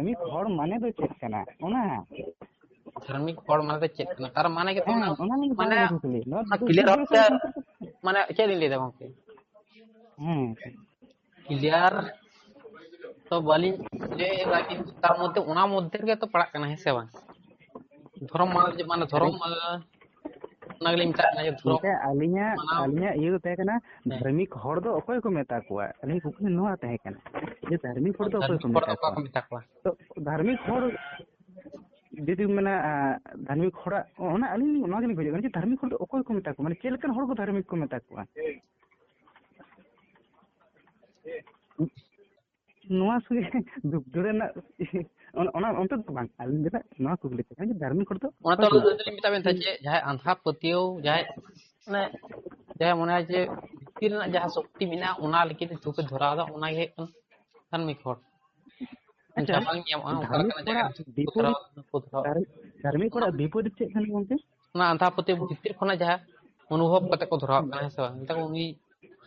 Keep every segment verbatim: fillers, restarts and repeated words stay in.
ᱫᱷᱟᱨᱢᱤᱠ ᱦᱚᱲ ᱢᱟᱱᱮ ᱫᱚ ᱪᱮᱫ ᱠᱟᱱᱟ? ᱚᱱᱟ ᱫᱷᱟᱨᱢᱤᱠ ᱦᱚᱲ ᱢᱟᱱᱮ ᱫᱚ ᱪᱮᱫ ᱠᱟᱱᱟ? ᱛᱟᱨ ᱢᱟᱱᱮ ᱜᱮᱛᱚ ᱦᱮᱸ, ᱚᱱᱟ ᱚᱱᱟ ᱞᱤᱧ ᱢᱟᱱᱮ ᱢᱮᱛᱟᱵᱤᱱ ᱠᱟᱱᱟ ᱠᱩᱠᱞᱤ᱾ ᱱᱚᱣᱟ ᱚᱱᱟ ᱫᱚ ᱠᱞᱤᱭᱟᱨ ᱫᱩᱥᱨᱟᱹ ᱵᱷᱟᱵᱛᱮ ᱥᱟᱶ ᱥᱟᱶ ᱛᱮ ᱢᱟᱱᱮ ᱪᱮᱫ ᱞᱤᱧ ᱞᱟᱹᱭᱫᱟ ᱜᱚᱝᱠᱮ? ᱦᱮᱸ, ᱠᱞᱤᱭᱟᱨ ᱛᱚ ᱵᱟᱹᱞᱤᱧ ᱞᱟᱹᱭ ᱮᱫᱟ, ᱠᱤᱱᱛᱩ ᱛᱟᱨ ᱢᱚᱫᱽᱫᱷᱮ, ᱚᱱᱟ ᱢᱚᱫᱽᱫᱷᱮ ᱨᱮᱜᱮ ᱛᱚ ᱯᱟᱲᱟᱜ ᱠᱟᱱᱟ, ᱦᱮᱸ ᱥᱮ ᱵᱟᱝ? ᱫᱷᱚᱨᱚᱢ ᱢᱟᱱᱮ, ᱢᱟᱱᱮ ᱫᱷᱚᱨᱚᱢ ᱢᱟᱱᱮ ᱚᱱᱟ ᱜᱮᱞᱤᱧ ᱢᱮᱛᱟᱜ ᱠᱟᱱᱟ ᱡᱮ ᱫᱷᱚᱨᱚᱢ ᱜᱚᱝᱠᱮ, ᱟᱹᱞᱤᱧᱟᱜ ᱢᱟᱱᱟᱣ᱾ ᱟᱹᱞᱤᱧᱟᱜ ᱤᱭᱟᱹ ᱫᱚ ᱛᱟᱦᱮᱸ ᱠᱟᱱᱟ, ᱦᱮᱸ᱾ ᱫᱷᱟᱨᱢᱤᱠ ᱦᱚᱲ ᱫᱚ ᱚᱠᱚᱭ ᱠᱚ ᱢᱮᱛᱟ ᱠᱚᱣᱟ? ᱟᱹᱞᱤᱧ ᱠᱩᱠᱞᱤ ᱱᱚᱣᱟ ᱛᱟᱦᱮᱸ ᱠᱟᱱᱟ ᱡᱮ ᱫᱷᱟᱨᱢᱤᱠ ᱦᱚᱲ ᱫᱚ ᱚᱠᱚᱭ ᱠᱚ ᱫᱷᱟᱨᱢᱤᱠ ᱦᱚᱲ ᱫᱚ ᱢᱮᱛᱟ ᱚᱠᱚᱭ ᱠᱚᱣᱟ? ᱠᱚ ᱢᱮᱛᱟ ᱠᱚᱣᱟ? ᱛᱚ ᱫᱷᱟᱨᱢᱤᱠ ᱦᱚᱲ ᱡᱩᱫᱤ ᱢᱮᱱᱟ, ᱟᱸ, ᱫᱷᱟᱨᱢᱤᱠ ᱦᱚᱲᱟᱜ, ᱚᱱᱟ ᱟᱹᱞᱤᱧ ᱚᱱᱟ ᱜᱮᱞᱤᱧ ᱠᱷᱚᱡᱚᱜ ᱠᱟᱱᱟ ᱡᱮ ᱫᱷᱟᱨᱢᱤᱠ ᱦᱚᱲ ᱫᱚ ᱚᱠᱚᱭ ᱠᱚ ᱢᱮᱛᱟ ᱠᱚᱣᱟ, ᱢᱟᱱᱮ ᱪᱮᱫ ᱞᱮᱠᱟᱱ ᱦᱚᱲ ᱠᱚ ᱫᱷᱟᱨᱢᱤᱠ ᱠᱚ ᱢᱮᱛᱟ ᱠᱚᱣᱟ? ᱱᱚᱣᱟ ᱥᱚᱸᱜᱮ ᱫᱷᱩᱯᱫᱩᱲ ᱨᱮᱱᱟᱜ ᱚᱱᱟ, ᱚᱱᱟ ᱚᱱᱛᱮ ᱫᱚ ᱵᱟᱝ, ᱟᱹᱞᱤᱧ ᱫᱚ ᱱᱟᱜ ᱱᱚᱣᱟ ᱠᱩᱠᱞᱤ ᱛᱟᱦᱮᱸ ᱠᱟᱱᱟ ᱡᱮ ᱫᱷᱟᱨᱢᱤᱠ ᱦᱚᱲ ᱫᱚ ᱚᱱᱟ ᱛᱚ ᱚᱠᱚᱭ ᱠᱚ ᱟᱹᱞᱤᱧ ᱢᱮᱛᱟ ᱫᱚᱞᱤᱧ ᱢᱮᱛᱟᱜ ᱵᱮᱱ ᱛᱟᱦᱮᱸᱫ ᱡᱮ ᱡᱟᱦᱟᱸᱭ ᱟᱸᱫᱷᱟ ᱯᱟᱹᱛᱭᱟᱹᱣ, ᱡᱟᱦᱟᱸᱭ ᱢᱟᱱᱮ ᱡᱟᱦᱟᱸᱭ ᱢᱚᱱᱮᱭᱟ ᱡᱮ ᱵᱷᱤᱛᱤᱨ ᱨᱮᱱᱟᱜ ᱡᱟᱦᱟᱸ ᱥᱚᱠᱛᱤ ᱢᱮᱱᱟᱜᱼᱟ, ᱚᱱᱟ ᱞᱟᱹᱜᱤᱫ ᱛᱮ ᱫᱷᱩᱯ ᱮ ᱫᱷᱚᱨᱟᱣ ᱮᱫᱟ, ᱚᱱᱟ ᱜᱮ ᱦᱩᱭᱩᱜ ᱠᱟᱱᱟ ᱫᱷᱟᱨᱢᱤᱠ ᱦᱚᱲ᱾ ᱟᱪᱪᱷᱟ, ᱡᱟᱦᱟᱸ ᱵᱟᱝ ᱧᱟᱢᱚᱜᱼᱟ, ᱚᱱᱠᱟ ᱫᱷᱟᱨᱢᱤᱠ ᱞᱮᱠᱟᱱᱟᱜ ᱡᱟᱭᱜᱟ ᱦᱚᱲᱟᱜ ᱨᱮ ᱫᱷᱩᱯ ᱠᱚ ᱫᱷᱚᱨᱟᱣ ᱵᱤᱯᱚᱨᱤᱛ ᱫᱷᱩᱯ ᱠᱚ ᱫᱷᱚᱨᱟᱣ ᱫᱷᱟᱨᱢᱤᱠ ᱦᱚᱲᱟᱜ ᱵᱤᱯᱚᱨᱤᱛ ᱪᱮᱫ ᱠᱟᱱᱟ ᱜᱚᱝᱠᱮ? ᱚᱱᱟ ᱟᱸᱫᱷᱟ ᱯᱟᱹᱛᱭᱟᱹᱣ ᱵᱷᱤᱛᱤᱨ ᱠᱷᱚᱱᱟᱜ ᱡᱟᱦᱟᱸ ᱚᱱᱩᱵᱷᱚᱵ ᱠᱟᱛᱮ ᱠᱚ ᱫᱷᱚᱨᱟᱣᱟᱜ ᱠᱟᱱᱟ, ᱦᱮᱸ ᱥᱮ ᱵᱟᱝ? ᱢᱮᱛᱟ ᱠᱚ ᱩᱱᱤ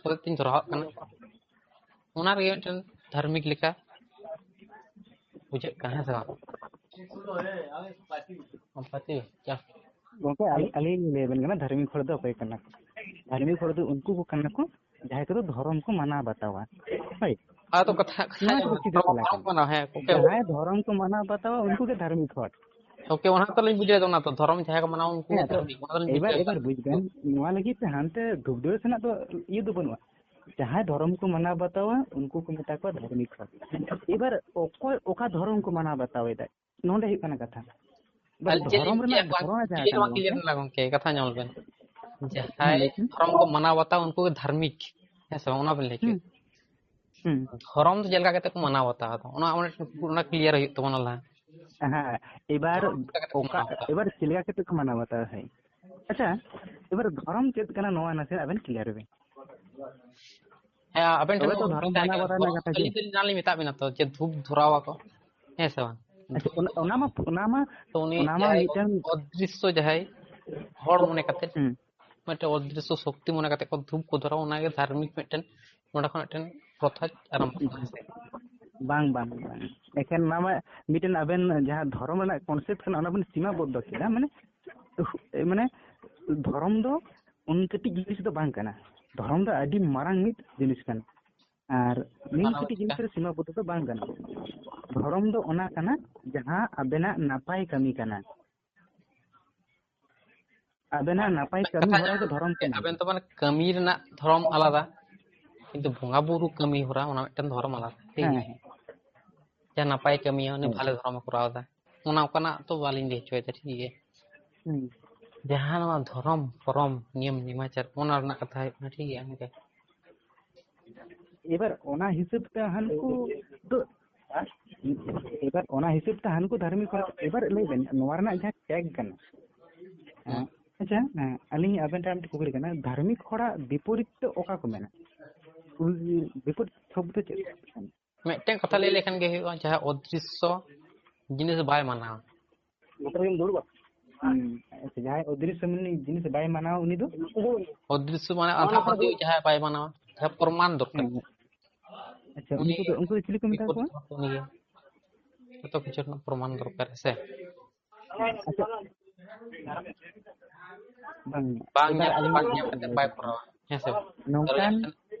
ᱦᱚᱛᱮᱡ ᱛᱤᱧ ᱫᱷᱚᱨᱟᱣᱟᱜ ᱠᱟᱱᱟ, ᱚᱱᱟ ᱨᱮᱜᱮ ᱢᱤᱫᱴᱮᱱ ᱫᱷᱟᱨᱢᱤᱠ ᱞᱮᱠᱟ ᱵᱩᱡᱷᱟᱹᱜ ᱠᱟᱱᱟ, ᱦᱮᱸ ᱥᱮ ᱵᱟᱝ? ᱟᱢᱯᱟᱛᱤ, ᱪᱟ᱾ ᱜᱚᱝᱠᱮ, ᱟᱹᱞᱤᱧ, ᱟᱹᱞᱤᱧ ᱞᱤᱧ ᱞᱟᱹᱭ ᱟᱵᱮᱱ ᱠᱟᱱᱟ ᱫᱷᱟᱨᱢᱤᱠ ᱦᱚᱲ ᱫᱚ ᱚᱠᱚᱭ ᱠᱟᱱᱟ ᱠᱚ᱾ ᱫᱷᱟᱨᱢᱤᱠ ᱦᱚᱲ ᱫᱚ ᱩᱱᱠᱩ ᱠᱚ ᱠᱟᱱᱟ ᱠᱚ ᱡᱟᱦᱟᱸᱭ ᱠᱚᱫᱚ ᱫᱷᱚᱨᱚᱢ ᱠᱚ ᱢᱟᱱᱟᱣ ᱵᱟᱛᱟᱣᱟ᱾ ᱦᱳᱭ, ᱟᱫᱚ ᱠᱟᱛᱷᱟ, ᱠᱟᱛᱷᱟ ᱱᱚᱣᱟ ᱧᱮᱞ ᱫᱚ ᱢᱮ, ᱥᱤᱫᱷᱟᱹ ᱫᱷᱚᱨᱚᱢ, ᱛᱮᱞᱟ ᱫᱷᱚᱨᱚᱢ ᱠᱟᱱᱟ᱾ ᱢᱟᱱᱟᱣ, ᱦᱮᱸ, ᱜᱚᱝᱠᱮ, ᱡᱟᱦᱟᱸᱭ ᱫᱷᱚᱨᱚᱢ ᱠᱚ ᱢᱟᱱᱟᱣ ᱵᱟᱛᱟᱣᱟ ᱩᱱᱠᱩ ᱜᱮ ᱫᱷᱟᱨᱢᱤᱠ ᱦᱚᱲ᱾ ᱜᱚᱝᱠᱮ, ᱚᱱᱟ ᱛᱚᱞᱤᱧ ᱵᱩᱡᱷᱟᱹᱣ ᱫᱟ, ᱚᱱᱟ ᱛᱚ ᱫᱷᱚᱨᱚᱢ ᱡᱟᱦᱟᱸᱭ ᱠᱚ ᱢᱟᱱᱟᱣᱟ ᱩᱱᱠᱩ ᱦᱮᱸ, ᱜᱮ ᱫᱷᱟᱨᱢᱤᱠ, ᱚᱱᱟ ᱫᱚᱞᱤᱧ ᱮᱵᱟᱨ ᱵᱩᱡᱷᱟᱹᱣ ᱫᱟ᱾ ᱮᱵᱟᱨ ᱵᱩᱡᱽ ᱵᱮᱱ, ᱱᱚᱣᱟ ᱞᱟᱹᱜᱤᱫ ᱛᱮ ᱦᱟᱱᱛᱮ ᱫᱷᱩᱯᱫᱩᱲ ᱥᱮᱱᱟᱜ ᱫᱚ ᱤᱭᱟᱹ ᱫᱚ ᱵᱟᱹᱱᱩᱜᱼᱟ᱾ ᱡᱟᱦᱟᱸᱭ ᱫᱷᱚᱨᱚᱢ ᱠᱚ ᱢᱟᱱᱟᱣ ᱵᱟᱛᱟᱣᱟ ᱩᱱᱠᱩ ᱠᱚ ᱢᱮᱛᱟ ᱠᱚᱣᱟ ᱫᱷᱟᱨᱢᱤᱠ ᱦᱚᱲ᱾ ᱮᱵᱟᱨ ᱚᱠᱚᱭ ᱚᱠᱟ ᱫᱷᱚᱨᱚᱢ ᱠᱚ ᱢᱟᱱᱟᱣ ᱵᱟᱛᱟᱣ ᱮᱫᱟ, ᱱᱚᱰᱮ ᱦᱩᱭᱩᱜ ᱠᱟᱱᱟ ᱠᱟᱛᱷᱟ᱾ ᱵᱟᱝ, ᱟᱹᱞᱤᱧ ᱪᱮᱫ ᱫᱷᱚᱨᱚᱢ ᱞᱤᱧ ᱨᱮᱱᱟᱜ ᱞᱟᱹᱭᱟ, ᱵᱟᱝ ᱫᱷᱚᱨᱚᱢ ᱡᱟᱦᱟᱸ ᱠᱞᱤᱭᱟᱨ ᱠᱟᱱᱟ ᱵᱟᱝ ᱠᱞᱤᱭᱟᱨ ᱜᱚᱝᱠᱮ᱾ ᱞᱮᱱᱟ ᱜᱚᱝᱠᱮ, ᱠᱟᱛᱷᱟ ᱧᱮᱞ ᱵᱮᱱ, ᱦᱮᱸ, ᱡᱟᱦᱟᱸᱭ ᱞᱟᱹᱭ ᱵᱮᱱ᱾ ᱫᱷᱚᱨᱚᱢ ᱠᱚ ᱢᱟᱱᱟᱣ ᱵᱟᱛᱟᱣ ᱩᱱᱠᱩ ᱜᱮ ᱫᱷᱟᱨᱢᱤᱠ, ᱦᱮᱸ ᱥᱮ ᱵᱟᱝ? ᱚᱱᱟ ᱵᱮᱱ ᱞᱟᱹᱭ ᱦᱩᱸ, ᱠᱮᱫ᱾ ᱦᱩᱸ᱾ ᱫᱷᱚᱨᱚᱢ ᱫᱚ ᱪᱮᱫ ᱞᱮᱠᱟ ᱠᱟᱛᱮ ᱠᱚ ᱢᱟᱱᱟᱣ ᱵᱟᱛᱟᱣ ᱫᱟ, ᱚᱱᱟ, ᱚᱱᱟ, ᱚᱱᱟ ᱠᱞᱤᱭᱟᱨ ᱦᱩᱭᱩᱜ ᱛᱟᱵᱚᱱᱟ ᱞᱟᱦᱟ᱾ ᱦᱮᱸ, ᱮᱵᱟᱨ ᱫᱷᱚᱨᱚᱢ ᱪᱮᱫ ᱞᱮᱠᱟ ᱠᱟᱛᱮ ᱠᱚ ᱚᱠᱟ, ᱢᱟᱱᱟᱣ ᱵᱟᱛᱟᱣᱟ? ᱮᱵᱟᱨ ᱪᱮᱫ ᱞᱮᱠᱟ ᱠᱟᱛᱮ ᱠᱚ ᱢᱟᱱᱟᱣ ᱵᱟᱛᱟᱣᱟ? ᱦᱮᱸ, ᱟᱪᱪᱷᱟ, ᱮᱵᱟᱨ ᱫᱷᱚᱨᱚᱢ ᱪᱮᱫ ᱠᱟᱱᱟ ᱱᱚᱣᱟ ᱱᱟᱥᱮ ᱟᱵᱮᱱ ᱠᱞᱤᱭᱟᱨ ᱵᱮᱱ᱾ ᱦᱮᱸ, ᱟᱵᱮᱱ ᱴᱷᱮᱱ ᱛᱚᱵᱮ ᱛᱚ ᱫᱷᱚᱨᱚᱢ ᱢᱟᱱᱟᱣ ᱵᱟᱛᱟᱣ ᱨᱮᱱᱟᱜ ᱠᱟᱛᱷᱟ ᱜᱮ᱾ ᱟᱹᱞᱤᱧ ᱫᱚᱞᱤᱧ ᱚᱱᱟ ᱞᱤᱧ ᱢᱮᱛᱟᱜ ᱵᱮᱱᱟ ᱛᱚ, ᱡᱮ ᱫᱷᱩᱯ ᱫᱷᱚᱨᱟᱣ ᱟᱠᱚ, ᱦᱮᱸ ᱥᱮ ᱵᱟᱝ? ᱟᱪᱪᱷᱟ, ᱚᱱᱟ, ᱚᱱᱟ ᱢᱟ, ᱚᱱᱟ ᱢᱟ, ᱛᱚ ᱩᱱᱤ ᱚᱱᱟ ᱢᱟ ᱡᱟᱦᱟᱸᱭ ᱢᱤᱫᱴᱟᱝ ᱚᱫᱨᱤᱥᱥᱚ ᱡᱟᱦᱟᱸᱭ ᱦᱚᱲ ᱢᱚᱱᱮ ᱠᱟᱛᱮ, ᱦᱩᱸ᱾ ᱢᱤᱫᱴᱮᱱ ᱚᱫᱨᱤᱥᱥᱚ ᱥᱚᱠᱛᱤ ᱢᱚᱱᱮ ᱠᱟᱛᱮ ᱠᱚ ᱫᱷᱩᱯ ᱠᱚ ᱫᱷᱚᱨᱟᱣᱟ, ᱚᱱᱟᱜᱮ ᱫᱷᱟᱨᱢᱤᱠ ᱢᱤᱫᱴᱮᱱ, ᱱᱚᱸᱰᱮ ᱠᱷᱚᱱ ᱢᱤᱫᱴᱮᱱ ᱯᱨᱚᱛᱷᱟ ᱟᱨᱟᱢᱵᱷᱚ ᱠᱟᱱᱟ, ᱦᱮᱸ ᱥᱮ? ᱵᱟᱝ, ᱵᱟᱝ, ᱵᱟᱝ᱾ ᱮᱠᱷᱮᱱ ᱚᱱᱟ ᱢᱟ ᱢᱤᱫᱴᱮᱱ ᱟᱵᱮᱱ ᱡᱟᱦᱟᱸ ᱫᱷᱚᱨᱚᱢ ᱨᱮᱱᱟᱜ concept ᱠᱟᱱᱟ, ᱚᱱᱟ ᱵᱮᱱ ᱥᱤᱢᱟ ᱵᱚᱫᱽᱫᱷᱚ ᱠᱮᱫᱟ᱾ ᱢᱟᱱᱮ, ᱢᱟᱱᱮ ᱫᱷᱚᱨᱚᱢ ᱫᱚ ᱩᱱ ᱠᱟᱹᱴᱤᱡ ᱡᱤᱱᱤᱥ ᱫᱚ ᱵᱟᱝ ᱠᱟᱱᱟ᱾ ᱫᱷᱚᱨᱚᱢ ᱫᱚ ᱟᱹᱰᱤ ᱢᱟᱨᱟᱝ ᱢᱤᱫ ᱡᱤᱱᱤᱥ ᱠᱟᱱᱟ᱾ ᱟᱨ ᱢᱤᱫ ᱢᱟᱱᱟᱣ ᱠᱟᱹᱴᱤᱡ ᱡᱤᱱᱤᱥ ᱪᱮᱫᱠᱟ? ᱨᱮ ᱥᱤᱢᱟ ᱵᱚᱫᱽᱫᱷᱚ ᱫᱚ ᱵᱟᱝ ᱠᱟᱱᱟ᱾ ᱫᱷᱚᱨᱚᱢ ᱫᱚ ᱚᱱᱟ ᱠᱟᱱᱟ ᱡᱟᱦᱟᱸ ᱟᱵᱮᱱᱟᱜ ᱱᱟᱯᱟᱭ ᱠᱟᱹᱢᱤ ᱠᱟᱱᱟ᱾ ᱟᱵᱮᱱᱟᱜ ᱱᱟᱯᱟᱭ ᱠᱟᱹᱢᱤ ᱠᱟᱛᱷᱟ ᱦᱚᱨᱟ ᱜᱮ ᱫᱷᱚᱨᱚᱢ ᱠᱟᱱᱟ᱾ ᱟᱵᱮᱱ ᱫᱚ ᱢᱟᱱᱮ ᱠᱟᱹᱢᱤ ᱨᱮᱱᱟᱜ ᱫᱷᱚᱨᱚᱢ ᱟᱞᱟᱫᱟ, ᱠᱤᱱᱛᱩ ᱵᱚᱸᱜᱟ ᱵᱩᱨᱩ ᱠᱟᱹᱢᱤ ᱦᱚᱨᱟ ᱚᱱᱟ ᱢᱤᱫᱴᱮᱱ ᱫᱷᱚᱨᱚᱢ ᱟᱞᱟᱫᱟ, ᱴᱷᱤᱠ ᱦᱮᱸ, ᱜᱮᱭᱟ? ᱦᱮᱸ᱾ ᱡᱟᱦᱟᱸ ᱱᱟᱯᱟᱭ ᱠᱟᱹᱢᱤᱭᱟ, ᱩᱱᱤ ᱦᱮᱸ᱾ ᱵᱷᱟᱞᱮ ᱫᱷᱚᱨᱚᱢᱮ ᱠᱚᱨᱟᱣ ᱮᱫᱟ, ᱚᱱᱟ ᱚᱱᱠᱟᱱᱟᱜ ᱛᱚ ᱵᱟᱹᱞᱤᱧ ᱞᱟᱹᱭ ᱦᱚᱪᱚᱭᱮᱫᱟ, ᱴᱷᱤᱠ ᱜᱮᱭᱟ? ᱦᱩᱸ᱾ ᱡᱟᱦᱟᱸ ᱱᱚᱣᱟ ᱫᱷᱚᱨᱚᱢ, ᱯᱚᱨᱚᱢ, ᱱᱤᱭᱚᱢ, ᱱᱮᱢᱟᱪᱟᱨ, ᱚᱱᱟ ᱨᱮᱱᱟᱜ ᱠᱟᱛᱷᱟ ᱦᱩᱭᱩᱜ ᱠᱟᱱᱟ, ᱴᱷᱤᱠ ᱜᱮᱭᱟ? ᱚᱱᱠᱟ᱾ ᱮᱵᱟᱨ ᱚᱱᱟ ᱦᱤᱥᱟᱹᱵ ᱛᱮ ᱦᱟᱱᱠᱩ ᱫᱚ, ᱮᱵᱟᱨ ᱚᱱᱟ ᱦᱤᱥᱟᱹᱵ ᱛᱮ ᱦᱟᱱᱠᱩ ᱫᱷᱟᱨᱢᱤᱠ ᱦᱚᱲ, ᱮᱵᱟᱨ ᱞᱟᱹᱭ ᱵᱮᱱ, ᱱᱚᱣᱟ ᱨᱮᱱᱟᱜ ᱡᱟᱦᱟᱸ tag ᱠᱟᱱᱟ, ᱦᱮᱸ᱾ ᱟᱪᱪᱷᱟ, ᱦᱮᱸ, ᱟᱹᱞᱤᱧ ᱟᱵᱮᱱ ᱴᱷᱮᱱ ᱢᱤᱫᱴᱮᱱ ᱠᱩᱠᱞᱤ ᱠᱟᱱᱟ, ᱫᱷᱟᱨᱢᱤᱠ ᱦᱚᱲᱟᱜ ᱵᱤᱯᱚᱨᱤᱛ ᱛᱮ ᱚᱠᱟ ᱠᱚ ᱢᱮᱱᱟ? ᱵᱤᱯᱚᱨᱤᱛ ᱥᱚᱵᱫᱚ ᱪᱮᱫ ᱠᱟᱱᱟ? ᱢᱤᱫᱴᱮᱱ ᱠᱟᱛᱷᱟ ᱞᱟᱹᱭ ᱞᱮᱠᱷᱟᱱ ᱜᱮ ᱦᱩᱭᱩᱜᱼᱟ, ᱡᱟᱦᱟᱸ ᱚᱫᱨᱤᱥᱥᱚ ᱡᱤᱱᱤᱥ ᱵᱟᱭ ᱢᱟᱱᱟᱣᱟ᱾ ᱦᱩᱸ, ᱟᱪᱪᱷᱟ, ᱡᱟᱦᱟᱸᱭ ᱚᱫᱨᱤᱥᱥᱚ ᱢᱟᱱᱮ ᱡᱤᱱᱤᱥ ᱵᱟᱭ ᱢᱟᱱᱟᱣᱟ, ᱩᱱᱤ ᱫᱚ? ᱚᱫᱨᱤᱥᱥᱚ ᱢᱟᱱᱮ ᱟᱸᱫᱷᱟ ᱯᱟᱹᱛᱭᱟᱹᱣ ᱡᱟᱦᱟᱸᱭ ᱵᱟᱭ ᱢᱟᱱᱟᱣᱟ, ᱡᱟᱦᱟᱸ ᱯᱨᱚᱢᱟᱱ ᱫᱚᱨᱠᱟᱨ᱾ ᱦᱮᱸ᱾ ᱟᱪᱪᱷᱟ, ᱩᱱᱤ ᱩᱱᱠᱩ ᱫᱚ, ᱩᱱᱠᱩ ᱫᱚ ᱪᱤᱞᱤ ᱠᱚ ᱢᱮᱛᱟ ᱠᱚᱣᱟ? ᱩᱱᱤ ᱜᱮ᱾ ᱡᱚᱛᱚ ᱠᱤᱪᱷᱩ ᱨᱮᱱᱟᱜ ᱯᱨᱚᱢᱟᱱ ᱫᱚᱨᱠᱟᱨ, ᱦᱮᱸ ᱥᱮ? ᱟᱪᱪᱷᱟ᱾ ᱵᱟᱝ, ᱵᱟᱝ ᱮᱵᱟᱨ ᱧᱮᱞ, ᱟᱹᱞᱤᱧ ᱵᱟᱝ ᱧᱮᱞ ᱠᱟᱛᱮ ᱵᱟᱭ ᱠᱚᱨᱟᱣᱟ, ᱦᱮᱸ ᱥᱮ ᱵᱟᱝ? ᱱᱚᱝᱠᱟᱱ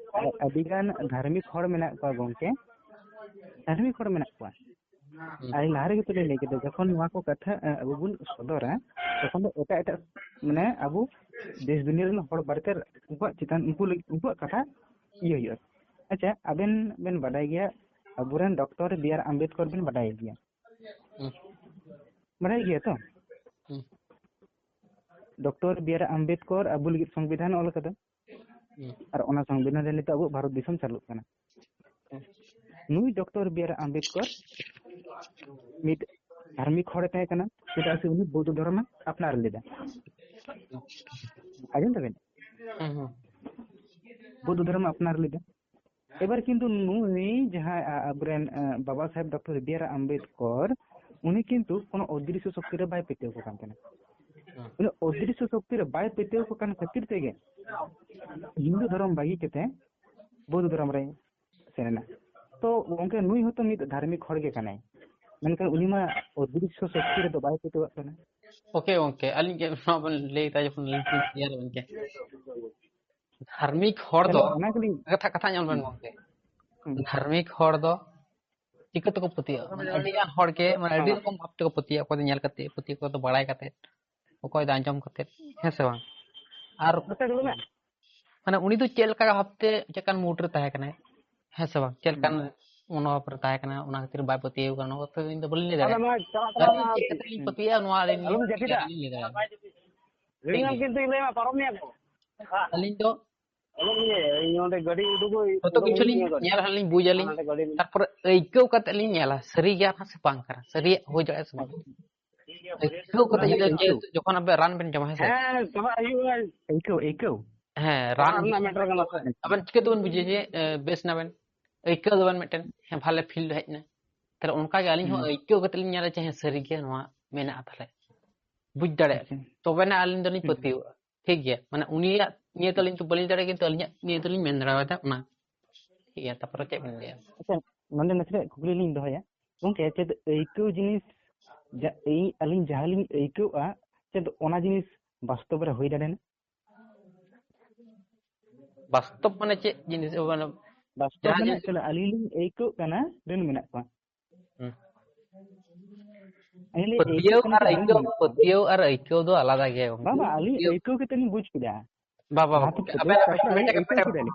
ᱟᱹᱰᱤᱜᱟᱱ ᱫᱷᱟᱨᱢᱤᱠ ᱦᱚᱲ ᱢᱮᱱᱟᱜ ᱠᱚᱣᱟ ᱜᱚᱝᱠᱮ, ᱫᱷᱟᱨᱢᱤᱠ ᱦᱚᱲ ᱢᱮᱱᱟᱜ ᱠᱚᱣᱟ᱾ ᱦᱩᱸ᱾ ᱟᱹᱞᱤᱧ ᱞᱟᱦᱟ ᱨᱮᱜᱮ ᱛᱚ ᱞᱤᱧ ᱞᱟᱹᱭ ᱠᱮᱫᱟ, ᱡᱚᱠᱷᱚᱱ ᱱᱚᱣᱟ ᱠᱚ ᱠᱟᱛᱷᱟ, ᱮ, ᱟᱵᱚ ᱵᱚᱱ ᱥᱚᱫᱚᱨᱟ, ᱛᱚᱠᱷᱚᱱ ᱫᱚ ᱮᱴᱟᱜ ᱮᱴᱟᱜ, ᱢᱟᱱᱮ, ᱟᱵᱚ ᱫᱮᱥ ᱫᱩᱱᱤᱭᱟᱹ ᱨᱮᱱ ᱦᱚᱲ ᱵᱟᱨᱮᱛᱮ ᱩᱱᱠᱩᱣᱟᱜ ᱪᱮᱛᱟᱱ, ᱩᱱᱠᱩ ᱞᱟᱹᱜᱤᱫ, ᱩᱱᱠᱩᱣᱟᱜ ᱠᱟᱛᱷᱟ ᱤᱭᱟᱹ ᱦᱩᱭᱩᱜᱼᱟ᱾ ᱟᱪᱪᱷᱟ, ᱟᱵᱮᱱ ᱵᱮᱱ ᱵᱟᱰᱟᱭ ᱜᱮᱭᱟ, ᱟᱵᱚᱨᱮᱱ ᱰᱚᱠᱴᱚᱨ ᱵᱤ ᱟᱨ ᱟᱢᱵᱮᱫᱠᱚᱨ ᱵᱮᱱ ᱵᱟᱰᱟᱭ ᱜᱮᱭᱟ? ᱦᱩᱸ᱾ ᱵᱟᱰᱟᱭ ᱜᱮᱭᱟ ᱛᱚ? ᱦᱩᱸ᱾ ᱰᱚᱠᱴᱚᱨ ᱵᱤ ᱟᱨ ᱟᱢᱵᱮᱫᱠᱚᱨ ᱟᱵᱚ ᱞᱟᱹᱜᱤᱫ ᱥᱚᱝᱵᱤᱫᱷᱟᱱ ᱚᱞ ᱠᱟᱫᱟ᱾ ᱦᱩᱸ᱾ ᱟᱨ ᱚᱱᱟ ᱥᱚᱝᱵᱤᱫᱷᱟᱱ ᱨᱮ ᱱᱤᱛᱚᱜ ᱟᱵᱚ ᱵᱷᱟᱨᱚᱛ ᱫᱤᱥᱚᱢ ᱪᱟᱹᱞᱩᱜ ᱠᱟᱱᱟ᱾ ᱦᱩᱸ᱾ ᱱᱩᱭ ᱰᱚᱠᱴᱚᱨ ᱵᱤ ᱟᱨ ᱟᱢᱵᱮᱫᱠᱚᱨ ᱢᱤᱫ ᱫᱷᱟᱨᱢᱤᱠ ᱦᱚᱲᱮ ᱛᱟᱦᱮᱸ ᱠᱟᱱᱟ, ᱪᱮᱫᱟᱜ ᱥᱮ ᱩᱱᱤ ᱵᱳᱫᱽᱫᱷᱚ ᱫᱷᱚᱨᱚᱢᱮ ᱟᱯᱱᱟᱨ ᱞᱮᱫᱟ᱾ ᱟᱸᱡᱚᱢ ᱛᱟᱵᱮᱱ? ᱦᱩᱸ, ᱦᱩᱸ᱾ ᱵᱳᱫᱽᱫᱷᱚ ᱫᱷᱚᱨᱚᱢᱮ ᱟᱯᱱᱟᱨ ᱞᱮᱫᱟ᱾ ᱮᱵᱟᱨ ᱠᱤᱱᱛᱩ ᱱᱩᱭ ᱡᱟᱦᱟᱸᱭ, ᱟ, ᱟᱵᱚᱨᱮᱱ, ᱟ, ᱵᱟᱵᱟ ᱥᱟᱦᱮᱵᱽ ᱰᱚᱠᱴᱚᱨ ᱵᱤ ᱟᱨ ᱟᱢᱵᱮᱫᱠᱚᱨ, ᱩᱱᱤ ᱠᱤᱱᱛᱩ ᱠᱳᱱᱳ ᱚᱫᱨᱤᱥᱥᱚ ᱥᱚᱠᱛᱤ ᱨᱮ ᱵᱟᱭ ᱯᱟᱹᱛᱭᱟᱹᱣ ᱠᱚ ᱠᱟᱱ ᱛᱟᱦᱮᱱᱟ᱾ ᱦᱩᱸ᱾ ᱩᱱᱤ ᱚᱫᱨᱤᱥᱥᱚ ᱥᱚᱠᱛᱤ ᱨᱮ ᱵᱟᱭ ᱯᱟᱹᱛᱭᱟᱹᱣ ᱠᱚ ᱠᱟᱱ ᱠᱷᱟᱹᱛᱤᱨ ᱛᱮᱜᱮ ᱦᱤᱱᱫᱩ ᱫᱷᱚᱨᱚᱢ ᱵᱟᱹᱜᱤ ᱠᱟᱛᱮ ᱵᱳᱫᱽᱫᱷᱚ ᱫᱷᱚᱨᱚᱢ ᱨᱮ ᱥᱮᱱ ᱮᱱᱟ᱾ ᱛᱚ ᱜᱚᱝᱠᱮ, ᱱᱩᱭ ᱦᱚᱸᱛᱚ ᱢᱤᱫ ᱫᱷᱟᱨᱢᱤᱠ ᱦᱚᱲ ᱜᱮ ᱠᱟᱱᱟᱭ, ᱢᱮᱱᱠᱷᱟᱱ ᱩᱱᱤ ᱢᱟ ᱚᱫᱨᱤᱥᱥᱚ ᱥᱚᱠᱛᱤ ᱨᱮᱫᱚ ᱵᱟᱭ ᱯᱟᱹᱛᱭᱟᱹᱣᱟᱜ ᱠᱟᱱᱟ᱾ ᱳᱠᱮ ᱜᱚᱝᱠᱮ, ᱟᱹᱞᱤᱧ ᱜᱮ ᱱᱚᱣᱟ ᱵᱮᱱ ᱞᱟᱹᱭ ᱫᱟ, ᱡᱚᱠᱷᱚᱱ ᱞᱤᱧ ᱛᱮᱭᱟᱨ ᱜᱚᱝᱠᱮ, ᱫᱷᱟᱨᱢᱤᱠ ᱦᱚᱲ ᱫᱚ ᱛᱟᱦᱞᱮ ᱚᱱᱟ ᱜᱮᱞᱤᱧ ᱠᱟᱛᱷᱟ, ᱠᱟᱛᱷᱟ ᱧᱮᱞ ᱵᱮᱱ ᱜᱚᱝᱠᱮ, ᱦᱩᱸ᱾ ᱫᱷᱟᱨᱢᱤᱠ ᱦᱚᱲ ᱫᱚ ᱪᱤᱠᱟᱹ ᱛᱮᱠᱚ ᱯᱟᱹᱛᱭᱟᱹᱜᱼᱟ? ᱢᱟᱱᱮ ᱟᱹᱰᱤ ᱜᱟᱱ ᱦᱚᱲ ᱜᱮ, ᱢᱟᱱᱮ ᱟᱹᱰᱤ ᱦᱮᱸ᱾ ᱨᱚᱠᱚᱢ ᱵᱷᱟᱵ ᱛᱮᱠᱚ ᱯᱟᱹᱛᱭᱟᱹᱜᱼᱟ᱾ ᱚᱠᱚᱭ ᱫᱚ ᱧᱮᱞ ᱠᱟᱛᱮ ᱯᱟᱹᱛᱭᱟᱹᱜ, ᱚᱠᱚᱭ ᱫᱚ ᱵᱟᱲᱟᱭ ᱠᱟᱛᱮ, ᱚᱠᱚᱭ ᱫᱚ ᱟᱸᱡᱚᱢ ᱠᱟᱛᱮ, ᱦᱮᱸ ᱥᱮ ᱵᱟᱝ? ᱟᱨ ᱱᱚᱛᱮ ᱫᱩᱲᱩᱵ ᱢᱮ᱾ ᱢᱟᱱᱮ ᱩᱱᱤ ᱫᱚ ᱪᱮᱫ ᱞᱮᱠᱟ ᱵᱷᱟᱵᱛᱮ, ᱪᱮᱫ ᱞᱮᱠᱟᱱ ᱢᱩᱰ ᱨᱮ ᱛᱟᱦᱮᱸ ᱠᱟᱱᱟᱭ, ᱦᱮᱸ ᱥᱮ ᱵᱟᱝ? ᱪᱮᱫ ᱞᱮᱠᱟᱱ ᱦᱩᱸ᱾ ᱢᱚᱱᱳᱵᱷᱟᱵ ᱨᱮ ᱛᱟᱦᱮᱸ ᱠᱟᱱᱟ, ᱚᱱᱟ ᱠᱷᱟᱹᱛᱤᱨ ᱵᱟᱭ ᱯᱟᱹᱛᱭᱟᱹᱣ ᱠᱟᱱᱟ, ᱚᱱᱟ ᱠᱟᱛᱷᱟ ᱤᱧ ᱫᱚ ᱵᱟᱹᱞᱤᱧ ᱞᱟᱹᱭ ᱟᱫᱚ ᱫᱟᱲᱮᱭᱟᱜᱼᱟ᱾ ᱢᱟ ᱪᱟᱞᱟᱜ ᱠᱟᱱᱟ ᱟᱹᱞᱤᱧ ᱢᱟ᱾ ᱪᱮᱫ ᱠᱟᱛᱮ ᱞᱤᱧ ᱯᱟᱹᱛᱭᱟᱹᱜᱼᱟ, ᱱᱚᱣᱟ ᱟᱹᱞᱤᱧ ᱟᱞᱚᱢ ᱡᱟᱹᱯᱤᱫᱟ᱾ ᱞᱟᱹᱭ ᱫᱟᱲᱮᱭᱟᱜᱼᱟ᱾ ᱦᱤᱲᱤᱧᱟᱢ ᱠᱤᱱᱛᱩ ᱤᱧ ᱞᱟᱹᱭᱟᱢᱟ, ᱯᱟᱨᱚᱢ ᱢᱮᱭᱟ ᱠᱚ᱾ ᱟᱹᱞᱤᱧ ᱫᱚ ᱟᱞᱚᱢ ᱤᱭᱟᱹᱭᱟ, ᱤᱧ ᱱᱚᱰᱮ ᱜᱟᱹᱰᱤ ᱩᱰᱩᱠᱚᱜ, ᱡᱚᱛᱚ ᱩᱰᱩᱠ ᱠᱤᱪᱷᱩ ᱦᱩᱭᱩᱜ ᱞᱤᱧ ᱛᱤᱧᱟᱹ ᱜᱟᱹᱰᱤ᱾ ᱧᱮᱞ ᱦᱟᱸᱜ ᱞᱤᱧ ᱵᱩᱡᱽ ᱟᱹᱞᱤᱧ, ᱱᱚᱰᱮ ᱜᱟᱹᱰᱤ ᱢᱮᱱᱟᱜᱼᱟ᱾ ᱛᱟᱨᱯᱚᱨᱮ ᱟᱹᱭᱠᱟᱹᱣ ᱠᱟᱛᱮ ᱞᱤᱧ ᱧᱮᱞᱟ, ᱥᱟᱹᱨᱤ ᱜᱮᱭᱟ ᱥᱮ ᱵᱟᱝ ᱠᱟᱱᱟ, ᱥᱟᱹᱨᱤᱭᱟᱜ ᱦᱩᱭ ᱫᱟᱲᱮᱭᱟᱜᱼᱟ ᱥᱮ ᱵᱟᱝ᱾ ᱟᱹᱭᱠᱟᱹᱣ ᱠᱟᱛᱮ ᱡᱩᱫᱤ ᱟᱹᱭᱠᱟᱹᱣ᱾ ᱡᱮᱦᱮᱛᱩ ᱡᱚᱠᱷᱚᱱ ᱟᱵᱮᱱ ᱨᱟᱱ ᱵᱮᱱ ᱡᱚᱢᱟ, ᱦᱮᱸ ᱥᱮ? ᱦᱮᱸ, ᱪᱟᱵᱟᱜ ᱦᱩᱭᱩᱜᱼᱟ᱾ ᱟᱹᱭᱠᱟᱹᱣ, ᱟᱹᱭᱠᱟᱹᱣ᱾ ᱦᱮᱸ, ᱨᱟᱱ ᱨᱟᱱ ᱨᱮᱱᱟᱜ ᱢᱮᱴᱟᱨ ᱠᱟᱱᱟ ᱥᱮ᱾ ᱟᱵᱮᱱ ᱪᱤᱠᱟᱹ ᱛᱮᱵᱮᱱ ᱵᱩᱡᱷᱟᱹᱣᱟ ᱡᱮ, ᱮ, ᱵᱮᱥ ᱱᱟᱵᱮᱱ? ᱟᱹᱭᱠᱟᱹᱣ ᱫᱟᱵᱮᱱ ᱢᱤᱫᱴᱮᱱ, ᱦᱮᱸ, ᱵᱷᱟᱞᱮ ᱯᱷᱤᱞ ᱦᱮᱡ ᱮᱱᱟ᱾ ᱛᱟᱦᱞᱮ ᱚᱱᱠᱟ ᱜᱮ ᱟᱹᱞᱤᱧ ᱦᱚᱸ ᱦᱩᱸ᱾ ᱟᱹᱭᱠᱟᱹᱣ ᱠᱟᱛᱮ ᱞᱤᱧ ᱧᱮᱞᱟ ᱡᱮ, ᱦᱮᱸ, ᱥᱟᱹᱨᱤ ᱜᱮ ᱱᱚᱣᱟ ᱢᱮᱱᱟᱜᱼᱟ, ᱛᱟᱦᱞᱮ ᱵᱩᱡᱽ ᱫᱟᱲᱮᱭᱟᱜᱼᱟ ᱟᱪᱪᱷᱟ᱾ ᱞᱤᱧ᱾ ᱛᱚᱵᱮᱱᱟ ᱟᱹᱞᱤᱧ ᱫᱚᱞᱤᱧ ᱦᱩᱸ᱾ ᱯᱟᱹᱛᱭᱟᱹᱣᱟᱜᱼᱟ᱾ ᱴᱷᱤᱠ ᱜᱮᱭᱟ, ᱢᱟᱱᱮ ᱩᱱᱤᱭᱟᱜ ᱱᱤᱭᱟᱹ ᱫᱚ ᱟᱹᱞᱤᱧ ᱫᱚ ᱵᱟᱹᱞᱤᱧ ᱫᱟᱲᱮᱭᱟᱜᱼᱟ, ᱠᱤᱱᱛᱩ ᱟᱹᱞᱤᱧᱟᱜ ᱱᱤᱭᱟᱹ ᱫᱚᱞᱤᱧ ᱢᱮᱱ ᱫᱟᱲᱮᱭᱟᱫᱟ ᱚᱱᱟ᱾ ᱴᱷᱤᱠ ᱜᱮᱭᱟ, ᱛᱟᱨᱯᱚᱨᱮ ᱪᱮᱫ ᱵᱮᱱ ᱞᱟᱹᱭᱟ? ᱟᱪᱪᱷᱟ, ᱱᱚᱰᱮ ᱱᱟᱥᱮᱱᱟᱜ ᱠᱩᱠᱞᱤ ᱞᱤᱧ ᱫᱚᱦᱚᱭᱟ᱾ ᱜᱚᱝᱠᱮ, ᱪᱮᱫ ᱟᱹᱭᱠᱟᱹᱣ ᱡᱤᱱᱤᱥ, ᱡᱟ-, ᱤᱧ, ᱟᱹᱞᱤᱧ ᱡᱟᱦᱟᱸ ᱞᱤᱧ ᱟᱹᱭᱠᱟᱹᱣᱟ, ᱪᱮᱫ ᱚᱱᱟ ᱡᱤᱱᱤᱥ ᱵᱟᱥᱛᱚᱵ ᱨᱮ ᱦᱩᱭ ᱫᱟᱲᱮᱭᱟᱜᱼᱟ? ᱵᱟᱥᱛᱚᱵ ᱢᱟᱱᱮ ᱪᱮᱫ ᱡᱤᱱᱤᱥ? ᱢᱟᱱᱮ ᱵᱟᱥᱛᱚᱵ ᱡᱟᱦᱟᱸ ᱢᱟᱱᱮ ᱡᱤᱱᱤᱥ ᱪᱮᱫ? ᱟᱹᱞᱤᱧ ᱞᱤᱧ ᱟᱹᱭᱠᱟᱹᱣ ᱠᱟᱱᱟ, ᱰᱟᱹᱱ ᱢᱮᱱᱟᱜ ᱠᱚᱣᱟ᱾ ᱦᱩᱸ᱾ ᱟᱹᱞᱤᱧ ᱞᱤᱧ ᱯᱟᱹᱛᱭᱟᱹᱣ ᱟᱹᱭᱠᱟᱹᱣ ᱟᱨ ᱠᱟᱱᱟ, ᱰᱟᱹᱱ ᱟᱹᱭᱠᱟᱹᱣ, ᱢᱮᱱᱟᱜ ᱠᱚᱣᱟ᱾ ᱯᱟᱹᱛᱭᱟᱹᱣ ᱟᱨ ᱟᱹᱭᱠᱟᱹᱣ ᱫᱚ ᱟᱞᱟᱫᱟ ᱜᱮᱭᱟ, ᱜᱚᱝᱠᱮ᱾ ᱵᱟᱵᱟ, ᱟᱹᱞᱤᱧ ᱯᱟᱹᱛᱭᱟᱹᱣ ᱟᱹᱭᱠᱟᱹᱣ ᱠᱟᱛᱮ ᱞᱤᱧ ᱵᱩᱡᱽ ᱠᱮᱫᱟ᱾ ᱵᱟᱵᱟ, ᱡᱟᱦᱟᱸ ᱵᱟᱵᱟ, ᱛᱤᱥ ᱯᱟᱹᱛᱭᱟᱹᱣ ᱟᱵᱮᱱ ᱠᱟᱛᱮ ᱢᱤᱫᱴᱮᱱ, ᱢᱤᱫᱴᱮᱱ,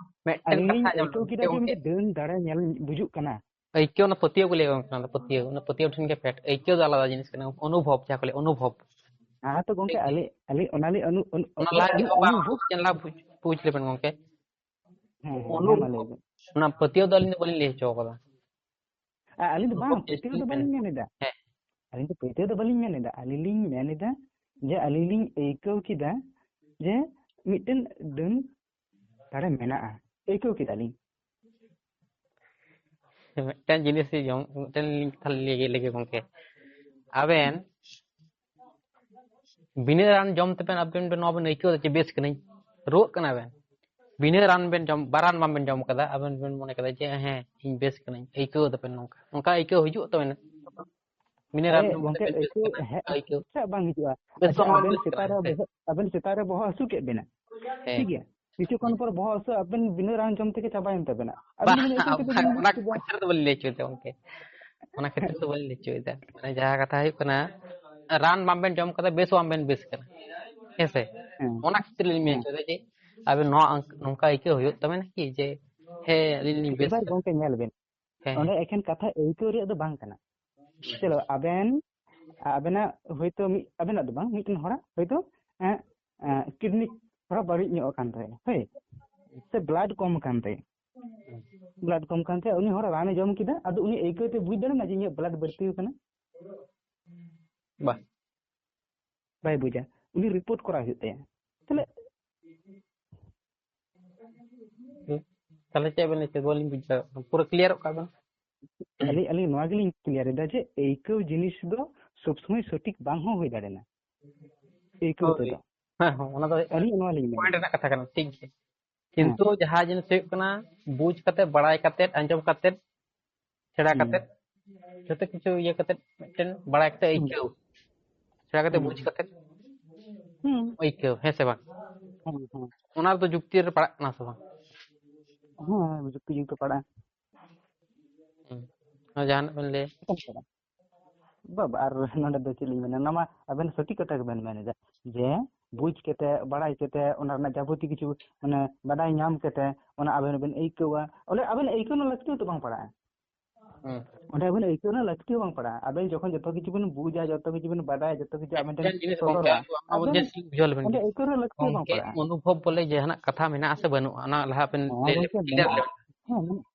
ᱢᱤᱫᱴᱮᱱ ᱟᱹᱞᱤᱧ ᱞᱤᱧ ᱠᱟᱛᱷᱟ ᱟᱹᱭᱠᱟᱹᱣ ᱟᱸᱡᱚᱢ ᱠᱮᱫᱟ ᱡᱮ ᱵᱮᱱ᱾ ᱢᱤᱫᱴᱮᱱ ᱰᱟᱹᱱ ᱫᱟᱲᱮ ᱧᱮᱞ ᱵᱩᱡᱩᱜ ᱠᱟᱱᱟ᱾ ᱟᱹᱭᱠᱟᱹᱣ, ᱚᱱᱟ ᱯᱟᱹᱛᱭᱟᱹᱣ ᱠᱚ ᱞᱟᱹᱭᱟ ᱜᱚᱝᱠᱮ, ᱚᱱᱟ ᱫᱚ ᱯᱟᱹᱛᱭᱟᱹᱣ, ᱚᱱᱟ ᱯᱟᱹᱛᱭᱟᱹᱣ ᱴᱷᱮᱱ ᱜᱮ ᱯᱷᱮᱰ᱾ ᱟᱹᱭᱠᱟᱹᱣ ᱫᱚ ᱟᱞᱟᱫᱟ ᱡᱤᱱᱤᱥ ᱠᱟᱱᱟ, ᱚᱱᱩᱵᱷᱚᱵ ᱡᱟᱦᱟᱸ ᱠᱚ ᱞᱟᱹᱭᱟ, ᱚᱱᱩᱵᱷᱚᱵ᱾ ᱦᱮᱸ ᱛᱚ ᱜᱚᱝᱠᱮ, ᱴᱷᱤᱠ ᱜᱮᱭᱟ᱾ ᱟᱹᱞᱤᱧ, ᱟᱹᱞᱤᱧ ᱚᱱᱟ ᱞᱤᱧ ᱚᱱᱩ-, ᱚᱱᱩ-, ᱚᱱᱟ ᱚᱱᱩ-, ᱞᱟᱦᱟ ᱜᱮ ᱚᱱᱩ-, ᱵᱟᱵᱟ ᱚᱱᱩᱵᱷᱚᱵ᱾ ᱪᱮᱫ ᱞᱟᱦᱟ ᱵᱩᱡᱽ, ᱵᱩᱡᱽ ᱞᱮᱵᱮᱱ ᱜᱚᱝᱠᱮ᱾ ᱦᱮᱸ, ᱦᱮᱸ, ᱦᱮᱸ, ᱢᱟ ᱚᱱᱩᱵᱷᱚᱵ, ᱞᱟᱹᱭ ᱵᱮᱱ᱾ ᱚᱱᱟ ᱯᱟᱹᱛᱭᱟᱹᱣ ᱫᱚ ᱟᱹᱞᱤᱧ ᱫᱚ ᱵᱟᱹᱞᱤᱧ ᱞᱟᱹᱭ ᱦᱚᱪᱚ ᱠᱟᱫᱟ᱾ ᱟ-, ᱟᱹᱞᱤᱧ ᱫᱚ ᱵᱟᱝ, ᱚᱱᱩᱵᱷᱚᱵ ᱡᱤᱱᱤᱥ ᱯᱟᱹᱛᱭᱟᱹᱣ ᱫᱚ ᱠᱟᱱᱟ᱾ ᱵᱟᱹᱞᱤᱧ ᱢᱮᱱ ᱮᱫᱟ᱾ ᱦᱮᱸ᱾ ᱟᱹᱞᱤᱧ ᱫᱚ ᱯᱟᱹᱛᱭᱟᱹᱣ ᱫᱚ ᱵᱟᱹᱞᱤᱧ ᱢᱮᱱ ᱮᱫᱟ᱾ ᱟᱹᱞᱤᱧ ᱞᱤᱧ ᱢᱮᱱ ᱮᱫᱟ ᱡᱮ ᱟᱹᱞᱤᱧ ᱞᱤᱧ ᱟᱹᱭᱠᱟᱹᱣ ᱠᱮᱫᱟ ᱡᱮ ᱢᱤᱫᱴᱮᱱ ᱰᱟᱹᱱ ᱫᱟᱲᱮ ᱢᱮᱱᱟᱜᱼᱟ, ᱟᱹᱭᱠᱟᱹᱣ ᱠᱮᱫᱟ ᱞᱤᱧ᱾ ᱢᱤᱫᱴᱮᱱ ᱡᱤᱱᱤᱥ ᱡᱚᱢ, ᱢᱤᱫᱴᱮᱱ ᱞᱤᱧ ᱠᱟᱛᱷᱟ ᱞᱤᱧ ᱞᱟᱹᱭ ᱞᱮᱜᱮ ᱜᱚᱝᱠᱮ᱾ ᱟᱵᱮᱱ ᱵᱤᱱᱟᱹ ᱨᱟᱱ ᱡᱚᱢ ᱛᱮᱵᱮᱱ ᱟᱵᱮᱱ ᱵᱮᱱ ᱱᱚᱣᱟ ᱵᱮᱱ ᱟᱹᱭᱠᱟᱹᱣ ᱮᱫᱟ ᱡᱮ ᱵᱮᱥ ᱠᱟᱹᱱᱟᱹᱧ, ᱨᱩᱣᱟᱹᱜ ᱠᱟᱱᱟ ᱵᱮᱱ, ᱵᱤᱱᱟᱹ ᱨᱟᱱ ᱵᱮᱱ ᱡᱚᱢ, ᱵᱟ ᱨᱟᱱ ᱵᱟᱝ ᱵᱮᱱ ᱡᱚᱢ ᱠᱟᱫᱟ, ᱟᱵᱮᱱ ᱵᱮᱱ ᱢᱚᱱᱮ ᱠᱟᱫᱟ ᱡᱮ ᱦᱮᱸ ᱤᱧ ᱵᱮᱥ ᱠᱟᱹᱱᱟᱹᱧ, ᱟᱹᱭᱠᱟᱹᱣ ᱫᱟᱵᱮᱱ ᱱᱚᱝᱠᱟ, ᱚᱱᱠᱟ ᱟᱹᱭᱠᱟᱹᱣ ᱦᱤᱡᱩᱜ ᱛᱟᱵᱮᱱᱟ? ᱵᱤᱱᱟᱹ ᱨᱟᱱ ᱟᱨᱮ ᱡᱚᱢ ᱠᱟᱛᱮ ᱜᱚᱝᱠᱮ, ᱵᱮᱱ ᱵᱮᱥ ᱟᱹᱭᱠᱟᱹᱣ ᱠᱟᱱᱟ, ᱦᱮᱡ ᱚᱱᱠᱟ ᱟᱹᱭᱠᱟᱹᱣ? ᱪᱮᱫᱟᱜ ᱵᱟᱝ ᱦᱤᱡᱩᱜᱼᱟ? ᱵᱮᱥ ᱟᱪᱪᱷᱟ, ᱵᱟᱝ ᱟᱵᱮᱱ ᱵᱮᱥ ᱥᱮᱛᱟᱜ ᱠᱟᱱᱟ, ᱨᱮ ᱦᱮᱸ ᱥᱮ? ᱵᱚᱦᱚᱜ, ᱟᱵᱮᱱ ᱥᱮᱛᱟᱜ ᱨᱮ ᱵᱚᱦᱚᱜ ᱦᱟᱹᱥᱩ ᱠᱮᱫ ᱵᱮᱱᱟ, ᱦᱮᱸ᱾ ᱴᱷᱤᱠ ᱜᱮᱭᱟ? ᱠᱤᱪᱷᱩ ᱠᱷᱚᱱ ᱦᱮᱸ᱾ ᱯᱚᱨ ᱵᱚᱦᱚᱜ ᱦᱟᱹᱥᱩ ᱟᱵᱮᱱ ᱵᱤᱱᱟᱹ ᱨᱟᱱ ᱡᱚᱢ ᱛᱮᱜᱮ ᱪᱟᱵᱟᱭᱮᱱ ᱛᱟᱵᱮᱱᱟ᱾ ᱟᱵᱮᱱ ᱵᱟᱝ, ᱵᱤᱱᱟᱹ ᱨᱟᱱ ᱡᱚᱢ ᱚᱱᱠᱟ, ᱛᱮᱜᱮ ᱵᱮᱱ ᱚᱱᱟ ᱵᱩᱡᱽ ᱠᱮᱫᱟ᱾ ᱠᱷᱟᱹᱛᱤᱨ ᱫᱚ ᱵᱟᱹᱞᱤᱧ ᱞᱟᱹᱭ ᱦᱚᱪᱚᱭᱮᱫᱟ ᱜᱚᱝᱠᱮ, ᱚᱱᱟ ᱠᱷᱟᱹᱛᱤᱨ ᱫᱚ ᱵᱟᱹᱞᱤᱧ ᱞᱟᱹᱭ ᱦᱚᱪᱚᱭᱮᱫᱟ᱾ ᱢᱟᱱᱮ ᱡᱟᱦᱟᱸ ᱠᱟᱛᱷᱟ ᱦᱩᱭᱩᱜ ᱠᱟᱱᱟ, ᱨᱟᱱ ᱵᱟᱢ ᱵᱮᱱ ᱡᱚᱢ ᱠᱟᱫᱟ, ᱵᱮᱥ ᱦᱚᱸ ᱵᱟᱢ ᱵᱮᱱ ᱵᱮᱥ ᱠᱟᱱᱟ, ᱦᱮᱸ ᱥᱮ? ᱦᱮᱸ᱾ ᱚᱱᱟ ᱠᱷᱟᱹᱛᱤᱨ ᱞᱤᱧ ᱢᱮᱱ ᱦᱮᱸ᱾ ᱦᱚᱪᱚᱭᱮᱫᱟ ᱡᱮ ᱟᱵᱮᱱ ᱱᱚᱣᱟ ᱚᱝ-, ᱱᱚᱝᱠᱟ ᱟᱹᱭᱠᱟᱹᱣ ᱦᱩᱭᱩᱜ ᱛᱟᱵᱮᱱᱟ ᱠᱤ ᱡᱮ ᱦᱮᱸ, ᱟᱹᱞᱤᱧ ᱞᱤᱧ ᱵᱮᱥ ᱮᱵᱟᱨ ᱠᱟᱱᱟ? ᱜᱚᱝᱠᱮ ᱧᱮᱞ ᱵᱮᱱ, ᱦᱮᱸ, ᱚᱸᱰᱮ ᱦᱮᱸ᱾ ᱮᱠᱷᱮᱱ ᱠᱟᱛᱷᱟ ᱟᱹᱭᱠᱟᱹᱣ ᱨᱮᱭᱟᱜ ᱫᱚ ᱵᱟᱝ ᱠᱟᱱᱟ᱾ ᱪᱚᱞᱚ, ᱟᱵᱮᱱ, ᱟᱵᱮᱱᱟᱜ ᱦᱚᱭᱛᱳ ᱢᱤᱫ, ᱟᱵᱮᱱᱟᱜ ᱫᱚ ᱵᱟᱝ, ᱢᱤᱫᱴᱮᱱ ᱦᱚᱲᱟᱜ ᱦᱚᱭᱛᱳ, ᱮᱸ, ᱮᱸ, ᱠᱤᱰᱱᱤ ᱛᱷᱚᱲᱟ ᱵᱟᱹᱲᱤᱡ ᱧᱚᱜ ᱟᱠᱟᱱ ᱛᱟᱭᱟ, ᱦᱳᱭ, ᱥᱮ ᱵᱞᱟᱰ ᱠᱚᱢ ᱟᱠᱟᱱ ᱛᱟᱭᱟ, ᱵᱞᱟᱰ ᱠᱚᱢ ᱟᱠᱟᱱ ᱛᱟᱭᱟ, ᱩᱱᱤ ᱦᱚᱲ ᱨᱟᱱᱮ ᱡᱚᱢ ᱠᱮᱫᱟ, ᱟᱫᱚ ᱩᱱᱤ ᱟᱹᱭᱠᱟᱹᱣ ᱛᱮ ᱵᱩᱡᱽ ᱫᱟᱲᱮᱭᱟᱜᱼᱟ ᱡᱮ ᱤᱧᱟᱹᱜ ᱵᱞᱟᱰ ᱵᱟᱹᱲᱛᱤ ᱟᱠᱟᱱᱟ? ᱵᱟ᱾ ᱵᱟᱭ ᱵᱩᱡᱟ, ᱩᱱᱤ ᱨᱤᱯᱳᱨᱴ ᱠᱚᱨᱟᱣ ᱦᱩᱭᱩᱜ ᱛᱟᱭᱟ᱾ ᱛᱟᱦᱞᱮ ᱦᱩᱸ᱾ ᱛᱟᱦᱞᱮ ᱪᱮᱫ ᱵᱮᱱ ᱞᱟᱹᱭ ᱦᱚᱪᱚᱭᱮᱫᱟ? ᱵᱟᱹᱞᱤᱧ ᱵᱩᱡᱽ ᱫᱟᱲᱮᱭᱟᱜ ᱠᱟᱱᱟ᱾ ᱯᱩᱨᱟᱹ ᱠᱞᱤᱭᱟᱨᱚᱜ ᱠᱟᱜ ᱵᱮᱱ᱾ ᱟᱹᱞᱤᱧ, ᱟᱹᱞᱤᱧ ᱱᱚᱣᱟ ᱜᱮᱞᱤᱧ ᱠᱞᱤᱭᱟᱨ ᱮᱫᱟ ᱡᱮ ᱟᱹᱭᱠᱟᱹᱣ ᱡᱤᱱᱤᱥ ᱫᱚ ᱥᱚᱵ ᱥᱚᱢᱚᱭ ᱥᱚᱴᱷᱤᱠ ᱵᱟᱝ ᱦᱚᱸ ᱦᱩᱭ ᱫᱟᱲᱮᱭᱟᱜᱼᱟ᱾ ᱟᱹᱭᱠᱟᱹᱣ ᱦᱳᱭ᱾ ᱛᱮᱫᱚ᱾ ᱦᱮᱸ, ᱦᱮᱸ, ᱚᱱᱟ ᱫᱚ ᱟᱹᱞᱤᱧ ᱱᱚᱣᱟ ᱞᱤᱧ ᱢᱮᱱᱟ᱾ ᱯᱚᱭᱮᱱᱴ ᱨᱮᱱᱟᱜ ᱠᱟᱛᱷᱟ ᱠᱟᱱᱟ, ᱴᱷᱤᱠ ᱜᱮᱭᱟ᱾ ᱦᱮᱸ᱾ ᱠᱤᱱᱛᱩ ᱡᱟᱦᱟᱸ ᱡᱤᱱᱤᱥ ᱦᱩᱭᱩᱜ ᱠᱟᱱᱟ, ᱵᱩᱡᱽ ᱠᱟᱛᱮ, ᱵᱟᱲᱟᱭ ᱠᱟᱛᱮ, ᱟᱸᱡᱚᱢ ᱠᱟᱛᱮ, ᱥᱮᱬᱟ ᱦᱩᱸ᱾ ᱠᱟᱛᱮ, ᱡᱚᱛᱚ ᱠᱤᱪᱷᱩ ᱤᱭᱟᱹ ᱠᱟᱛᱮ, ᱢᱤᱫᱴᱮᱱ ᱵᱟᱲᱟᱭ ᱠᱟᱛᱮ ᱦᱩᱸ᱾ ᱟᱹᱭᱠᱟᱹᱣ, ᱥᱮᱬᱟ ᱠᱟᱛᱮ ᱦᱩᱸ᱾ ᱵᱩᱡᱽ ᱠᱟᱛᱮ ᱦᱩᱸ᱾ ᱟᱹᱭᱠᱟᱹᱣ, ᱦᱮᱸ ᱥᱮ ᱵᱟᱝ? ᱦᱩᱸ, ᱦᱩᱸ᱾ ᱚᱱᱟ ᱨᱮᱫᱚ ᱡᱩᱠᱛᱤ ᱨᱮ ᱯᱟᱲᱟᱜ ᱠᱟᱱᱟ ᱥᱮ ᱵᱟᱝ? ᱦᱮᱸ, ᱡᱩᱠᱛᱤ, ᱡᱩᱠᱛᱤ ᱯᱟᱲᱟᱜᱼᱟ᱾ ᱦᱩᱸ᱾ ᱟᱨ ᱡᱟᱦᱟᱱᱟᱜ ᱵᱮᱱ ᱞᱟᱹᱭᱟ? ᱮᱠᱟᱞ ᱯᱟᱲᱟᱜᱼᱟ᱾ ᱵᱟᱵᱟ, ᱟᱨ ᱱᱚᱰᱮ ᱫᱚ ᱪᱮᱫ ᱞᱤᱧ ᱢᱮᱱᱟ, ᱚᱱᱟ ᱢᱟ ᱟᱵᱮᱱ ᱥᱚᱴᱷᱤᱠ ᱠᱟᱛᱷᱟ ᱜᱮᱵᱮᱱ ᱢᱮᱱ ᱮᱫᱟ, ᱡᱮ ᱵᱩᱡᱽ ᱠᱟᱛᱮ, ᱵᱟᱲᱟᱭ ᱠᱟᱛᱮ, ᱚᱱᱟ ᱨᱮᱱᱟᱜ ᱡᱟᱵᱚᱛᱤ ᱠᱤᱪᱷᱩ, ᱢᱟᱱᱮ, ᱵᱟᱰᱟᱭ ᱧᱟᱢ ᱠᱟᱛᱮ, ᱚᱱᱟ ᱟᱵᱮᱱ ᱵᱮᱱ ᱟᱹᱭᱠᱟᱹᱣᱟ, ᱚᱸᱰᱮ ᱟᱵᱮᱱ ᱟᱹᱭᱠᱟᱹᱣ ᱨᱮᱱᱟᱜ ᱞᱟᱹᱠᱛᱤ ᱦᱚᱸᱛᱚ ᱵᱟᱝ ᱯᱟᱲᱟᱜᱼᱟ᱾ ᱦᱩᱸ᱾ ᱚᱸᱰᱮ ᱟᱵᱮᱱ ᱟᱹᱭᱠᱟᱹᱣ ᱨᱮᱱᱟᱜ ᱞᱟᱹᱠᱛᱤ ᱦᱚᱸ ᱵᱟᱝ ᱯᱟᱲᱟᱜᱼᱟ᱾ ᱟᱵᱮᱱ ᱡᱚᱠᱷᱚᱱ ᱡᱚᱛᱚ ᱠᱤᱪᱷᱩ ᱵᱮᱱ ᱵᱩᱡᱟ, ᱡᱚᱛᱚ ᱠᱤᱪᱷᱩ ᱵᱮᱱ ᱵᱟᱰᱟᱭᱟ, ᱡᱚᱛᱚ ᱠᱤᱪᱷᱩ ᱟᱵᱮᱱ ᱴᱷᱮᱱ ᱢᱤᱫᱴᱮᱱ ᱡᱤᱱᱤᱥ ᱜᱚᱝᱠᱮ, ᱥᱚᱫᱚᱨᱚᱜᱼᱟ, ᱟᱵᱚ ᱟᱵᱮᱱ ᱡᱮ ᱪᱮᱫ ᱵᱩᱡᱷᱟᱹᱣ ᱞᱮᱵᱮᱱ ᱚᱸᱰᱮ ᱜᱮ, ᱟᱹᱭᱠᱟᱹᱣ ᱨᱮᱱᱟᱜ ᱞᱟᱹᱠᱛᱤ ᱦᱚᱸ ᱵᱟᱝ ᱜᱚᱝᱠᱮ, ᱯᱟᱲᱟᱜᱼᱟ᱾ ᱚᱱᱩᱵᱷᱚᱵ ᱵᱚᱞᱮ ᱡᱟᱦᱟᱱᱟᱜ ᱠᱟᱛᱷᱟ ᱢᱮᱱᱟᱜᱼᱟ ᱥᱮ ᱵᱟᱹᱱᱩᱜᱼᱟ, ᱚᱱᱟ ᱞᱟᱦᱟ ᱵᱮᱱ ᱦᱚᱸ ᱞᱟᱹᱭ ᱜᱚᱝᱠᱮ, ᱞᱮᱵᱮᱱ, ᱠᱞᱤᱭᱟᱨ ᱢᱮᱱᱟᱜᱼᱟ᱾ ᱞᱮᱵᱮᱱ᱾ ᱦᱮᱸ, ᱢᱮᱱᱟᱜ-,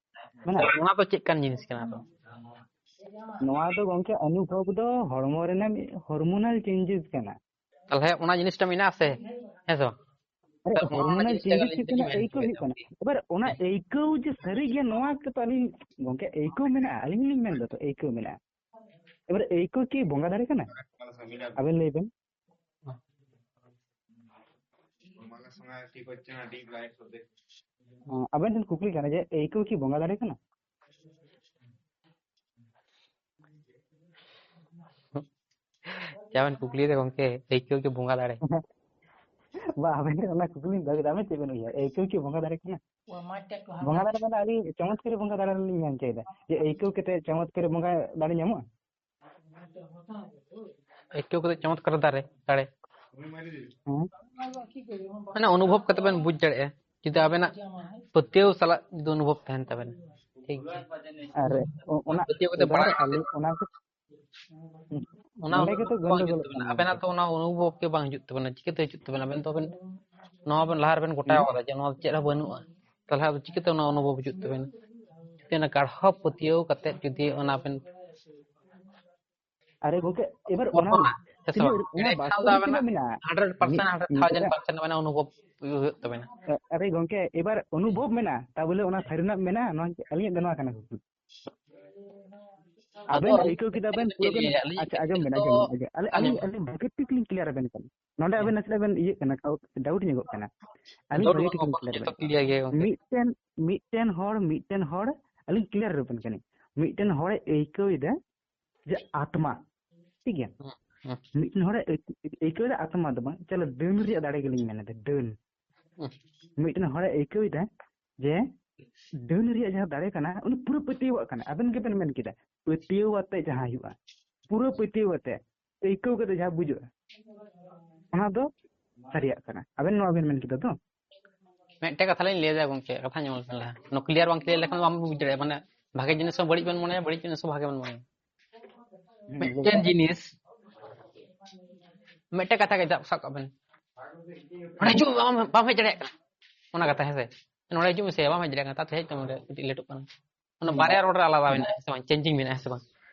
ᱢᱮᱱᱟᱜᱼᱟ᱾ ᱚᱱᱟ ᱫᱚ ᱪᱮᱫ ᱠᱟᱱ ᱡᱤᱱᱤᱥ ᱠᱟᱱᱟ ᱟᱫᱚ? ᱱᱚᱣᱟ ᱫᱚ ᱜᱚᱝᱠᱮ ᱚᱱᱩᱵᱷᱚᱵ ᱫᱚ ᱦᱚᱲᱢᱚ ᱨᱮᱱᱟᱜ ᱢᱤᱫ ᱦᱚᱨᱢᱳᱱᱟᱞ ᱪᱮᱧᱡᱮᱥ ᱠᱟᱱᱟ᱾ ᱛᱟᱦᱞᱮ ᱚᱱᱟ ᱡᱤᱱᱤᱥᱴᱟ ᱢᱮᱱᱟᱜᱼᱟ ᱥᱮ? ᱦᱮᱸ ᱥᱮ ᱵᱟᱝ? ᱟᱨᱮ, ᱛᱟᱦᱞᱮ ᱚᱱᱟ ᱦᱚᱨᱢᱳᱱᱟᱞ ᱡᱤᱱᱤᱥᱴᱟ ᱪᱮᱧᱡᱮᱥ ᱟᱹᱞᱤᱧ ᱦᱩᱭᱩᱜ ᱠᱟᱹᱴᱤᱡ ᱠᱟᱱᱟ, ᱢᱮᱱ ᱟᱹᱭᱠᱟᱹᱣ ᱦᱚᱪᱚᱭᱮᱫᱟ ᱦᱩᱭᱩᱜ ᱠᱟᱱᱟ᱾ ᱜᱚᱝᱠᱮ᱾ ᱮᱵᱟᱨ ᱚᱱᱟ ᱦᱮᱸ᱾ ᱟᱹᱭᱠᱟᱹᱣ ᱡᱮ ᱥᱟᱹᱨᱤ ᱜᱮ ᱱᱚᱣᱟ ᱠᱟᱛᱷᱟ ᱟᱹᱞᱤᱧ, ᱜᱚᱝᱠᱮ, ᱟᱹᱭᱠᱟᱹᱣ ᱢᱮᱱᱟᱜᱼᱟ, ᱟᱹᱞᱤᱧ ᱦᱚᱸᱞᱤᱧ ᱢᱮᱱ ᱫᱟ ᱛᱚ, ᱟᱹᱭᱠᱟᱹᱣ ᱢᱮᱱᱟᱜᱼᱟ᱾ ᱮᱵᱟᱨ ᱟᱹᱭᱠᱟᱹᱣ ᱠᱤ ᱵᱚᱸᱜᱟ ᱫᱟᱲᱮ ᱠᱟᱱᱟ? ᱟᱵᱮᱱ ᱞᱟᱹᱭ ᱵᱮᱱ᱾ ᱦᱮᱸ, ᱟᱵᱮᱱ ᱴᱷᱮᱱ ᱠᱩᱠᱞᱤ ᱠᱟᱱᱟ ᱡᱮ ᱟᱹᱭᱠᱟᱹᱣ ᱠᱤ ᱵᱚᱸᱜᱟ ᱫᱟᱲᱮ ᱠᱟᱱᱟ? ᱡᱟᱦᱟᱸ ᱵᱮᱱ ᱠᱩᱠᱞᱤᱭᱮᱫᱟ ᱜᱚᱝᱠᱮ, ᱟᱹᱭᱠᱟᱹᱣ ᱠᱤ ᱵᱚᱸᱜᱟ ᱫᱟᱲᱮ? ᱵᱟ, ᱟᱵᱮᱱ ᱴᱷᱮᱱ ᱚᱱᱟ ᱠᱩᱠᱞᱤ ᱫᱚᱦᱚ ᱠᱮᱫᱟ, ᱟᱵᱮᱱ ᱪᱮᱫ ᱵᱮᱱ ᱩᱭᱦᱟᱹᱨ, ᱟᱹᱭᱠᱟᱹᱣ ᱠᱤ ᱵᱚᱸᱜᱟ ᱫᱟᱲᱮ ᱠᱟᱱᱟ? ᱵᱚᱸᱜᱟ ᱫᱟᱲᱮ ᱢᱟᱱᱮ ᱟᱹᱰᱤ ᱪᱚᱢᱚᱛᱠᱟᱨᱤ ᱵᱚᱸᱜᱟ ᱫᱟᱲᱮ ᱞᱤᱧ ᱢᱮᱱ ᱦᱚᱪᱚᱭᱮᱫᱟ, ᱡᱮ ᱟᱹᱭᱠᱟᱹᱣ ᱠᱟᱛᱮ ᱪᱚᱢᱚᱛᱠᱟᱨᱤ ᱵᱚᱸᱜᱟ ᱫᱟᱲᱮ ᱧᱟᱢᱚᱜᱼᱟ? ᱟᱹᱭᱠᱟᱹᱣ ᱠᱟᱛᱮ ᱪᱚᱢᱚᱛᱠᱟᱨ ᱫᱟᱲᱮ, ᱫᱟᱲᱮ᱾ ᱦᱮᱸ᱾ ᱢᱟᱱᱮ ᱚᱱᱩᱵᱷᱚᱵ ᱠᱟᱛᱮ ᱵᱮᱱ ᱵᱩᱡᱽ ᱫᱟᱲᱮᱭᱟᱜᱼᱟ, ᱡᱩᱫᱤ ᱟᱵᱮᱱᱟᱜ ᱯᱟᱹᱛᱭᱟᱹᱣ ᱥᱟᱞᱟᱜ ᱡᱩᱫᱤ ᱚᱱᱩᱵᱷᱚᱵ ᱛᱟᱦᱮᱱ ᱛᱟᱵᱮᱱᱟ᱾ ᱴᱷᱤᱠ ᱜᱮᱭᱟ? ᱟᱨ ᱚ-, ᱚᱱᱟ ᱯᱟᱹᱛᱭᱟᱹᱣ ᱠᱟᱛᱮ ᱮᱵᱟᱨ ᱯᱟᱲᱦᱟᱜ ᱟᱞᱮ ᱚᱱᱟ ᱠᱚ, ᱚᱱᱟ ᱱᱚᱰᱮ ᱚᱱᱩᱵᱷᱚᱵ ᱜᱮᱛᱚ ᱵᱟᱝ ᱦᱤᱡᱩᱜ ᱜᱚᱱᱰᱳᱜᱳᱞᱚᱜ ᱛᱟᱵᱮᱱᱟ᱾ ᱠᱟᱱᱟ ᱟᱵᱮᱱᱟᱜ ᱜᱚᱝᱠᱮ᱾ ᱛᱚ ᱚᱱᱟ ᱚᱱᱩᱵᱷᱚᱵ ᱜᱮ ᱵᱟᱝ ᱦᱤᱡᱩᱜ ᱛᱟᱵᱮᱱᱟ᱾ ᱪᱤᱠᱟᱹᱛᱮ ᱦᱤᱡᱩᱜ ᱛᱟᱵᱮᱱᱟ? ᱟᱵᱮᱱ ᱛᱚ ᱟᱵᱮᱱ ᱱᱚᱣᱟ ᱵᱮᱱ ᱞᱟᱦᱟ ᱨᱮᱵᱮᱱ ᱜᱚᱴᱟᱣ ᱦᱩᱸ᱾ ᱠᱟᱫᱟ ᱡᱮ ᱱᱚᱣᱟ ᱪᱮᱫ ᱦᱚᱸ ᱵᱟᱹᱱᱩᱜᱼᱟ, ᱛᱟᱦᱚᱞᱮ ᱟᱫᱚ ᱪᱤᱠᱟᱹᱛᱮ ᱚᱱᱟ ᱚᱱᱩᱵᱷᱚᱵ ᱦᱤᱡᱩᱜ ᱛᱟᱵᱮᱱᱟ? ᱡᱩᱫᱤ ᱚᱱᱟ ᱜᱟᱲᱦᱚ ᱯᱟᱹᱛᱭᱟᱹᱣ ᱠᱟᱛᱮ ᱡᱩᱫᱤ ᱚᱱᱟ ᱵᱮᱱ ᱟᱨᱮ ᱜᱚᱝᱠᱮ, ᱮᱵᱟᱨ ᱚᱱᱟ ᱠᱚᱞᱯᱚᱱᱟ, ᱦᱮᱸ ᱥᱮ ᱛᱤᱱᱟᱹᱜ ᱵᱟᱝ? ᱚᱱᱟ ᱮᱲᱮ ᱠᱷᱟᱱ ᱫᱚ ᱵᱟᱥᱛᱚᱵᱤᱠ ᱟᱵᱮᱱᱟᱜ ᱛᱤᱱᱟᱹᱜ ᱢᱮᱱᱟᱜᱼᱟ? hundred percent, ᱢᱤᱫ, hundred ᱢᱤᱫ thousand ᱴᱟᱠᱟ percent ᱢᱟᱱᱮ ᱚᱱᱩᱵᱷᱚᱵ ᱦᱩᱭᱩᱜ ᱛᱟᱵᱮᱱᱟ᱾ ᱟᱨᱮ ᱜᱚᱝᱠᱮ, ᱮᱵᱟᱨ ᱚᱱᱩᱵᱷᱚᱵ ᱢᱮᱱᱟᱜᱼᱟ, ᱛᱟ ᱵᱚᱞᱮ ᱚᱱᱟ ᱥᱟᱹᱨᱤᱱᱟᱜ ᱢᱮᱱᱟᱜᱼᱟ? ᱱᱚᱣᱟ ᱟᱹᱞᱤᱧᱟᱜ ᱫᱚ ᱱᱚᱣᱟ ᱠᱟᱱᱟ ᱠᱩᱠᱞᱤ᱾ ᱟᱫᱚ ᱟᱵᱮᱱ ᱟᱹᱞᱤᱧ ᱟᱹᱭᱠᱟᱹᱣ ᱠᱮᱫᱟ ᱵᱮᱱ ᱪᱮᱫ ᱯᱩᱨᱟᱹ ᱞᱤᱧ ᱵᱮᱱ, ᱞᱟᱹᱭᱟ? ᱟᱹᱞᱤᱧ ᱟᱪᱪᱷᱟ, ᱟᱸᱡᱚᱢ ᱵᱮᱱ, ᱫᱚ ᱟᱸᱡᱚᱢ ᱵᱮᱱ, ᱟᱸᱡᱚᱢ᱾ ᱟᱹᱞᱤᱧ, ᱟᱸᱡᱚᱢ᱾ ᱟᱹᱞᱤᱧ ᱵᱷᱟᱹᱜᱤ ᱴᱷᱤᱠ ᱞᱤᱧ clear ᱟᱵᱮᱱ ᱠᱟᱱᱟ᱾ ᱱᱚᱰᱮ ᱦᱮᱸ᱾ ᱟᱵᱮᱱ ᱱᱟᱥᱮᱱᱟᱜ ᱵᱮᱱ ᱤᱭᱟᱹᱜ ᱠᱟᱱᱟ, doubt ᱧᱚᱜᱚᱜ ᱠᱟᱱᱟ᱾ ᱟᱹᱞᱤᱧ doubt ᱵᱷᱟᱹᱜᱤ ᱵᱟᱹᱱᱩᱜ, ᱴᱷᱤᱠ ᱞᱤᱧ ᱵᱟᱹᱱᱩᱜ, clear ᱡᱚᱛᱚ ᱟᱵᱮᱱ ᱠᱟᱱᱟ᱾ Clear ᱜᱮᱭᱟ ᱜᱚᱝᱠᱮ᱾ ᱢᱤᱫᱴᱮᱱ, ᱢᱤᱫᱴᱮᱱ ᱦᱚᱲ, ᱢᱤᱫᱴᱮᱱ ᱦᱚᱲ, ᱟᱹᱞᱤᱧ clear ᱟᱵᱮᱱ ᱠᱟᱹᱱᱟᱹᱧ᱾ ᱢᱤᱫᱴᱮᱱ ᱦᱚᱲᱮ ᱟᱹᱭᱠᱟᱹᱣ ᱮᱫᱟ ᱡᱮ ᱟᱛᱢᱟ, ᱴᱷᱤᱠ ᱜᱮᱭᱟ? ᱦᱩᱸ, ᱦᱩᱸ᱾ ᱢᱤᱫᱴᱮᱱ ᱦᱚᱲᱮ ᱟᱹᱭ-, ᱟᱹᱭᱠᱟᱹᱣ ᱮᱫᱟ ᱟᱛᱢᱟ ᱫᱚ ᱵᱟᱝ, ᱪᱚᱞᱚ ᱰᱟᱹᱱ ᱨᱮᱭᱟᱜ ᱫᱟᱲᱮ ᱜᱮᱞᱤᱧ ᱢᱮᱱ ᱮᱫᱟ, ᱰᱟᱹᱱ᱾ ᱦᱩᱸ᱾ ᱢᱤᱫᱴᱮᱱ ᱦᱚᱲᱮ ᱟᱹᱭᱠᱟᱹᱣ ᱮᱫᱟ ᱡᱮ ᱰᱟᱹᱱ ᱨᱮᱭᱟᱜ ᱡᱟᱦᱟᱸ ᱫᱟᱲᱮ ᱠᱟᱱᱟ, ᱩᱱᱤ ᱯᱩᱨᱟᱹ ᱯᱟᱹᱛᱭᱟᱹᱣᱟᱜ ᱠᱟᱱᱟ᱾ ᱟᱵᱮᱱ ᱜᱮᱵᱮᱱ ᱢᱮᱱ ᱠᱮᱫᱟ, ᱯᱟᱹᱛᱭᱟᱹᱣ ᱟᱛᱮ ᱡᱟᱦᱟᱸ ᱦᱩᱭᱩᱜᱼᱟ, ᱯᱩᱨᱟᱹ ᱯᱟᱹᱛᱭᱟᱹᱣ ᱟᱛᱮ, ᱟᱹᱭᱠᱟᱹᱣ ᱠᱟᱛᱮ ᱡᱟᱦᱟᱸ ᱵᱩᱡᱷᱟᱹᱜᱼᱟ, ᱚᱱᱟ ᱫᱚ ᱥᱟᱹᱨᱤᱭᱟᱜ ᱠᱟᱱᱟ᱾ ᱟᱵᱮᱱ ᱱᱚᱣᱟ ᱵᱮᱱ ᱢᱮᱱ ᱠᱮᱫᱟ ᱛᱚ? ᱢᱤᱫᱴᱮᱡ ᱠᱟᱛᱷᱟ ᱞᱤᱧ ᱞᱟᱹᱭ ᱮᱫᱟ ᱜᱚᱝᱠᱮ, ᱠᱟᱛᱷᱟ ᱟᱸᱡᱚᱢ ᱞᱮᱵᱮᱱ ᱞᱟᱦᱟ᱾ ᱱᱚᱣᱟ clear ᱵᱟᱝ clear ᱞᱮᱠᱷᱟᱱ ᱫᱚ ᱵᱟᱢ ᱵᱩᱡᱽ ᱫᱟᱲᱮᱭᱟᱜᱼᱟ, ᱢᱟᱱᱮ ᱵᱷᱟᱜᱮ ᱡᱤᱱᱤᱥ ᱦᱚᱸ ᱵᱟᱹᱲᱤᱡ ᱵᱮᱱ ᱢᱚᱱᱮᱭᱟ, ᱵᱟᱹᱲᱤᱡ ᱡᱤᱱᱤᱥ ᱦᱚᱸ ᱵᱷᱟᱜᱮ ᱵᱮᱱ ᱢᱚᱱᱮᱭᱟ᱾ ᱦᱩᱸ, ᱢᱤᱫᱴᱮᱱ ᱞᱟᱹᱭ ᱡᱤᱱᱤᱥ, ᱢᱤᱫᱴᱮᱱ ᱠᱟᱛᱷᱟ ᱜᱮ ᱥᱟᱵ, ᱥᱟᱵ ᱠᱟᱜ ᱵᱮᱱ, ᱚᱸᱰᱮ ᱦᱤᱡᱩᱜ ᱢᱮ, ᱵᱟᱢ, ᱵᱟᱢ ᱦᱮᱡ ᱫᱟᱲᱮᱭᱟᱜ ᱠᱟᱱᱟ, ᱚᱱᱟ ᱠᱟᱛᱷᱟ, ᱦᱮᱸ ᱥᱮ? ᱱᱚᱸᱰᱮ ᱦᱤᱡᱩᱜ ᱢᱮᱥᱮ, ᱵᱟᱢ ᱦᱮᱡ ᱫᱟᱲᱮᱭᱟᱜ ᱠᱟᱱᱟ, ᱛᱟᱛᱮ ᱦᱮᱡ ᱛᱟᱢ, ᱚᱸᱰᱮ ᱠᱟᱹᱴᱤᱡ ᱞᱮᱴᱚᱜ ᱠᱟᱱᱟ᱾ ᱚᱱᱟ ᱦᱩᱸ᱾ ᱵᱟᱨᱭᱟ ᱨᱚᱲ ᱨᱮ ᱟᱞᱟᱫᱟ ᱦᱩᱸ᱾ ᱢᱮᱱᱟᱜᱼᱟ, ᱦᱮᱸ ᱥᱮ ᱵᱟᱝ? Changing ᱢᱮᱱᱟᱜᱼᱟ, ᱦᱮᱸ ᱥᱮ ᱵᱟᱝ?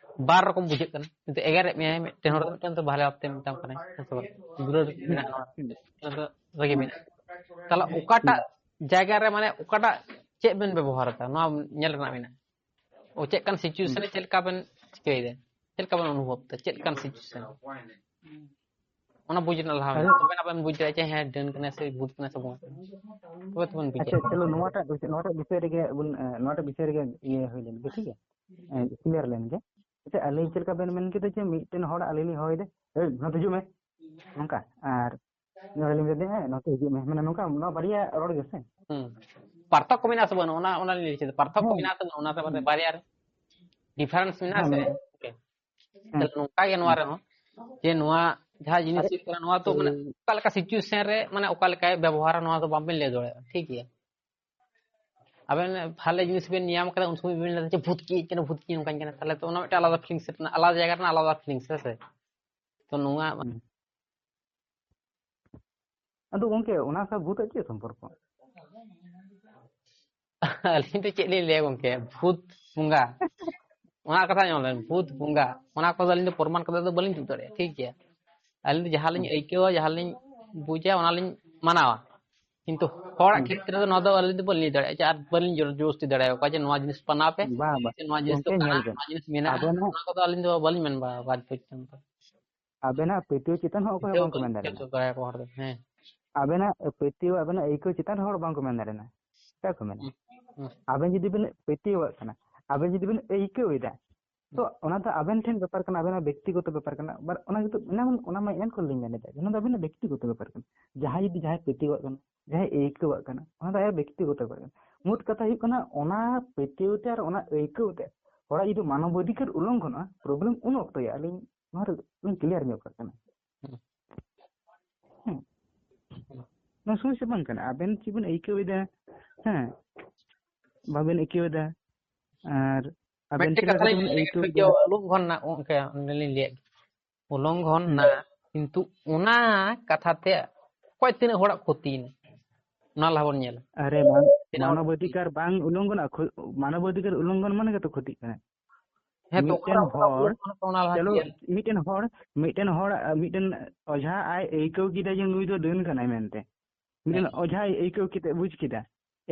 ᱵᱟᱨ ᱨᱚᱠᱚᱢ ᱵᱩᱡᱷᱟᱹᱜ ᱠᱟᱱᱟ, ᱠᱤᱱᱛᱩ ᱮᱜᱮᱨᱮᱫ ᱢᱮᱭᱟᱭ ᱢᱤᱫᱴᱮᱱ ᱦᱚᱲ ᱫᱚ, ᱢᱤᱫᱴᱮᱱ ᱫᱚ ᱵᱷᱟᱞᱮ ᱵᱷᱟᱵᱛᱮ ᱢᱮᱛᱟᱢ ᱠᱟᱱᱟᱭ, ᱦᱮᱸ ᱥᱮ ᱵᱟᱝ? ᱫᱩᱞᱟᱹᱲ ᱦᱩᱸ᱾ ᱢᱮᱱᱟᱜᱼᱟ, ᱱᱚᱣᱟ ᱦᱩᱸ᱾ ᱫᱚ ᱨᱟᱹᱜᱤ ᱦᱩᱸ᱾ ᱢᱮᱱᱟᱜᱼᱟ᱾ ᱛᱟᱦᱚᱞᱮ ᱚᱠᱟᱴᱟᱜ ᱦᱩᱸ᱾ ᱡᱟᱭᱜᱟ ᱨᱮ, ᱢᱟᱱᱮ ᱚᱠᱟᱴᱟᱜ ᱪᱮᱫ ᱵᱮᱱ ᱵᱮᱵᱚᱦᱟᱨ ᱮᱫᱟ, ᱱᱚᱣᱟ ᱧᱮᱞ ᱨᱮᱱᱟᱜ ᱢᱮᱱᱟᱜᱼᱟ᱾ ᱚ, ᱪᱮᱫ ᱞᱮᱠᱟᱱ situation ᱦᱩᱸ᱾ ᱨᱮ ᱪᱮᱫ ᱞᱮᱠᱟ ᱵᱮᱱ ᱪᱤᱠᱟᱹᱭᱮᱫᱟ, ᱪᱮᱫ ᱞᱮᱠᱟ ᱵᱮᱱ ᱚᱱᱩᱵᱷᱚᱵ ᱮᱫᱟ, ᱪᱮᱫ ᱞᱮᱠᱟᱱ situation? ᱚᱱᱟ ᱵᱩᱡᱽ ᱨᱮᱱᱟᱜ ᱞᱟᱦᱟ ᱦᱩᱭᱩᱜᱼᱟ᱾ ᱛᱚᱵᱮ ᱟᱵᱮᱱ ᱵᱩᱡᱽ ᱫᱟᱲᱮᱭᱟᱜᱼᱟ ᱡᱮ ᱦᱮᱸ, ᱰᱟᱹᱱ ᱠᱟᱱᱟᱭ ᱥᱮ ᱵᱷᱩᱛ ᱠᱟᱱᱟᱭ ᱥᱮ ᱵᱚᱸᱜᱟ ᱠᱟᱱᱟᱭ᱾ ᱛᱚᱵᱮ ᱛᱚᱵᱮᱱ ᱵᱩᱡᱽ ᱟᱪᱪᱷᱟ, ᱫᱟᱲᱮᱭᱟᱜᱼᱟ᱾ ᱪᱚᱞᱚ, ᱱᱚᱣᱟᱴᱟᱜ ᱵᱤᱥᱚᱭ, ᱱᱚᱣᱟᱴᱟᱜ ᱵᱤᱥᱚᱭ ᱨᱮᱜᱮ ᱵᱚᱱ, ᱮ, ᱱᱚᱣᱟᱴᱟᱜ ᱵᱤᱥᱚᱭ ᱨᱮᱜᱮ ᱤᱭᱟᱹ ᱦᱩᱭ ᱞᱮᱱ ᱜᱮ, ᱴᱷᱤᱠ ᱜᱮᱭᱟ? ᱮ, ᱠᱞᱤᱭᱟᱨ ᱞᱮᱱ ᱜᱮ᱾ ᱟᱪᱪᱷᱟ, ᱟᱹᱞᱤᱧ ᱪᱮᱫ ᱞᱮᱠᱟ ᱵᱮᱱ ᱢᱮᱱ ᱠᱮᱫᱟ ᱡᱮ ᱢᱤᱫᱴᱮᱱ ᱦᱚᱲ ᱟᱹᱞᱤᱧ ᱞᱤᱧ ᱦᱚᱦᱚᱭᱮᱫᱟ, "ᱮᱭ, ᱱᱚᱛᱮ ᱦᱤᱡᱩᱜ ᱢᱮ", ᱱᱚᱝᱠᱟ, ᱟᱨ ᱟᱹᱞᱤᱧ ᱵᱮᱱ ᱞᱟᱹᱭᱟ, "ᱦᱮᱸ, ᱱᱚᱛᱮ ᱦᱤᱡᱩᱜ ᱢᱮ", ᱢᱟᱱᱮ ᱱᱚᱝᱠᱟ, ᱱᱚᱣᱟ ᱵᱟᱨᱭᱟ ᱨᱚᱲ ᱜᱮ ᱥᱮ? ᱦᱩᱸ᱾ ᱯᱟᱨᱛᱷᱚᱠᱠᱚ ᱢᱮᱱᱟᱜᱼᱟ ᱥᱮ ᱵᱟᱹᱱᱩᱜᱼᱟ? ᱚᱱᱟ, ᱚᱱᱟ ᱞᱤᱧ ᱞᱟᱹᱭ ᱦᱚᱪᱚᱭᱮᱫᱟ᱾ ᱯᱟᱨᱛᱷᱚᱠᱠᱚ ᱦᱮᱸ᱾ ᱢᱮᱱᱟᱜᱼᱟ ᱥᱮ ᱵᱟᱹᱱᱩᱜᱼᱟ? ᱚᱱᱟ ᱛᱟᱵᱚᱱ ᱦᱮᱸ᱾ ᱵᱟᱨᱭᱟ ᱨᱮ ᱰᱤᱯᱷᱟᱨᱮᱱᱥ ᱢᱮᱱᱟᱜᱼᱟ ᱦᱮᱸ, ᱥᱮ? ᱢᱮᱱᱟᱜᱼᱟ᱾ ᱦᱮᱸ᱾ ᱛᱟᱦᱞᱮ ᱱᱚᱝᱠᱟ ᱜᱮ ᱱᱚᱣᱟ ᱦᱮᱸ᱾ ᱨᱮᱦᱚᱸ, ᱡᱮ ᱱᱚᱣᱟ ᱡᱟᱦᱟᱸ ᱡᱤᱱᱤᱥ ᱟᱨᱮ, ᱦᱩᱭᱩᱜ ᱠᱟᱱᱟ, ᱱᱚᱣᱟ ᱫᱚ ᱢᱟᱱᱮ ᱮᱭ ᱚᱠᱟ ᱞᱮᱠᱟ ᱥᱤᱪᱩᱭᱮᱥᱚᱱ ᱨᱮ, ᱢᱟᱱᱮ ᱚᱠᱟ ᱞᱮᱠᱟᱭ ᱵᱮᱵᱚᱦᱟᱨᱟ, ᱱᱚᱣᱟ ᱫᱚ ᱵᱟᱵᱮᱱ ᱞᱟᱹᱭ ᱫᱟᱲᱮᱭᱟᱜᱼᱟ, ᱴᱷᱤᱠ ᱜᱮᱭᱟ? ᱟᱵᱮᱱ ᱵᱷᱟᱞᱮ ᱡᱤᱱᱤᱥ ᱵᱮᱱ ᱧᱟᱢ ᱠᱟᱫᱟ, ᱩᱱ ᱥᱚᱢᱚᱭ ᱵᱮᱱ ᱞᱟᱹᱭᱫᱟ ᱡᱮ, "ᱵᱷᱩᱛ ᱠᱤ ᱤᱧ ᱠᱟᱱᱟ, ᱵᱷᱩᱛ ᱠᱤ ᱱᱚᱝᱠᱟᱧ ᱠᱟᱱᱟ", ᱛᱟᱦᱞᱮ ᱛᱚ ᱚᱱᱟ ᱢᱤᱫᱴᱮᱱ ᱟᱞᱟᱫᱟ ᱯᱷᱤᱞᱤᱝᱥ ᱨᱮᱱᱟᱜ, ᱟᱞᱟᱫᱟ ᱡᱟᱭᱜᱟ ᱨᱮᱱᱟᱜ ᱟᱞᱟᱫᱟ ᱯᱷᱤᱞᱤᱝᱥ, ᱦᱮᱸ ᱥᱮ? ᱛᱚ ᱱᱚᱣᱟ ᱦᱩᱸ᱾ ᱟᱫᱚ ᱜᱚᱝᱠᱮ, ᱚᱱᱟ ᱥᱟᱶ ᱵᱷᱩᱛ ᱟᱜ ᱪᱮᱫ ᱥᱚᱢᱯᱚᱨᱠᱚ? ᱟᱹᱞᱤᱧ ᱫᱚ ᱪᱮᱫ ᱞᱤᱧ ᱞᱟᱹᱭᱟ ᱜᱚᱝᱠᱮ, ᱵᱷᱩᱛ ᱵᱚᱸᱜᱟ, ᱚᱱᱟ ᱠᱟᱛᱷᱟ ᱧᱮᱞ ᱵᱮᱱ, ᱵᱷᱩᱛ ᱵᱚᱸᱜᱟ, ᱚᱱᱟ ᱠᱚᱫᱚ ᱟᱹᱞᱤᱧ ᱫᱚ ᱯᱨᱚᱢᱟᱱ ᱠᱟᱛᱮ ᱫᱚ ᱵᱟᱹᱞᱤᱧ ᱩᱫᱩᱜ ᱫᱟᱲᱮᱭᱟᱜᱼᱟ, ᱴᱷᱤᱠ ᱜᱮᱭᱟ? ᱟᱹᱞᱤᱧ ᱫᱚ ᱡᱟᱦᱟᱸ ᱞᱤᱧ ᱦᱩᱸ᱾ ᱟᱹᱭᱠᱟᱹᱣᱟ, ᱡᱟᱦᱟᱸ ᱞᱤᱧ ᱵᱩᱡᱟ, ᱚᱱᱟ ᱞᱤᱧ ᱢᱟᱱᱟᱣᱟ᱾ ᱠᱤᱱᱛᱩ ᱦᱚᱲᱟᱜ ᱦᱩᱸ᱾ ᱠᱷᱮᱛᱨᱮ ᱫᱚ ᱱᱚᱣᱟ ᱫᱚ ᱟᱹᱞᱤᱧ ᱫᱚ ᱵᱟᱹᱞᱤᱧ ᱞᱟᱹᱭ ᱫᱟᱲᱮᱭᱟᱜᱼᱟ, ᱡᱮ ᱟᱨ ᱵᱟᱹᱞᱤᱧ ᱡᱳᱨ ᱡᱳᱵᱚᱥᱛᱤ ᱫᱟᱲᱮᱭᱟᱠᱚᱣᱟ ᱡᱮ ᱱᱚᱣᱟ ᱡᱤᱱᱤᱥ ᱢᱟᱱᱟᱣ ᱯᱮ, ᱵᱟ, ᱵᱟ, ᱥᱮ ᱱᱚᱣᱟ ᱡᱤᱱᱤᱥ ᱫᱚ ᱜᱚᱝᱠᱮ, ᱠᱟᱱᱟ, ᱧᱮᱞ ᱵᱮᱱ, ᱱᱚᱣᱟ ᱡᱤᱱᱤᱥ ᱢᱮᱱᱟᱜᱼᱟ, ᱟᱵᱮᱱᱟᱜ ᱱᱚᱣᱟ ᱠᱚᱫᱚ ᱟᱹᱞᱤᱧ ᱫᱚ ᱵᱟᱹᱞᱤᱧ ᱢᱮᱱ ᱵᱟᱲᱟ ᱟᱠᱟᱫ ᱯᱚᱨᱡᱚᱱᱛᱚ᱾ ᱟᱵᱮᱱᱟᱜ ᱯᱟᱹᱛᱭᱟᱹᱣ ᱪᱮᱛᱟᱱ ᱦᱚᱸ ᱚᱠᱚᱭ ᱦᱚᱸ ᱯᱟᱹᱛᱭᱟᱹᱣ ᱵᱟᱝᱠᱚ ᱵᱟᱹᱞᱤᱧ ᱢᱮᱱ ᱯᱟᱹᱛᱭᱟᱹᱣ ᱫᱟᱲᱮᱭᱟᱜᱼᱟ᱾ ᱦᱚᱪᱚ ᱫᱟᱲᱮᱭᱟᱠᱚᱣᱟ ᱦᱚᱲ ᱫᱚ, ᱦᱮᱸ᱾ ᱟᱵᱮᱱᱟᱜ ᱯᱟᱹᱛᱭᱟᱹᱣ, ᱟᱵᱮᱱᱟᱜ ᱟᱹᱭᱠᱟᱹᱣ ᱪᱮᱛᱟᱱ ᱨᱮ ᱦᱚᱲ ᱵᱟᱝᱠᱚ ᱢᱮᱱ ᱫᱟᱲᱮᱭᱟᱜᱼᱟ᱾ ᱪᱮᱫᱟᱜ ᱠᱚ ᱢᱮᱱᱟ? ᱦᱩᱸ, ᱦᱩᱸ᱾ ᱟᱵᱮᱱ ᱡᱩᱫᱤ ᱵᱮᱱ ᱯᱟᱹᱛᱭᱟᱹᱣᱟᱜ ᱠᱟᱱᱟ, ᱟᱵᱮᱱ ᱡᱩᱫᱤ ᱵᱮᱱ ᱟᱹᱭᱠᱟᱹᱣ ᱮᱫᱟ, ᱛᱚ ᱦᱩᱸ᱾ ᱚᱱᱟ ᱫᱚ ᱟᱵᱮᱱ ᱴᱷᱮᱱ ᱵᱮᱯᱟᱨ ᱠᱟᱱᱟ, ᱟᱵᱮᱱᱟᱜ ᱵᱮᱠᱛᱤᱜᱚᱛᱚ ᱵᱮᱯᱟᱨ ᱠᱟᱱᱟ᱾ ᱟᱵᱟᱨ ᱚᱱᱟ ᱜᱮᱛᱚ, ᱚᱱᱟ ᱢᱟ, ᱚᱱᱟ ᱢᱟ ᱮᱱ ᱠᱷᱚᱱ ᱞᱤᱧ ᱢᱮᱱ ᱮᱫᱟ, ᱚᱱᱟ ᱫᱚ ᱟᱵᱮᱱᱟᱜ ᱵᱮᱠᱛᱤᱜᱚᱛᱚ ᱵᱮᱯᱟᱨ ᱠᱟᱱᱟ᱾ ᱡᱟᱦᱟᱸᱭ ᱡᱩᱫᱤ ᱡᱟᱦᱟᱸᱭ ᱯᱟᱹᱛᱭᱟᱹᱣᱟᱜ ᱠᱟᱱᱟ, ᱡᱟᱦᱟᱸᱭ ᱟᱹᱭᱠᱟᱹᱣᱟᱜ ᱠᱟᱱᱟ, ᱚᱱᱟ ᱫᱚ ᱟᱭᱟᱜ ᱵᱮᱠᱛᱤᱜᱚᱛᱚ ᱵᱮᱯᱟᱨ ᱠᱟᱱᱟ᱾ ᱢᱳᱴ ᱠᱟᱛᱷᱟ ᱦᱩᱭᱩᱜ ᱠᱟᱱᱟ, ᱚᱱᱟ ᱯᱟᱹᱛᱭᱟᱹᱣ ᱛᱮ ᱟᱨ ᱚᱱᱟ ᱟᱹᱭᱠᱟᱹᱣ ᱛᱮ ᱦᱚᱲᱟᱜ ᱡᱩᱫᱤ ᱢᱟᱱᱚᱵ ᱚᱫᱷᱤᱠᱟᱨ ᱩᱞᱞᱚᱝᱜᱷᱚᱱᱚᱜᱼᱟ, ᱯᱨᱚᱵᱞᱮᱢ ᱩᱱ ᱚᱠᱛᱚ ᱜᱮ᱾ ᱟᱹᱞᱤᱧ ᱱᱚᱣᱟ ᱨᱮ ᱞᱤᱧ ᱠᱞᱤᱭᱟᱨ ᱧᱚᱜ ᱠᱟᱜ ᱠᱟᱱᱟ᱾ ᱦᱩᱸ᱾ ᱦᱮᱸ᱾ ᱦᱩᱸ᱾ ᱱᱚᱣᱟ ᱥᱚᱢᱚᱥᱥᱟ ᱵᱟᱝ ᱠᱟᱱᱟ᱾ ᱟᱵᱮᱱ ᱪᱮᱫ ᱵᱮᱱ ᱟᱹᱭᱠᱟᱹᱣ ᱮᱫᱟ, ᱦᱮᱸ, ᱵᱟᱵᱮᱱ ᱟᱹᱭᱠᱟᱹᱣ ᱮᱫᱟ, ᱟᱨ ᱟᱵᱮᱱ ᱢᱤᱫᱴᱮᱡ ᱪᱮᱫ ᱞᱮᱠᱟ ᱠᱟᱛᱷᱟ ᱠᱟᱛᱮ ᱞᱤᱧ ᱵᱮᱱ ᱞᱟᱹᱭ ᱟᱹᱭᱠᱟᱹᱣ ᱞᱮᱜᱮ, ᱠᱮᱫᱟ? ᱩᱞᱞᱚᱝᱜᱷᱚᱱ ᱨᱮᱱᱟᱜ ᱚᱱᱠᱟ ᱚᱸᱰᱮ ᱞᱤᱧ ᱞᱟᱹᱭᱟ, ᱩᱞᱞᱚᱝᱜᱷᱚᱱ ᱦᱩᱸ᱾ ᱨᱮᱱᱟᱜ, ᱠᱤᱱᱛᱩ ᱚᱱᱟ ᱠᱟᱛᱷᱟ ᱛᱮ ᱚᱠᱚᱭ ᱛᱤᱱᱟᱹᱜ ᱦᱚᱲᱟᱜ ᱠᱷᱚᱛᱤᱭᱮᱱᱟ, ᱚᱱᱟ ᱞᱟᱦᱟ ᱵᱚᱱ ᱧᱮᱞᱟ᱾ ᱟᱨᱮ ᱵᱟᱝ, ᱛᱤᱱᱟᱹᱜ ᱦᱚᱲ ᱢᱟᱱᱚᱵ ᱠᱷᱚᱛᱤ? ᱚᱫᱷᱤᱠᱟᱨ ᱵᱟᱝ ᱩᱞᱞᱚᱝᱜᱷᱚᱱᱚᱜᱼᱟ, ᱠᱷᱚ-, ᱢᱟᱱᱚᱵ ᱚᱫᱷᱤᱠᱟᱨ ᱩᱞᱞᱚᱝᱜᱷᱚᱱ ᱢᱟᱱᱮ ᱜᱮᱛᱚ ᱠᱷᱚᱛᱤᱜ ᱠᱟᱱᱟ᱾ ᱦᱮᱸ, ᱛᱚ ᱢᱤᱫᱴᱮᱱ ᱚᱠᱟᱨᱮ ᱚᱠᱟᱨᱮ ᱦᱚᱲ, ᱩᱞᱞᱚᱝᱜᱷᱚᱱᱚᱜ ᱠᱟᱱᱟ, ᱚᱱᱟ ᱞᱟᱦᱟ ᱪᱚᱞᱚ, ᱧᱮᱞ᱾ ᱢᱤᱫᱴᱮᱱ ᱦᱚᱲ, ᱢᱤᱫᱴᱮᱱ ᱦᱚᱲ, ᱟᱨ ᱢᱤᱫᱴᱮᱱ ᱚᱡᱷᱟ ᱟᱡ ᱟᱹᱭᱠᱟᱹᱣ ᱠᱮᱫᱟ ᱡᱮ ᱱᱩᱭ ᱫᱚ ᱰᱟᱹᱱ ᱠᱟᱱᱟᱭ ᱢᱮᱱᱛᱮ᱾ ᱢᱤᱫᱴᱮᱱ ᱦᱮᱸ᱾ ᱚᱡᱷᱟᱭ ᱟᱹᱭᱠᱟᱹᱣ ᱠᱮᱫᱟ, ᱵᱩᱡᱽ ᱠᱮᱫᱟ᱾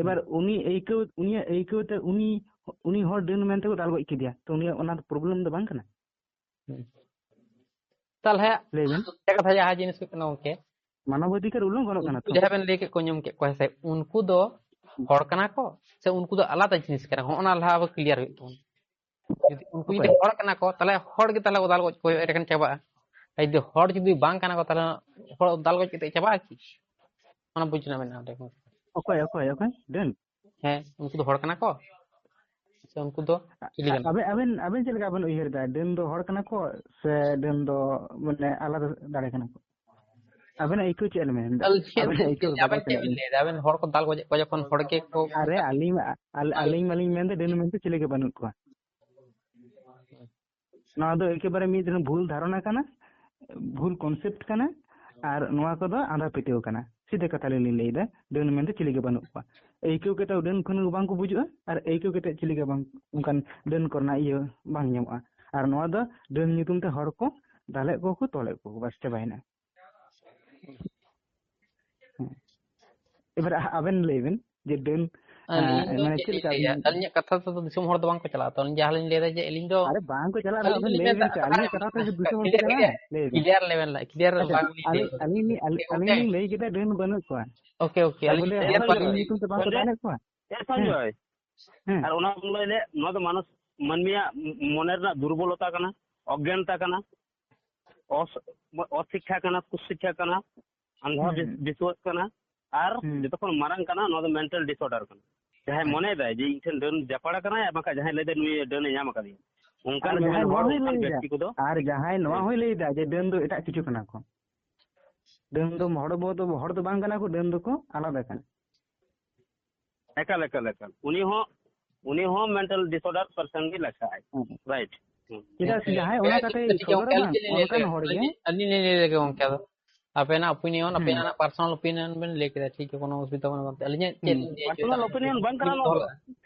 ᱮᱵᱟᱨ ᱦᱩᱸ᱾ ᱩᱱᱤ ᱟᱹᱭᱠᱟᱹᱣ, ᱩᱱᱤᱭᱟᱜ ᱟᱹᱭᱠᱟᱹᱣ ᱛᱮ ᱩᱱᱤ, ᱩᱱᱤ ᱦᱚᱲ ᱰᱟᱹᱱ ᱢᱮᱱᱛᱮ ᱠᱚ ᱫᱟᱞ ᱜᱚᱡ ᱠᱮᱫᱮᱭᱟ᱾ ᱛᱚ ᱩᱱᱤᱭᱟᱜ ᱚᱱᱟ ᱫᱚ ᱯᱨᱚᱵᱞᱮᱢ ᱫᱚ ᱵᱟᱝ ᱠᱟᱱᱟ? ᱦᱩᱸ᱾ ᱛᱟᱦᱚᱞᱮ ᱞᱟᱹᱭ ᱵᱮᱱ᱾ ᱢᱤᱫᱴᱮᱱ ᱠᱟᱛᱷᱟ, ᱡᱟᱦᱟᱸ ᱡᱤᱱᱤᱥ ᱦᱩᱭᱩᱜ ᱠᱟᱱᱟ ᱜᱚᱝᱠᱮ, ᱢᱟᱱᱚᱵ ᱚᱫᱷᱤᱠᱟᱨ ᱩᱞᱞᱚᱝᱜᱷᱚᱱᱚᱜ ᱠᱟᱱᱟ ᱩᱱᱠᱩ ᱛᱚ᱾ ᱡᱟᱦᱟᱸ ᱵᱮᱱ ᱞᱟᱹᱭ ᱠᱮᱫ ᱠᱚ, ᱧᱩᱢ ᱠᱮᱫ ᱠᱚᱣᱟ ᱥᱮ, ᱩᱱᱠᱩ ᱫᱚ ᱦᱚᱲ ᱠᱟᱱᱟ ᱠᱚ ᱥᱮ ᱩᱱᱠᱩ ᱫᱚ ᱟᱞᱟᱫᱟ ᱡᱤᱱᱤᱥ ᱠᱟᱱᱟ ᱠᱚ? ᱚᱱᱟ ᱞᱟᱦᱟ ᱟᱵᱚ ᱠᱞᱤᱭᱟᱨ ᱦᱩᱭᱩᱜ ᱛᱟᱵᱚᱱᱟ᱾ ᱡᱩᱫᱤ ᱩᱱᱠᱩ ᱡᱩᱫᱤ ᱚᱠᱚᱭ? ᱦᱚᱲ ᱠᱟᱱᱟ ᱠᱚ, ᱛᱟᱦᱚᱞᱮ ᱦᱚᱲ ᱜᱮ ᱛᱟᱦᱚᱞᱮ ᱠᱚ ᱫᱟᱞ ᱜᱚᱡ ᱠᱚ ᱦᱩᱭᱩᱜᱼᱟ, ᱮᱸᱰᱮᱠᱷᱟᱱ ᱪᱟᱵᱟᱜᱼᱟ᱾ ᱟᱨ ᱡᱩᱫᱤ ᱦᱚᱲ ᱡᱩᱫᱤ ᱵᱟᱝ ᱠᱟᱱᱟ ᱠᱚ, ᱛᱟᱦᱚᱞᱮ ᱦᱚᱲ ᱫᱟᱞ ᱜᱚᱡ ᱠᱟᱛᱮ ᱪᱟᱵᱟᱜᱼᱟ ᱠᱤ? ᱚᱱᱟ ᱵᱩᱡᱽ ᱨᱮᱱᱟᱜ ᱢᱮᱱᱟᱜᱼᱟ ᱚᱸᱰᱮ᱾ ᱚᱠᱚᱭ ᱚᱠᱚᱭ ᱚᱠᱚᱭ? ᱰᱟᱹᱱ? ᱦᱮᱸ, ᱩᱱᱠᱩ ᱫᱚ ᱦᱚᱲ ᱠᱟᱱᱟ ᱠᱚ ᱥᱮ ᱩᱱᱠᱩ ᱫᱚ ᱪᱤᱞᱤ ᱠᱟᱱᱟ? ᱟᱵᱮᱱ ᱟᱵᱮᱱ ᱟᱵᱮᱱ ᱪᱮᱫ ᱞᱮᱠᱟ ᱵᱮᱱ ᱩᱭᱦᱟᱹᱨ ᱮᱫᱟ? ᱰᱟᱹᱱ ᱫᱚ ᱦᱚᱲ ᱠᱟᱱᱟ ᱠᱚ ᱥᱮ ᱰᱟᱹᱱ ᱫᱚ ᱢᱟᱱᱮ ᱟᱞᱟᱫᱟ ᱫᱟᱲᱮ ᱠᱟᱱᱟ ᱠᱚ? ᱟᱵᱮᱱᱟᱜ ᱟᱹᱭᱠᱟᱹᱣ ᱪᱮᱫ ᱮ ᱢᱮᱱ ᱮᱫᱟ? ᱟᱞ- ᱪᱮᱫ ᱟᱵᱮᱱᱟᱜ ᱵᱮᱱ ᱟᱹᱭᱠᱟᱹᱣ ᱞᱟᱹᱭ- ᱵᱮᱯᱟᱨ ᱟᱵᱮᱱ ᱪᱮᱫ ᱛᱤᱱᱟᱹᱜ ᱵᱮᱱ ᱢᱮᱱ- ᱞᱟᱹᱭ ᱮᱫᱟ? ᱟᱵᱮᱱ ᱦᱚᱲ ᱠᱚ ᱫᱟᱞ ᱜᱚᱡᱮᱫ ᱠᱚᱣᱟ ᱡᱚᱠᱷᱚᱱ ᱦᱚᱲ ᱜᱮ ᱠᱚ ᱟᱨᱮ ᱟᱹᱞᱤᱧ ᱢᱟ- ᱟᱞ- ᱟᱹᱞᱤᱧ ᱢᱟᱞᱤᱧ ᱢᱮᱱᱫᱟ ᱰᱟᱹᱱ ᱢᱮᱱᱛᱮ ᱪᱤᱞᱤ ᱜᱮ ᱵᱟᱹᱱᱩᱜ ᱠᱚᱣᱟ᱾ ᱱᱚᱣᱟ ᱫᱚ ᱮᱠᱮᱵᱟᱨᱮ ᱢᱤᱫ ᱫᱷᱟᱨᱟ ᱵᱷᱩᱞ ᱫᱷᱟᱨᱚᱱᱟ ᱠᱟᱱᱟ, ᱵᱷᱩᱞ ᱠᱚᱱᱥᱮᱯᱴ ᱠᱟᱱᱟ, ᱟᱨ ᱱᱚᱣᱟ ᱠᱚᱫᱚ ᱟᱸᱫᱷᱟ ᱯᱟᱹᱛᱭᱟᱹᱣ ᱠᱟᱱᱟ᱾ ᱥᱤᱫᱷᱟᱹ ᱠᱟᱛᱷᱟ ᱞᱤᱧ ᱞᱤᱧ ᱞᱟᱹᱭᱫᱟ, ᱰᱟᱹᱱ ᱢᱮᱱᱛᱮ ᱪᱤᱞᱤ ᱜᱮ ᱵᱟᱹᱱᱩᱜ ᱠᱚᱣᱟ᱾ ᱟᱹᱭᱠᱟᱹᱣ ᱠᱟᱛᱮ ᱰᱟᱹᱱ ᱠᱷᱚᱱ ᱵᱟᱝ ᱠᱚ ᱵᱩᱡᱩᱜᱼᱟ, ᱟᱨ ᱟᱹᱭᱠᱟᱹᱣ ᱠᱟᱛᱮ ᱪᱤᱞᱤ ᱜᱮ ᱵᱟᱝ ᱚᱱᱠᱟᱱ ᱰᱟᱹᱱ ᱠᱚᱨᱮᱱᱟᱜ ᱤᱭᱟᱹ ᱵᱟᱝ ᱧᱟᱢᱚᱜᱼᱟ᱾ ᱟᱨ ᱱᱚᱣᱟ ᱫᱚ ᱰᱟᱹᱱ ᱧᱩᱛᱩᱢ ᱛᱮ ᱦᱚᱲ ᱠᱚ ᱫᱟᱞᱮᱫ ᱠᱚᱣᱟ ᱠᱚ, ᱛᱚᱞᱮᱫ ᱠᱚᱣᱟ ᱠᱚ, ᱵᱟᱥ ᱪᱟᱵᱟᱭᱮᱱᱟ᱾ ᱦᱮᱸ᱾ ᱮᱵᱟᱨ ᱟ- ᱟᱵᱮᱱ ᱞᱟᱹᱭ ᱵᱮᱱ ᱡᱮ ᱰᱟᱹᱱ, ᱟᱹᱞᱤᱧ ᱟᱸ, ᱫᱚ ᱢᱟᱱᱮ ᱪᱮᱫ ᱪᱮᱫ ᱞᱤᱧ ᱞᱮᱠᱟ ᱞᱟᱹᱭᱟ? ᱵᱮᱱ- ᱟᱹᱞᱤᱧᱟᱜ ᱠᱟᱛᱷᱟ ᱛᱮᱫᱚ ᱫᱤᱥᱚᱢ ᱦᱚᱲ ᱫᱚ ᱵᱟᱝ ᱠᱚ ᱪᱟᱞᱟᱜᱼᱟ᱾ ᱛᱚ ᱟᱹᱞᱤᱧ ᱡᱟᱦᱟᱸ ᱞᱤᱧ ᱞᱟᱹᱭ ᱮᱫᱟ ᱡᱮ ᱟᱹᱞᱤᱧ ᱫᱚ ᱟᱨᱮ ᱵᱟᱝ ᱠᱚ ᱪᱟᱞᱟᱜ ᱨᱮᱦᱚᱸ ᱟᱹᱞᱤᱧ ᱟᱵᱮᱱ ᱫᱚᱞᱤᱧ ᱞᱟᱹᱭ ᱵᱮᱱ ᱢᱮᱱᱫᱟ, ᱥᱮ, ᱟᱹᱞᱤᱧᱟᱜ ᱠᱟᱛᱷᱟ ᱛᱮ ᱫᱤᱥᱚᱢ ᱦᱚᱲ ᱠᱚ clear, ᱪᱟᱞᱟᱜᱼᱟ? clear, ᱞᱟᱹᱭ ᱵᱮᱱ᱾ clear ᱞᱮ ᱢᱮᱱ ᱞᱮ, clear ᱟᱪᱪᱷᱟ, ᱵᱟᱝ ᱟᱹᱞᱤᱧ ᱟᱹᱞᱤᱧ ᱟᱹᱞᱤᱧ ᱞᱤᱧ ᱞᱟᱹᱭ ᱠᱮᱫᱟ ᱰᱟᱹᱱ ᱵᱟᱹᱱᱩᱜ ᱠᱚᱣᱟ᱾ ᱳᱠᱮ, ᱳᱠᱮ, ᱟᱨ ᱟᱹᱞᱤᱧ ᱵᱚᱞᱮ clear ᱦᱚᱲ ᱵᱟᱹᱞᱤᱧ ᱰᱟᱹᱱ ᱞᱟᱹᱭ ᱧᱩᱛᱩᱢ ᱛᱮ ᱵᱟᱝ ᱠᱚ ᱥᱚᱧᱡᱚᱭ, ᱫᱟᱞᱮᱫ ᱠᱚᱣᱟ᱾ ᱮ ᱥᱚᱧᱡᱚᱭ, ᱦᱮᱸ᱾ ᱟᱨ ᱚᱱᱟ ᱵᱚᱱ ᱞᱟᱹᱭ ᱞᱮ, ᱱᱚᱣᱟ ᱫᱚ ᱢᱟᱱᱩᱥ ᱢᱟᱹᱱᱢᱤᱭᱟᱜ ᱢᱚᱱᱮ ᱨᱮᱱᱟᱜ ᱫᱩᱨᱵᱚᱞᱚᱛᱟ ᱠᱟᱱᱟ, ᱚᱜᱽᱜᱮᱱᱛᱟ ᱠᱟᱱᱟ, ᱚᱥ-, ᱚᱥᱤᱠᱠᱷᱟ ᱠᱟᱱᱟ, ᱠᱩᱥᱤᱠᱠᱷᱟ ᱠᱟᱱᱟ, ᱟᱱᱫᱷᱟ ᱦᱩᱸ, ᱵᱤᱥ-, ᱦᱩᱸ᱾ ᱵᱤᱥᱣᱟᱥ ᱠᱟᱱᱟ, ᱟᱨ ᱦᱩᱸ᱾ ᱡᱚᱛᱚ ᱠᱷᱚᱱ ᱢᱟᱨᱟᱝ ᱠᱟᱱᱟ, ᱱᱚᱣᱟ ᱫᱚ ᱢᱮᱱᱴᱟᱞ ᱰᱤᱥᱚᱨᱰᱟᱨ ᱠᱟᱱᱟ᱾ ᱡᱟᱦᱟᱸᱭ ᱦᱮᱸ᱾ ᱢᱚᱱᱮᱭᱮᱫᱟᱭ ᱡᱮ ᱤᱧ ᱴᱷᱮᱱ ᱰᱟᱹᱱ ᱡᱟᱯᱟᱲ ᱠᱟᱱᱟᱭ, ᱟᱨ ᱵᱟᱝᱠᱷᱟᱱ ᱡᱟᱦᱟᱸᱭ ᱞᱟᱹᱭᱫᱟᱭ ᱱᱩᱭ ᱰᱟᱹᱱᱮ ᱧᱟᱢ ᱟᱠᱟᱫᱤᱧᱟ, ᱚᱱᱠᱟᱱ ᱟᱨ ᱢᱤᱫ ᱡᱟᱦᱟᱸᱭ ᱦᱚᱲ, ᱱᱚᱣᱟ ᱦᱚᱸᱭ ᱚᱱᱠᱟᱱ ᱞᱟᱹᱭᱫᱟ, ᱵᱮᱠᱛᱤ ᱠᱚᱫᱚ ᱟᱨ ᱡᱟᱦᱟᱸᱭ ᱱᱚᱣᱟ ᱦᱮᱸ᱾ ᱦᱚᱸᱭ ᱞᱟᱹᱭᱫᱟ ᱡᱮ ᱰᱟᱹᱱ ᱫᱚ ᱮᱴᱟᱜ ᱠᱤᱪᱷᱩ ᱠᱟᱱᱟ ᱠᱚ, ᱰᱟᱹᱱ ᱫᱚ ᱦᱚᱲ ᱵᱚ-, ᱫᱚ ᱦᱚᱲ ᱫᱚ ᱵᱟᱝ ᱠᱟᱱᱟ ᱠᱚ, ᱰᱟᱹᱱ ᱫᱚᱠᱚ ᱟᱞᱟᱫᱟ ᱠᱟᱱᱟ᱾ ᱮᱠᱟᱞ, ᱮᱠᱟᱞ, ᱮᱠᱟᱞ᱾ ᱩᱱᱤ ᱦᱚᱸ, ᱩᱱᱤ ᱦᱚᱸ ᱢᱮᱱᱴᱟᱞ ᱰᱤᱥᱚᱨᱰᱟᱨ ᱯᱟᱨᱥᱚᱱ ᱜᱮ ᱞᱮᱠᱷᱟᱜᱼᱟᱭ᱾ ᱦᱮᱸ᱾ ᱨᱟᱭᱤᱴ᱾ ᱪᱮᱫᱟᱜ ᱥᱮ ᱡᱟᱦᱟᱸᱭ ᱚᱱᱟ ᱠᱟᱛᱷᱟᱭ ᱴᱷᱤᱠ ᱜᱮᱭᱟ, ᱥᱚᱫᱚᱨᱟ ᱜᱚᱝᱠᱮ, ᱵᱟᱝ, ᱟᱹᱞᱤᱧ ᱞᱤᱧ ᱞᱟᱹᱭ ᱞᱮᱠᱟ, ᱞᱮᱜᱮ, ᱥᱚᱫᱚᱨᱟ ᱵᱟᱝ, ᱟᱹᱞᱤᱧ, ᱟᱹᱞᱤᱧ ᱞᱤᱧ ᱞᱟᱹᱭ ᱞᱮᱜᱮ ᱜᱚᱝᱠᱮ, ᱟᱫᱚ ᱟᱵᱮᱱᱟᱜ ᱚᱯᱤᱱᱤᱭᱚᱱ, ᱦᱩᱸ᱾ ᱟᱵᱮᱱᱟᱜ ᱯᱟᱨᱥᱚᱱᱟᱞ ᱚᱯᱤᱱᱤᱭᱚᱱ ᱵᱮᱱ ᱞᱟᱹᱭ ᱠᱮᱫᱟ, ᱴᱷᱤᱠ ᱜᱮᱭᱟ, ᱠᱳᱱᱳ ᱚᱥᱩᱵᱤᱫᱷᱟ ᱵᱟᱹᱱᱩᱜ, ᱟᱹᱞᱤᱧᱟᱜ ᱪᱮᱫ ᱦᱩᱸ᱾ ᱞᱤᱧ ᱞᱟᱹᱭ ᱯᱟᱨᱥᱚᱱᱟᱞ ᱦᱚᱪᱚᱭᱮᱫᱟ? ᱚᱯᱤᱱᱤᱭᱚᱱ ᱵᱟᱝ ᱠᱟᱱᱟ ᱢᱤᱫ ᱱᱚᱣᱟ ᱫᱚ᱾ ᱦᱚᱲᱟᱜ᱾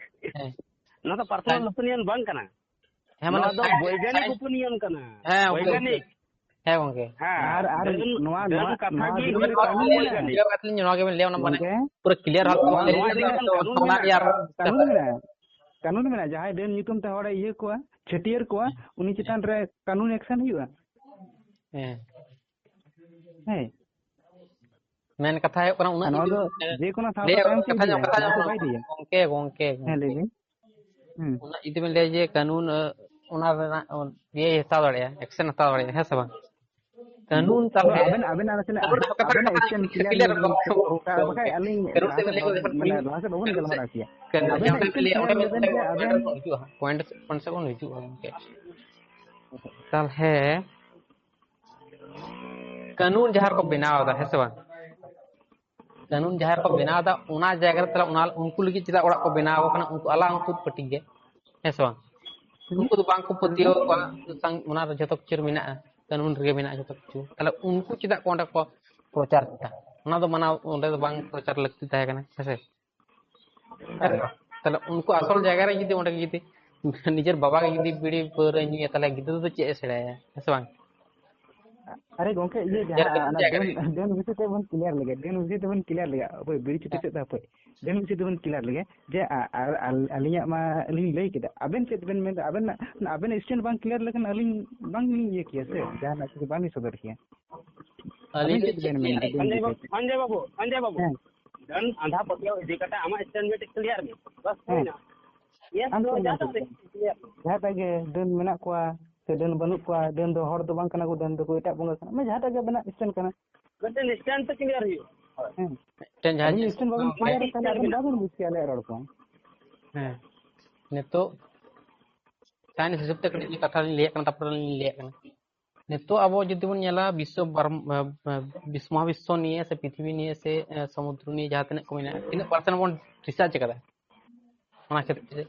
ᱦᱮᱸ᱾ ᱱᱚᱣᱟ ᱫᱚ ᱯᱟᱨᱥᱚᱱᱟᱞ ᱚᱯᱤᱱᱤᱭᱚᱱ ᱵᱟᱝ ᱠᱟᱱᱟ᱾ ᱦᱮᱸ, ᱢᱟᱱᱮ ᱱᱚᱣᱟ ᱫᱚ science, ᱵᱳᱭᱜᱟᱱᱤᱠ science᱾ ᱚᱯᱤᱱᱤᱭᱚᱱ ᱠᱟᱱᱟ᱾ ᱦᱮᱸ, ᱜᱚᱝᱠᱮ, ᱵᱳᱭᱜᱟᱱᱤᱠ᱾ ᱦᱮᱸ, ᱜᱚᱝᱠᱮ᱾ ᱦᱮᱸ᱾ ᱟᱨ, ᱟᱨ ᱰᱟᱹᱱ, ᱱᱚᱣᱟ, ᱰᱟᱹᱱ ᱱᱚᱣᱟ, ᱠᱟᱛᱷᱟ ᱱᱚᱣᱟ ᱜᱮ ᱡᱩᱫᱤ ᱱᱚᱣᱟ ᱠᱟᱹᱢᱤ ᱫᱚ ᱢᱮᱱᱟᱜᱼᱟ, ᱵᱳᱭᱜᱟᱱᱤᱠ᱾ ᱱᱤᱭᱟᱹ ᱠᱟᱛᱷᱟ ᱞᱤᱧ, ᱱᱚᱣᱟ ᱜᱮᱵᱮᱱ ᱞᱟᱹᱭᱟ, ᱚᱱᱟ ᱢᱟᱱᱮ ᱜᱚᱝᱠᱮ, ᱯᱩᱨᱟᱹ clear ᱦᱟᱞ ᱱᱚᱣᱟ, ᱠᱟᱛᱮ ᱱᱚᱣᱟ ᱞᱟᱹᱭ ᱤᱫᱤ ᱞᱮᱠᱷᱟᱱ ᱠᱟᱛᱮ ᱫᱚ ᱠᱟᱹᱱᱩᱱ ᱛᱷᱟᱱᱟ ᱢᱮᱱᱟᱜᱼᱟ᱾ ᱨᱮᱭᱟᱜ ᱠᱟᱹᱱᱩᱱ ᱢᱮᱱᱟᱜᱼᱟ, ᱠᱟᱹᱱᱩᱱ ᱢᱮᱱᱟᱜᱼᱟ᱾ ᱡᱟᱦᱟᱸᱭ ᱰᱟᱹᱱ ᱧᱩᱛᱩᱢ ᱛᱮ ᱦᱚᱲᱮ ᱤᱭᱟᱹ ᱠᱚᱣᱟ, ᱪᱷᱟᱹᱴᱭᱟᱹᱨ ᱠᱚᱣᱟ, ᱩᱱᱤ ᱪᱮᱛᱟᱱ ᱨᱮ ᱠᱟᱹᱱᱩᱱ ᱮᱠᱥᱮᱱ ᱦᱩᱭᱩᱜᱼᱟ᱾ ᱦᱮᱸ᱾ ᱦᱮᱸ᱾ ᱢᱮᱱ ᱠᱟᱛᱷᱟ ᱦᱩᱭᱩᱜ ᱠᱟᱱᱟ, ᱩᱱᱟᱹᱜ ᱟᱨ ᱱᱚᱣᱟ ᱡᱩᱫᱤ ᱫᱚ ᱡᱮ ᱠᱳᱱᱳ ᱥᱟᱶᱛᱟ ᱞᱟᱹᱭ ᱛᱟᱭᱚᱢ ᱛᱮ ᱠᱟᱛᱷᱟ ᱤᱫᱤᱭᱟ, ᱠᱟᱛᱷᱟ ᱞᱟᱦᱟ ᱥᱮᱫ ᱵᱟᱭ ᱤᱫᱤᱭᱟ᱾ ᱜᱚᱝᱠᱮ, ᱜᱚᱝᱠᱮ, ᱦᱮᱸ, ᱞᱟᱹᱭ ᱜᱚᱝᱠᱮ᱾ ᱵᱤᱱ᱾ ᱦᱩᱸ᱾ ᱩᱱᱟᱹᱜ ᱡᱩᱫᱤ ᱵᱮᱱ ᱞᱟᱹᱭᱟ ᱡᱮ ᱠᱟᱹᱱᱩᱱ, ᱟᱹ, ᱚᱱᱟ ᱨᱮᱱᱟᱜ, ᱚ, ᱤᱭᱟᱹ ᱦᱟᱛᱟᱣ ᱫᱟᱲᱮᱭᱟᱜᱼᱟ, action ᱦᱟᱛᱟᱣ ᱫᱟᱲᱮᱭᱟᱜᱼᱟ, ᱦᱮᱸ ᱥᱮ ᱵᱟᱝ? ᱠᱟᱹᱱᱩᱱ ᱛᱟᱦᱚᱞᱮ ᱟᱵᱮᱱ, ᱟᱵᱮᱱᱟᱜ ᱱᱟᱥᱮᱱᱟᱜ, ᱟᱵᱮᱱᱟᱜ ᱠᱟᱛᱷᱟ, ᱟᱵᱮᱱᱟᱜ ᱠᱟᱛᱷᱟ action clear clear ᱧᱚᱜ ᱠᱚ ᱵᱮᱱ ᱠᱟᱜᱼᱟ, ᱜᱚᱝᱠᱮ᱾ ᱵᱟᱠᱷᱟᱡ ᱟᱹᱞᱤᱧ ᱠᱟᱹᱱᱩᱱ ᱞᱟᱦᱟ ᱛᱮ ᱥᱮᱫ ᱵᱮᱱ ᱵᱟᱵᱚᱱ, ᱞᱟᱹᱭ ᱠᱚ, ᱢᱟᱱᱮ, ᱞᱟᱦᱟ ᱥᱮᱫ ᱵᱟᱵᱚᱱ ᱜᱟᱞᱢᱟᱨᱟᱣ ᱠᱮᱭᱟ᱾ ᱠᱟᱹᱱᱩᱱ ᱟᱵᱮᱱᱟᱜ ᱡᱟᱦᱟᱸ action ᱵᱮᱱ ᱞᱟᱹᱭᱟ, clear ᱚᱸᱰᱮ ᱧᱚᱜ ᱵᱮᱱ ᱠᱟᱜᱼᱟ, ᱟᱵᱮᱱ ᱵᱮᱱ ᱦᱤᱡᱩᱜᱼᱟ, point, point ᱥᱮᱫ ᱵᱚᱱ ᱦᱤᱡᱩᱜᱼᱟ, ᱜᱚᱝᱠᱮ᱾ ᱛᱟᱦᱚᱞᱮ ᱠᱟᱹᱱᱩᱱ ᱡᱟᱦᱟᱸ ᱨᱮᱠᱚ ᱵᱮᱱᱟᱣ ᱮᱫᱟ, ᱦᱮᱸ ᱥᱮ ᱵᱟᱝ? ᱠᱟᱹᱱᱩᱱ ᱡᱟᱦᱟᱸ ᱨᱮᱠᱚ ᱵᱮᱱᱟᱣ ᱮᱫᱟ, ᱚᱱᱟ ᱡᱟᱭᱜᱟ ᱨᱮ ᱛᱟᱦᱚᱞᱮ ᱚᱱᱟ, ᱩᱱᱠᱩ ᱞᱟᱹᱜᱤᱫ ᱪᱮᱫᱟᱜ ᱚᱲᱟᱜ ᱠᱚ ᱵᱮᱱᱟᱣ ᱟᱠᱚ ᱠᱟᱱᱟ? ᱩᱱᱠᱩ ᱟᱞᱟᱝ ᱩᱱᱠᱩ ᱯᱟᱹᱴᱤ ᱜᱮ, ᱦᱮᱸ ᱥᱮ ᱵᱟᱝ? ᱩᱱᱠᱩ ᱫᱚ ᱵᱟᱝ ᱠᱚ ᱯᱟᱹᱛᱭᱟᱹᱣ ᱠᱚᱣᱟ, ᱥᱟᱝ-, ᱚᱱᱟ ᱨᱮ ᱡᱷᱚᱛᱚ ᱠᱤᱪᱷᱩ ᱨᱮ ᱢᱮᱱᱟᱜᱼᱟ, ᱠᱟᱹᱱᱩᱱ ᱨᱮᱜᱮ ᱢᱮᱱᱟᱜᱼᱟ ᱡᱷᱚᱛᱚ ᱠᱤᱪᱷᱩ᱾ ᱛᱟᱦᱚᱞᱮ ᱩᱱᱠᱩ ᱪᱮᱫᱟᱜ ᱠᱚ ᱚᱸᱰᱮ ᱠᱚ ᱯᱨᱚᱪᱟᱨ ᱠᱮᱫᱟ? ᱚᱱᱟ ᱫᱚ ᱢᱟᱱᱟᱣ, ᱚᱸᱰᱮ ᱫᱚ ᱵᱟᱝ ᱯᱨᱚᱪᱟᱨ ᱞᱟᱹᱠᱛᱤ ᱛᱟᱦᱮᱸ ᱠᱟᱱᱟ, ᱦᱮᱸ ᱥᱮ? ᱦᱮᱸ ᱥᱮ ᱵᱟᱝ? ᱛᱟᱦᱚᱞᱮ ᱩᱱᱠᱩ ᱟᱥᱚᱞ ᱡᱟᱭᱜᱟ ᱨᱮ ᱡᱩᱫᱤ ᱚᱸᱰᱮ ᱡᱩᱫᱤ ᱱᱤᱡᱮᱨ ᱵᱟᱵᱟ ᱜᱮ ᱡᱩᱫᱤ ᱵᱤᱲᱤ ᱯᱟᱹᱣᱨᱟᱹ ᱧᱩᱭᱟ, ᱛᱟᱦᱚᱞᱮ ᱜᱤᱫᱽᱨᱟᱹ ᱫᱚ ᱪᱮᱫ ᱮ ᱥᱮᱬᱟᱭᱟ, ᱦᱮᱸ ᱥᱮ ᱵᱟᱝ? ᱟᱨᱮ ᱜᱚᱝᱠᱮ, ᱤᱭᱟᱹ ᱧᱮᱞ ᱡᱟᱦᱟᱸ ᱠᱟᱛᱮ ᱚᱱᱟ ᱪᱮᱫ ᱰᱟᱹᱱ, ᱰᱟᱹᱱ ᱵᱤᱥᱚᱭ ᱛᱮ ᱵᱚᱱ clear ᱞᱮᱜᱮ, ᱰᱟᱹᱱ ᱵᱤᱥᱚᱭ ᱛᱮᱵᱚᱱ clear ᱞᱮᱜᱮ, ᱦᱟᱯᱳᱭ, ᱵᱤᱲᱤ ᱪᱩᱴᱤ ᱥᱮᱫ ᱫᱚ ᱦᱟᱯᱳᱭ, ᱰᱟᱹᱱ ᱵᱤᱥᱚᱭ ᱛᱮᱵᱚᱱ clear ᱞᱮᱜᱮ, ᱡᱮ ᱟ-, ᱟᱨ ᱟᱞ-, ᱟᱹᱞᱤᱧᱟᱜ ᱢᱟ ᱞᱤᱧ ᱞᱟᱹᱭ ᱠᱮᱫᱟ, ᱟᱵᱮᱱ ᱪᱮᱫ ᱵᱮᱱ ᱢᱮᱱᱫᱟ? ᱟᱵᱮᱱᱟᱜ, ᱟᱵᱮᱱᱟᱜ stand ᱵᱟᱝ clear ᱞᱮᱠᱷᱟᱱ ᱟᱹᱞᱤᱧ ᱵᱟᱝ ᱞᱤᱧ ᱤᱭᱟᱹ ᱠᱮᱭᱟ ᱥᱮ, ᱡᱟᱦᱟᱱᱟᱜ ᱠᱤᱪᱷᱩ ᱵᱟᱝ ᱞᱤᱧ ᱥᱚᱫᱚᱨ ᱠᱮᱭᱟ᱾ ᱟᱹᱞᱤᱧ ᱟᱵᱮᱱ ᱫᱚ ᱪᱮᱫ ᱪᱮᱫ ᱵᱮᱱ ᱞᱤᱧ ᱢᱮᱱᱫᱟ? ᱞᱟᱹᱭᱟ? ᱰᱟᱹᱱ ᱥᱚᱧᱡᱚᱭ ᱵᱤᱥᱚᱭ ᱵᱟᱵᱩ, ᱛᱮ? ᱥᱚᱧᱡᱚᱭ ᱵᱟᱵᱩ, ᱥᱚᱧᱡᱚᱭ ᱵᱟᱵᱩ, ᱦᱮᱸ᱾ ᱰᱟᱹᱱ ᱰᱟᱹᱱ ᱟᱸᱫᱷᱟ ᱯᱟᱹᱛᱭᱟᱹᱣ ᱤᱫᱤ ᱠᱟᱛᱮ ᱟᱢᱟᱜ stand ᱢᱤᱫᱴᱮᱡ clear ᱢᱮ, ᱵᱟᱥ ᱦᱮᱸ᱾ ᱦᱩᱭᱱᱟ᱾ Yes, ᱟᱢ no, ᱪᱮᱫ ᱮᱢ ᱡᱟᱦᱟᱸᱴᱟᱜ ᱢᱮᱱ ᱜᱮ clear ᱢᱮ᱾ ᱡᱟᱦᱟᱸᱴᱟᱜ ᱜᱮ, ᱰᱟᱹᱱ ᱢᱮᱱᱟᱜ ᱠᱚᱣᱟ ᱥᱮ ᱰᱟᱹᱱ ᱵᱟᱹᱱᱩᱜ ᱠᱚᱣᱟ, ᱰᱟᱹᱱ ᱫᱚ ᱦᱚᱲ ᱫᱚ ᱵᱟᱝ ᱠᱟᱱᱟ ᱠᱚ, ᱰᱟᱹᱱ ᱫᱚᱠᱚ ᱮᱴᱟᱜ ᱵᱚᱸᱜᱟ ᱠᱟᱱᱟ, ᱢᱟᱱᱮ ᱡᱟᱦᱟᱸᱴᱟᱜ ᱜᱮ ᱟᱵᱮᱱᱟᱜ stand ᱠᱟᱱᱟ᱾ ᱢᱤᱫᱴᱮᱱ stand ᱛᱮ clear ᱦᱩᱭᱩᱜᱼᱟ᱾ ᱦᱮᱸ᱾ ᱢᱤᱫᱴᱮᱱ ᱡᱟᱦᱟᱸ ᱟᱵᱮᱱ ᱡᱤᱱᱤᱥ stand ᱵᱟᱵᱮᱱ clear ᱠᱷᱟᱱ ᱟᱵᱮᱱ ᱵᱟᱵᱮᱱ ᱵᱩᱡᱽ ᱠᱮᱭᱟ ᱟᱞᱮᱭᱟᱜ ᱨᱚᱲ ᱠᱚ᱾ ᱦᱮᱸ, ᱱᱤᱛᱚᱜ science ᱦᱤᱥᱟᱹᱵ ᱛᱮ ᱠᱟᱹᱴᱤᱡ ᱠᱟᱛᱷᱟ ᱞᱤᱧ ᱞᱟᱹᱭᱟᱜ ᱠᱟᱱᱟ, ᱛᱟᱨᱯᱚᱨᱮ ᱞᱤᱧ ᱞᱟᱹᱭᱟᱜ ᱠᱟᱱᱟ᱾ ᱱᱤᱛᱚᱜ ᱟᱵᱚ ᱡᱩᱫᱤ ᱵᱚᱱ ᱧᱮᱞᱟ, ᱵᱤᱥᱥᱚ ᱵᱟᱨ-, ᱵᱤᱥ ᱢᱚᱦᱟᱵᱤᱥᱥᱚ ᱱᱤᱭᱮ ᱥᱮ ᱯᱨᱤᱛᱷᱤᱵᱤ ᱱᱤᱭᱮ ᱥᱮ, ᱮ, ᱥᱚᱢᱩᱫᱨᱚ ᱱᱤᱭᱮ ᱡᱟᱦᱟᱸ ᱛᱤᱱᱟᱹᱜ ᱠᱚ ᱢᱮᱱᱟᱜᱼᱟ, ᱛᱤᱱᱟᱹᱜ percent ᱵᱚᱱ research ᱟᱠᱟᱫᱟ ᱚᱱᱟ ᱠᱷᱮᱛᱨᱮ?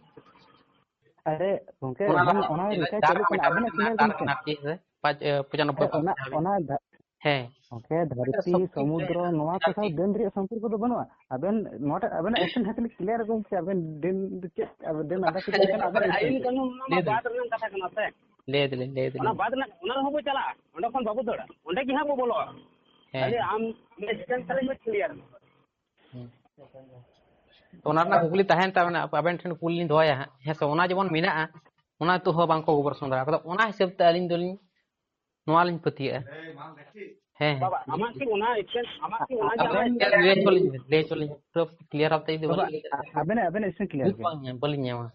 ᱟᱨᱮ ᱜᱚᱝᱠᱮ, ᱚᱱᱟ ᱮᱠᱷᱚᱱ ᱚᱱᱟ research ᱪᱟᱹᱞᱩᱜ ᱠᱟᱱᱟ, ᱟᱵᱮᱱᱟᱜ clear ᱵᱟᱹᱱᱩᱜ ᱛᱟᱵᱮᱱᱟ᱾ ᱟᱨᱠᱤ, ᱯᱟᱸᱪ, ᱮ, ᱯᱚᱸᱪᱟᱱᱚᱵᱵᱳᱭ ᱟᱨᱮ ᱚᱱᱟ, percent ᱚᱱᱟ ᱫᱷᱟ-, ᱦᱮᱸ᱾ ᱦᱮᱸ ᱜᱚᱝᱠᱮ, ᱫᱷᱟᱹᱨᱛᱤ, ᱥᱚᱢᱩᱫᱨᱚ, ᱥᱚᱢᱩᱫᱨᱚ, ᱱᱚᱣᱟ ᱠᱚ ᱥᱟᱶ ᱰᱟᱹᱱ ᱨᱮᱭᱟᱜ ᱥᱚᱢᱯᱚᱨᱠᱚ ᱫᱚ ᱵᱟᱹᱱᱩᱜᱼᱟ᱾ ᱟᱵᱮᱱ ᱱᱚᱣᱟᱴᱟᱜ, ᱟᱵᱮᱱᱟᱜ action ᱦᱟᱛ ᱞᱤᱧ clear ᱟᱹᱜᱩ ᱥᱮ, ᱟᱵᱮᱱ ᱰᱟᱹᱱ ᱫᱚ ᱪᱮᱫ, ᱟᱵᱮᱱ ᱰᱟᱹᱱ ᱟᱸᱫᱷᱟ ᱠᱚ ᱪᱮᱫ ᱠᱟᱱᱟ, ᱟᱵᱮᱱ ᱟᱹᱭᱤᱱ ᱠᱟᱹᱱᱩᱱ ᱚᱱᱟ ᱢᱟ ᱵᱟᱫ ᱨᱮᱱᱟᱜ ᱠᱟᱛᱷᱟ ᱠᱟᱱᱟ ᱥᱮ᱾ ᱞᱟᱹᱭ ᱫᱟᱞᱤᱧ, ᱞᱟᱹᱭ ᱚᱱᱟ ᱫᱟᱞᱤᱧ᱾ ᱵᱟᱫ ᱨᱮᱱᱟᱜ, ᱚᱱᱟ ᱨᱮᱦᱚᱸ ᱵᱚ ᱪᱟᱞᱟᱜᱼᱟ, ᱚᱸᱰᱮ ᱠᱷᱚᱱ ᱵᱟᱵᱚ ᱫᱟᱹᱲᱟ, ᱚᱸᱰᱮ ᱜᱮ ᱦᱟᱸᱜ ᱵᱚ ᱵᱚᱞᱚᱜᱼᱟ᱾ ᱦᱮᱸ᱾ ᱠᱷᱟᱹᱞᱤ ᱟᱢ ᱢᱤᱫᱴᱮᱱ ᱠᱷᱟᱹᱞᱤ ᱢᱤᱫ clear᱾ ᱦᱮᱸ᱾ ᱛᱚ, ᱚᱱᱟ ᱨᱮᱱᱟᱜ ᱠᱩᱠᱞᱤ ᱛᱟᱦᱮᱱ ᱛᱟᱵᱮᱱᱟ, ᱟᱵᱮᱱ ᱴᱷᱮᱱ ᱠᱩᱠᱞᱤ ᱞᱤᱧ ᱫᱚᱦᱚᱭᱟ ᱦᱟᱸᱜ, ᱦᱮᱸ ᱥᱮ? ᱚᱱᱟ ᱡᱮᱢᱚᱱ ᱢᱮᱱᱟᱜᱼᱟ, ᱚᱱᱟ ᱱᱤᱛᱚᱜ ᱦᱚᱸ ᱵᱟᱝᱠᱚ ᱜᱚᱵᱚᱨᱥᱚᱱ ᱫᱟᱲᱮ ᱠᱟᱫᱟ᱾ ᱚᱱᱟ ᱦᱤᱥᱟᱹᱵ ᱛᱮ ᱟᱹᱞᱤᱧ ᱫᱚᱞᱤᱧ ᱱᱚᱣᱟ ᱞᱤᱧ ᱯᱟᱹᱛᱭᱟᱹᱜᱼᱟ᱾ ᱦᱮᱸ, ᱦᱮᱸ᱾ ᱵᱟᱵᱟ, ᱟᱢᱟᱜ ᱠᱤ ᱚᱱᱟ ᱮᱠᱥᱮᱱ, ᱟᱢᱟᱜ ᱠᱤ ᱚᱱᱟ ᱡᱟᱦᱟᱸ ᱟᱵᱮᱱ ᱞᱟᱹᱭ ᱦᱚᱪᱚ ᱞᱤᱧ ᱵᱮᱱ, ᱞᱟᱹᱭ ᱦᱚᱪᱚ ᱞᱤᱧ ᱵᱮᱱ᱾ ᱯᱩᱨᱟᱹ ᱠᱞᱤᱭᱟᱨ ᱵᱷᱟᱵ ᱛᱮ ᱡᱩᱫᱤ ᱵᱟᱵᱟ, ᱵᱟᱹᱞᱤᱧ ᱞᱟᱹᱭ ᱫᱟᱲᱮᱭᱟᱜᱼᱟ, ᱟᱵᱮᱱᱟᱜ, ᱟᱵᱮᱱᱟᱜ ᱮᱠᱥᱮᱱ ᱠᱞᱤᱭᱟᱨ ᱵᱩᱡᱽ ᱵᱮᱱ᱾ ᱵᱟᱝ ᱧᱟᱢ, ᱵᱟᱹᱞᱤᱧ ᱧᱟᱢᱟ᱾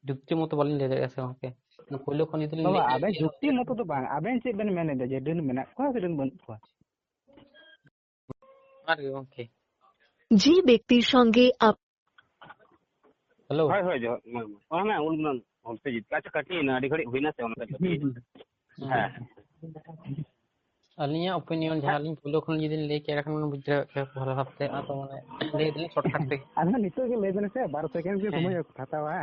ᱡᱩᱠᱛᱤ ᱢᱚᱛᱚ ᱵᱟᱹᱞᱤᱧ ᱞᱟᱹᱭ ᱫᱟᱲᱮᱭᱟᱜᱼᱟ ᱥᱮ ᱜᱚᱝᱠᱮ᱾ ᱯᱳᱭᱞᱳ ᱠᱷᱚᱱ ᱡᱩᱫᱤ ᱞᱤᱧ ᱵᱟᱵᱟ, ᱞᱟᱹᱭ ᱟᱵᱮᱱ ᱤᱫᱤᱭᱟ, ᱡᱩᱠᱛᱤ ᱢᱚᱛᱚ ᱫᱚ ᱵᱟᱝ, ᱟᱵᱮᱱ ᱪᱮᱫ ᱵᱮᱱ ᱢᱮᱱ ᱮᱫᱟ ᱡᱮ ᱰᱟᱹᱱ ᱢᱮᱱᱟᱜ ᱠᱚᱣᱟ ᱥᱮ ᱰᱟᱹᱱ ᱵᱟᱹᱱᱩᱜ ᱠᱚᱣᱟ? ᱚᱱᱟ ᱜᱮ ᱜᱚᱝᱠᱮ᱾ যে ব্যক্তির সঙ্গে আপ- ᱦᱮᱞᱳ᱾ ᱦᱳᱭ, ᱦᱳᱭ, ᱡᱚᱦᱟᱨ᱾ ᱦᱳᱭ, ᱦᱳᱭ᱾ ᱚᱱᱟ ᱢᱟ ᱩᱱ ᱢᱟ ᱚᱱᱛᱮ ᱡᱤᱛᱠᱟ ᱪᱚ ᱠᱟᱹᱴᱤᱡ ᱮᱱᱟ, ᱟᱹᱰᱤ ᱜᱷᱟᱹᱲᱤᱡ ᱦᱩᱭᱱᱟ ᱥᱮ ᱚᱱᱟ ᱠᱟᱹᱴᱤᱡ᱾ ᱦᱩᱸ, ᱦᱩᱸ᱾ ᱦᱮᱸ᱾ ᱟᱹᱞᱤᱧᱟᱜ ᱚᱯᱤᱱᱤᱭᱚᱱ ᱡᱟᱦᱟᱸ ᱟᱹᱞᱤᱧ ᱯᱳᱭᱞᱳ ᱠᱷᱚᱱ ᱡᱩᱫᱤ ᱞᱤᱧ ᱞᱟᱹᱭ ᱠᱮᱭᱟ, ᱮᱸᱰᱮᱠᱷᱟᱱ ᱵᱮᱱ ᱵᱩᱡᱽ ᱫᱟᱲᱮᱭᱟᱜ ᱠᱮᱭᱟ ᱵᱷᱟᱞᱮ ᱵᱷᱟᱵᱛᱮ᱾ ᱟᱫᱚ ᱢᱟᱱᱮ ᱞᱟᱹᱭ ᱫᱟᱞᱤᱧ ᱥᱚᱨᱴ ᱠᱟᱴ ᱛᱮ᱾ ᱟᱫᱚ ᱱᱤᱛᱚᱜ ᱜᱮ ᱞᱟᱹᱭ ᱵᱮᱱ ᱥᱮ, ᱵᱟᱨᱚ ᱥᱮᱠᱮᱱᱰ ᱜᱮ ᱦᱮᱸ᱾ ᱥᱚᱢᱚᱭ ᱦᱟᱛᱟᱣᱟ᱾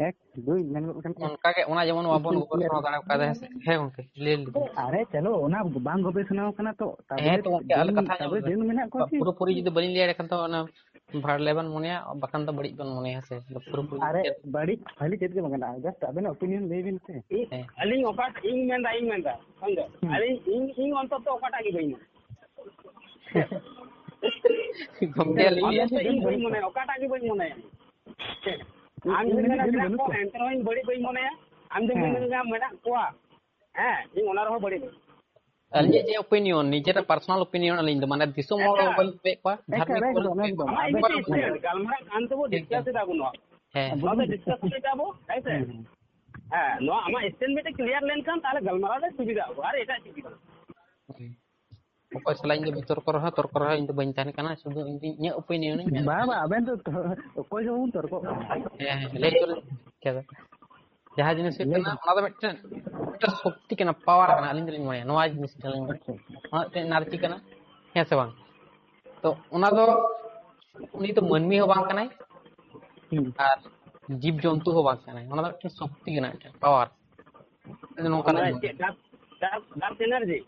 ᱮᱠ, ᱫᱩᱭ, ᱢᱮᱱ ᱜᱚᱫ ᱠᱟᱱ ᱠᱷᱟᱱ᱾ ᱚᱱᱠᱟ ᱜᱮ, ᱚᱱᱟ ᱡᱮᱢᱚᱱ ᱵᱟᱵᱚᱱ ᱜᱚᱵᱮᱥᱚᱱᱟ ᱫᱟᱲᱮ ᱠᱟᱣᱫᱟ, ᱦᱮᱸ ᱥᱮ? ᱦᱮᱸ ᱜᱚᱝᱠᱮ, ᱞᱟᱹᱭ ᱞᱮᱵᱤᱱ᱾ ᱟᱨᱮ ᱪᱚᱞᱚ, ᱚᱱᱟ ᱵᱟᱝ ᱜᱚᱵᱮᱥᱚᱱᱟ ᱠᱟᱱᱟ ᱛᱚ, ᱛᱟᱵᱚᱞᱮ ᱦᱮᱸ ᱛᱚ ᱜᱚᱝᱠᱮ, ᱟᱞᱮ ᱰᱟᱹᱱ, ᱠᱟᱛᱷᱟ ᱟᱸᱡᱚᱢ ᱛᱟᱵᱚᱞᱮ ᱵᱮᱱ᱾ ᱰᱟᱹᱱ ᱢᱮᱱᱟᱜ ᱠᱚᱣᱟ ᱠᱤ? ᱯᱩᱨᱟᱹᱯᱩᱨᱤ ᱡᱩᱫᱤ ᱵᱟᱹᱞᱤᱧ ᱞᱟᱹᱭ ᱫᱟᱲᱮ ᱠᱷᱟᱱ ᱛᱚ ᱚᱱᱟ ᱵᱷᱟᱞᱮ ᱵᱮᱱ ᱢᱚᱱᱮᱭᱟ, ᱵᱟᱠᱷᱟᱱ ᱫᱚ ᱵᱟᱹᱲᱤᱡ ᱵᱮᱱ ᱢᱚᱱᱮᱭᱟ, ᱦᱮᱸ ᱥᱮ? ᱯᱩᱨᱟᱹᱯᱩᱨᱤ ᱟᱨᱮ ᱪᱮᱫ? ᱵᱟᱹᱲᱤᱡ ᱵᱷᱟᱞᱤ ᱪᱮᱫ ᱜᱮ ᱵᱟᱝ ᱠᱟᱱᱟ, just ᱟᱵᱮᱱᱟᱜ opinion ᱞᱟᱹᱭ ᱵᱤᱱ ᱥᱮ᱾ ᱤᱧ, ᱦᱮᱸ᱾ ᱟᱹᱞᱤᱧ ᱚᱠᱟ, ᱤᱧ ᱢᱮᱱᱫᱟ, ᱤᱧ ᱢᱮᱱᱫᱟ, ᱥᱚᱧᱡᱚᱭ, ᱦᱩᱸ᱾ ᱟᱹᱞᱤᱧ, ᱤᱧ, ᱤᱧ ᱚᱱᱛᱚᱛᱚ ᱚᱠᱟᱴᱟᱜ ᱜᱮ ᱵᱟᱹᱧ ᱢᱮᱱᱟ᱾ ᱜᱚᱝᱠᱮ, ᱟᱹᱞᱤᱧ ᱚᱱᱛᱚᱛᱚ ᱤᱧ ᱵᱟᱹᱧ ᱢᱚᱱᱮᱭᱟ, ᱚᱠᱟᱴᱟᱜ ᱜᱮ ᱵᱟᱹᱧ ᱢᱚᱱᱮᱭᱟ᱾ ᱟᱢ ᱡᱩᱫᱤᱢ ᱢᱮᱱᱟ ᱢᱮᱱᱟᱜ ᱠᱚᱣᱟ, ᱮᱱᱛᱮ ᱨᱮᱦᱚᱸ ᱤᱧ ᱵᱟᱹᱲᱤᱡ ᱵᱟᱹᱧ ᱢᱚᱱᱮᱭᱟ᱾ ᱟᱢ ᱡᱩᱫᱤᱢ ᱦᱮᱸ᱾ ᱢᱮᱱᱟ ᱢᱮᱱᱟᱜ ᱠᱚᱣᱟ, ᱦᱮᱸ, ᱤᱧ ᱚᱱᱟ ᱨᱮᱦᱚᱸ ᱵᱟᱹᱲᱤᱡ ᱵᱟᱹᱧ ᱢᱚᱱᱮᱭᱟ᱾ ᱟᱹᱞᱤᱧᱟᱜ ᱡᱮ opinion, ᱱᱤᱡᱮᱨᱟᱜ personal opinion ᱟᱹᱞᱤᱧ ᱫᱚ, ᱢᱟᱱᱮ ᱫᱤᱥᱚᱢ ᱦᱚᱲ ᱮᱠᱟᱞ᱾ ᱵᱟᱹᱞᱤᱧ ᱠᱚᱭᱮᱜ ᱠᱚᱣᱟ, ᱮᱠᱟᱞ, ᱫᱷᱟᱨᱢᱤᱠ ᱦᱚᱲ ᱮᱠᱫᱚᱢ, ᱵᱟᱹᱞᱤᱧ ᱠᱚᱭᱮᱜ ᱮᱠᱫᱚᱢ᱾ ᱠᱚᱣᱟ᱾ ᱟᱢᱟᱜ ᱟᱵᱮᱱ ᱤᱧ ᱪᱮᱫ ᱤᱧ ᱞᱟᱹᱭᱟ? ᱜᱟᱞᱢᱟᱨᱟᱜ ᱠᱟᱱ ᱛᱮᱵᱚ ᱦᱮᱸ᱾ discuss ᱮᱫᱟ ᱵᱚ ᱱᱚᱣᱟ᱾ ᱦᱮᱸ᱾ ᱟᱵᱚ discuss ᱮᱫᱟ ᱵᱚ, ᱦᱮᱸ ᱥᱮ? ᱦᱮᱸ, ᱦᱮᱸ᱾ ᱦᱮᱸ, ᱱᱚᱣᱟ ᱟᱢᱟᱜ statement ᱢᱤᱫᱴᱮᱡ clear ᱞᱮᱱᱠᱷᱟᱱ ᱛᱟᱦᱞᱮ ᱜᱟᱞᱢᱟᱨᱟᱣ ᱨᱮ ᱥᱩᱵᱤᱫᱷᱟ ᱟᱵᱚ, ᱟᱨ ᱮᱴᱟᱜ ᱪᱮᱫ ᱜᱮ ᱵᱟᱝ᱾ ᱦᱮᱸ᱾ ᱚᱠᱚᱭ ᱥᱟᱞᱟᱜ ᱤᱧ ᱫᱚ ᱵᱤᱛᱚᱨᱠᱚ ᱨᱮᱦᱚᱸ, ᱛᱚᱨᱠᱚ ᱨᱮᱦᱚᱸ ᱤᱧ ᱫᱚ ᱵᱟᱹᱧ ᱛᱟᱦᱮᱱ ᱠᱟᱱᱟ, ᱥᱩᱫᱷᱩ ᱤᱧ ᱫᱚ ᱤᱧᱟᱹᱜ opinion ᱤᱧ ᱢᱮᱱ ᱵᱟ, ᱮᱫᱟ᱾ ᱵᱟ, ᱟᱵᱮᱱ ᱫᱚ ᱛᱚ-, ᱚᱠᱚᱭ ᱦᱚᱸ ᱵᱟᱵᱚᱱ ᱛᱚᱨᱠᱚᱜ ᱠᱟᱱᱟ᱾ ᱦᱮᱸ, ᱦᱮᱸ, ᱞᱟᱹᱭ ᱦᱚᱪᱚ ᱞᱤᱧ ᱪᱮᱫ? ᱡᱟᱦᱟᱸ ᱡᱤᱱᱤᱥ ᱦᱩᱭᱩᱜ ᱞᱟᱹᱭ ᱠᱟᱱᱟ, ᱵᱮᱱ᱾ ᱚᱱᱟ ᱫᱚ ᱢᱤᱫᱴᱮᱱ, ᱢᱤᱫᱴᱮᱱ ᱥᱚᱠᱛᱤ ᱠᱟᱱᱟ, power ᱠᱟᱱᱟ, ᱟᱹᱞᱤᱧ ᱫᱚᱞᱤᱧ ᱢᱚᱱᱮᱭᱟ᱾ ᱱᱚᱣᱟ ᱡᱤᱱᱤᱥ ᱴᱷᱮᱱ ᱞᱤᱧ ᱢᱚᱱᱮᱭᱟ᱾ ᱟᱪᱪᱷᱟ, ᱟᱪᱪᱷᱟ᱾ ᱱᱚᱣᱟ ᱢᱤᱫᱴᱮᱱ energy ᱠᱟᱱᱟ, ᱦᱮᱸ ᱥᱮ ᱵᱟᱝ? ᱛᱚ, ᱚᱱᱟ ᱫᱚ ᱩᱱᱤ ᱫᱚ ᱢᱟᱹᱱᱢᱤ ᱦᱚᱸ ᱵᱟᱝ ᱠᱟᱱᱟᱭ, ᱦᱩᱸ᱾ ᱟᱨ ᱡᱤᱵᱽ ᱡᱚᱱᱛᱩ ᱦᱚᱸ ᱵᱟᱝ ᱠᱟᱱᱟᱭ᱾ ᱚᱱᱟ ᱫᱚ ᱢᱤᱫᱴᱮᱱ ᱥᱚᱠᱛᱤ ᱠᱟᱱᱟ, ᱢᱤᱫᱴᱮᱱ power᱾ ᱱᱚᱝᱠᱟᱱᱟᱜ ᱚᱱᱟ ᱡᱤᱱᱤᱥ᱾ ᱪᱮᱫ dark, dark, dark energy?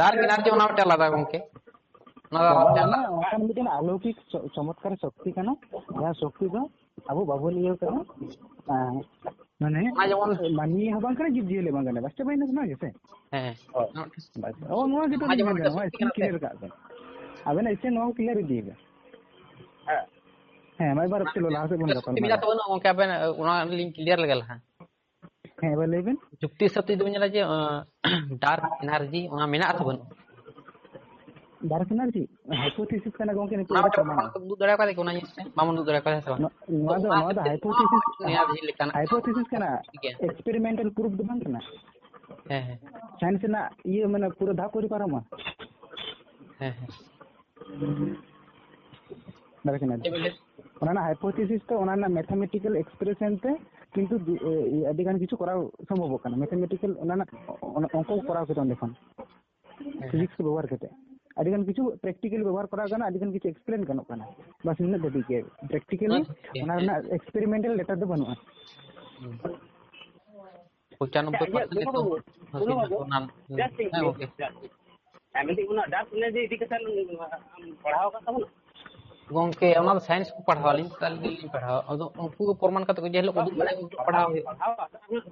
Dark energy ᱚᱱᱟ ᱢᱤᱫᱴᱮᱱ ᱟᱞᱟᱫᱟ ᱜᱚᱝᱠᱮ᱾ ᱚᱱᱟ ᱫᱚ ᱵᱟᱵᱟ, ᱟᱞᱟᱫᱟ᱾ ᱚᱱᱟ ᱚᱱᱠᱟᱱ ᱢᱤᱫᱴᱮᱱ ᱟᱞᱚᱠᱤᱠ ᱪᱚ-, ᱪᱚᱢᱚᱛᱠᱟᱨ ᱥᱚᱠᱛᱤ ᱠᱟᱱᱟ, ᱡᱟᱦᱟᱸ ᱥᱚᱠᱛᱤ ᱫᱚ ᱟᱵᱚ ᱵᱟᱵᱚᱱ ᱤᱭᱟᱹ ᱠᱟᱱᱟ᱾ ᱟᱨ ᱢᱟᱱᱮ ᱚᱱᱟ ᱡᱮᱢᱚᱱ ᱢᱟᱹᱱᱢᱤ ᱦᱚᱸ ᱵᱟᱝ ᱠᱟᱱᱟ, ᱡᱤᱵᱽ ᱡᱤᱭᱟᱹᱞᱤ ᱵᱟᱝ ᱠᱟᱱᱟ, ᱵᱟᱥᱛᱚᱵ ᱵᱟᱭᱱᱟ ᱠᱟᱱᱟ ᱜᱮᱥᱮ? ᱦᱮᱸ᱾ ᱦᱳᱭ᱾ ᱚᱱᱟ ᱢᱤᱫᱴᱮᱱ ᱵᱟᱥ, ᱚ, ᱱᱚᱣᱟ ᱜᱮ ᱚᱱᱟ ᱛᱟᱹᱞᱤᱧ ᱡᱮᱢᱚᱱ ᱢᱮᱱ ᱢᱤᱫᱴᱮᱱ ᱜᱟᱱᱚᱜᱼᱟ, ᱥᱚᱠᱛᱤ screen ᱠᱟᱱᱟ ᱥᱮ? Clear ᱠᱟᱜ ᱵᱮᱱ᱾ ᱟᱵᱮᱱᱟᱜ screen ᱱᱚᱣᱟ ᱠᱚ clear ᱤᱫᱤᱭ ᱵᱮᱱ᱾ ᱦᱮᱸ᱾ ᱦᱮᱸ, ᱢᱟ ᱮᱵᱟᱨ ᱪᱚᱞᱚ ᱞᱟᱦᱟ ᱥᱮᱫ ᱵᱚᱱ ᱜᱟᱯᱟᱞ ᱥᱩᱵᱤᱫᱷᱟ ᱢᱟᱨᱟᱣᱟ᱾ ᱛᱚ ᱵᱟᱹᱱᱩᱜᱼᱟ ᱜᱚᱝᱠᱮ, ᱟᱵᱮᱱ ᱚᱱᱟ ᱞᱤᱧ clear ᱞᱮᱜᱮ ᱞᱟᱦᱟ᱾ ᱦᱮᱸ, ᱮᱵᱟᱨ ᱞᱟᱹᱭ ᱵᱮᱱ᱾ ᱡᱩᱠᱛᱤ ᱦᱤᱥᱟᱹᱵ ᱛᱮ ᱡᱩᱫᱤ ᱵᱚᱱ ᱧᱮᱞᱟ ᱡᱮ, ᱟᱸ, dark energy ᱚᱱᱟ ᱢᱮᱱᱟᱜᱼᱟ ᱥᱮ ᱵᱟᱹᱱᱩᱜᱼᱟ? Dark energy hypothesis ᱠᱟᱱᱟ ᱜᱚᱝᱠᱮ, ᱱᱤᱛᱚᱜ ᱚᱱᱟ ᱫᱚ ᱢᱤᱫᱴᱟᱝ ᱯᱨᱚᱢᱟᱱ᱾ ᱯᱨᱚᱢᱟᱱ ᱠᱚ ᱩᱫᱩᱜ ᱫᱟᱲᱮ ᱠᱟᱫᱟ ᱠᱤ ᱚᱱᱟ ᱡᱤᱱᱤᱥ ᱨᱮ? ᱵᱟᱵᱚᱱ ᱩᱫᱩᱜ ᱫᱟᱲᱮ ᱠᱟᱫᱟ ᱥᱮ ᱵᱟᱝ? ᱱᱚ-, ᱱᱚᱣᱟ ᱫᱚ, ᱚᱱᱟ ᱱᱚᱣᱟ ᱫᱚ ᱠᱷᱟᱹᱛᱤᱨ hypothesis, ᱱᱚᱣᱟ ᱡᱤᱱᱤᱥ ᱞᱮᱠᱟᱱᱟᱜ᱾ Hypothesis ᱠᱟᱱᱟ᱾ ᱴᱷᱤᱠ ᱜᱮᱭᱟ᱾ Experimental proof ᱫᱚ ᱵᱟᱝ ᱠᱟᱱᱟ᱾ ᱦᱮᱸ, ᱦᱮᱸ᱾ Science ᱨᱮᱱᱟᱜ ᱤᱭᱟᱹ ᱢᱟᱱᱮ ᱯᱩᱨᱟᱹ ᱫᱷᱟᱯ ᱟᱹᱣᱨᱤ ᱯᱟᱨᱚᱢᱟ᱾ ᱦᱮᱸ, ᱦᱮᱸ᱾ Dark energy᱾ ᱪᱮᱫ ᱵᱮᱱ ᱞᱟᱹᱭ? ᱚᱱᱟ ᱨᱮᱱᱟᱜ hypothesis ᱛᱮ, ᱚᱱᱟ ᱨᱮᱱᱟᱜ mathematical expression ᱛᱮ ᱠᱤᱱᱛᱩ ᱫᱩ-, ᱮ, ᱟᱹᱰᱤ ᱜᱟᱱ ᱠᱤᱪᱷᱩ ᱠᱚᱨᱟᱣ ᱥᱚᱢᱵᱷᱚᱵᱚᱜ ᱠᱟᱱᱟ᱾ Mathematical ᱚᱱᱟ ᱨᱮᱱᱟᱜ ᱚ-, ᱚᱱ-, ᱚᱝᱠᱚ ᱠᱚ ᱠᱚᱨᱟᱣ ᱠᱮᱫᱟ ᱚᱸᱰᱮ ᱠᱷᱚᱱ᱾ ᱦᱮᱸ, ᱦᱮᱸ᱾ Physics ᱠᱚ ᱵᱮᱵᱚᱦᱟᱨ ᱠᱟᱛᱮ ᱟᱹᱰᱤ ᱜᱟᱱ ᱠᱤᱪᱷᱩ practical ᱵᱮᱵᱚᱦᱟᱨ ᱠᱚᱨᱟᱣ ᱜᱟᱱᱚᱜᱼᱟ, ᱟᱹᱰᱤ ᱜᱟᱱ ᱠᱤᱪᱷᱩ explain ᱜᱟᱱᱚᱜ ᱠᱟᱱᱟ᱾ ᱵᱟᱥ ᱤᱱᱟᱹᱜ ᱫᱷᱟᱹᱵᱤᱡ ᱜᱮ᱾ Practically ᱦᱮᱸ, ᱦᱮᱸ, ᱚᱱᱟ ᱦᱮᱸ᱾ ᱨᱮᱱᱟᱜ experimental data ᱫᱚ ᱵᱟᱹᱱᱩᱜᱼᱟ᱾ ᱦᱩᱸ᱾ ᱯᱚᱸᱪᱟᱱᱚᱵᱵᱳᱭ percent ᱟᱪᱪᱷᱟ, ᱤᱭᱟᱹ, ᱜᱮᱛᱚ ᱵᱟᱹᱵᱩ, ᱦᱟᱹᱥᱤᱞ ᱵᱟᱹᱵᱩ, ᱱᱟᱠᱚ ᱚᱱᱟ᱾ Just ᱦᱮᱸ, ᱜᱚᱝᱠᱮ᱾ ᱦᱮᱸ, ᱢᱮᱱᱫᱟᱹᱧ ᱚᱱᱟ dark energy ᱤᱫᱤ ᱠᱟᱛᱮ ᱟᱢ ᱯᱟᱲᱦᱟᱣ ᱟᱠᱟᱫ ᱛᱟᱵᱚᱱᱟ? ᱜᱚᱝᱠᱮ, ᱚᱱᱟ ᱫᱚ science ᱠᱚ ᱯᱟᱲᱦᱟᱣᱟ, ᱟᱹᱞᱤᱧ ᱫᱚ ᱟᱹᱞᱤᱧ ᱫᱚ ᱞᱤᱧ ᱯᱟᱲᱦᱟᱣᱟ᱾ ᱟᱫᱚ ᱩᱱᱠᱩ ᱜᱮ ᱯᱨᱚᱢᱟᱱ ᱠᱟᱛᱮ ᱠᱚ, ᱡᱮ ᱦᱤᱞᱳᱜ ᱠᱚ ᱩᱫᱩᱜ ᱵᱟᱲᱟᱭᱟ, ᱩᱱ ᱦᱤᱞᱳᱜ ᱯᱟᱲᱦᱟᱣ ᱦᱩᱭᱩᱜᱼᱟ᱾ ᱯᱟᱲᱦᱟᱣ ᱟᱠᱟᱫ ᱟᱢ?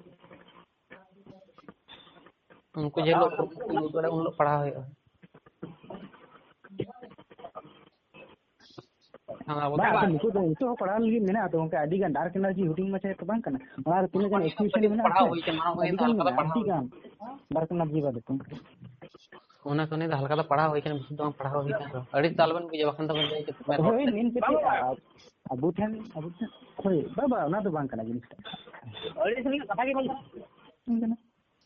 ᱩᱱᱠᱩ ᱡᱮ ᱦᱤᱞᱳᱜ ᱯᱨᱚᱢᱟᱱ ᱠᱚ ᱩᱫᱩᱜ ᱵᱟᱲᱟᱭᱟ, ᱩᱱ ᱦᱤᱞᱳᱜ ᱯᱟᱲᱦᱟᱣ ᱦᱩᱭᱩᱜᱼᱟ᱾ ᱦᱮᱸ, ᱟᱵᱚ ᱵᱟᱝ, ᱫᱚ ᱟᱫᱚ ᱱᱤᱛᱚᱜ ᱫᱚ, ᱱᱤᱛᱚᱜ ᱦᱚᱸ ᱯᱟᱲᱦᱟᱣ ᱞᱟᱹᱜᱤᱫ ᱢᱮᱱᱟᱜᱼᱟ ᱛᱚ ᱜᱚᱝᱠᱮ, ᱟᱹᱰᱤ ᱜᱟᱱ dark energy ᱦᱩᱰᱤᱧ ᱢᱟᱪᱷᱟ ᱛᱚ ᱵᱟᱝ ᱠᱟᱱᱟ, ᱚᱱᱟ ᱨᱮ ᱛᱤᱱᱟᱹᱜ ᱜᱟᱱ ᱚᱱᱟ equation ᱠᱟᱹᱴᱤᱡ ᱢᱮᱱᱟᱜᱼᱟ ᱯᱟᱲᱦᱟᱣ ᱥᱮ, ᱦᱩᱭ ᱠᱟᱱᱟ, ᱚᱱᱟ ᱟᱹᱰᱤ ᱠᱚᱜᱮ ᱜᱟᱱ ᱦᱟᱞᱠᱟ ᱢᱮᱱᱟᱜᱼᱟ, ᱯᱟᱲᱦᱟᱣ ᱟᱹᱰᱤ ᱦᱩᱭ ᱜᱟᱱ ᱠᱟᱱᱟ᱾ Dark energy ᱵᱟᱨᱮᱛᱮ᱾ ᱚᱱᱟ ᱠᱚ ᱱᱤᱭᱮ ᱫᱚ ᱦᱟᱞᱠᱟ ᱫᱚ ᱯᱟᱲᱦᱟᱣ ᱦᱩᱭ ᱠᱟᱱᱟ, ᱵᱮᱥᱤ ᱫᱚ ᱵᱟᱝ ᱯᱟᱲᱦᱟᱣ ᱦᱩᱭ ᱠᱟᱱᱟ ᱛᱚ᱾ ᱟᱹᱰᱤ ᱫᱚ ᱟᱞᱚᱵᱮᱱ ᱵᱩᱡᱟ, ᱵᱟᱠᱷᱟᱱ ᱫᱚ ᱵᱮᱱ ᱞᱟᱹᱭᱟ ᱡᱮ ᱢᱮᱱ ᱦᱚᱲ ᱦᱳᱭ, ᱴᱷᱮᱱ᱾ ᱢᱮᱱ ᱠᱟᱛᱮ ᱵᱟᱝ, ᱵᱟᱝ᱾ ᱟ-, ᱟᱵᱚ ᱴᱷᱮᱱ, ᱟᱵᱚ ᱴᱷᱮᱱ, ᱦᱳᱭ, ᱵᱟᱝ, ᱵᱟᱝ, ᱚᱱᱟ ᱫᱚ ᱵᱟᱝ ᱠᱟᱱᱟ ᱡᱤᱱᱤᱥᱴᱟ᱾ ᱟᱹᱰᱤ ᱥᱟᱺᱜᱤᱧ ᱨᱮᱱᱟᱜ ᱠᱟᱛᱷᱟ ᱜᱮ ᱵᱟᱹᱱᱩᱜᱼᱟ᱾ ᱵᱟᱝ ᱠᱟᱱᱟ᱾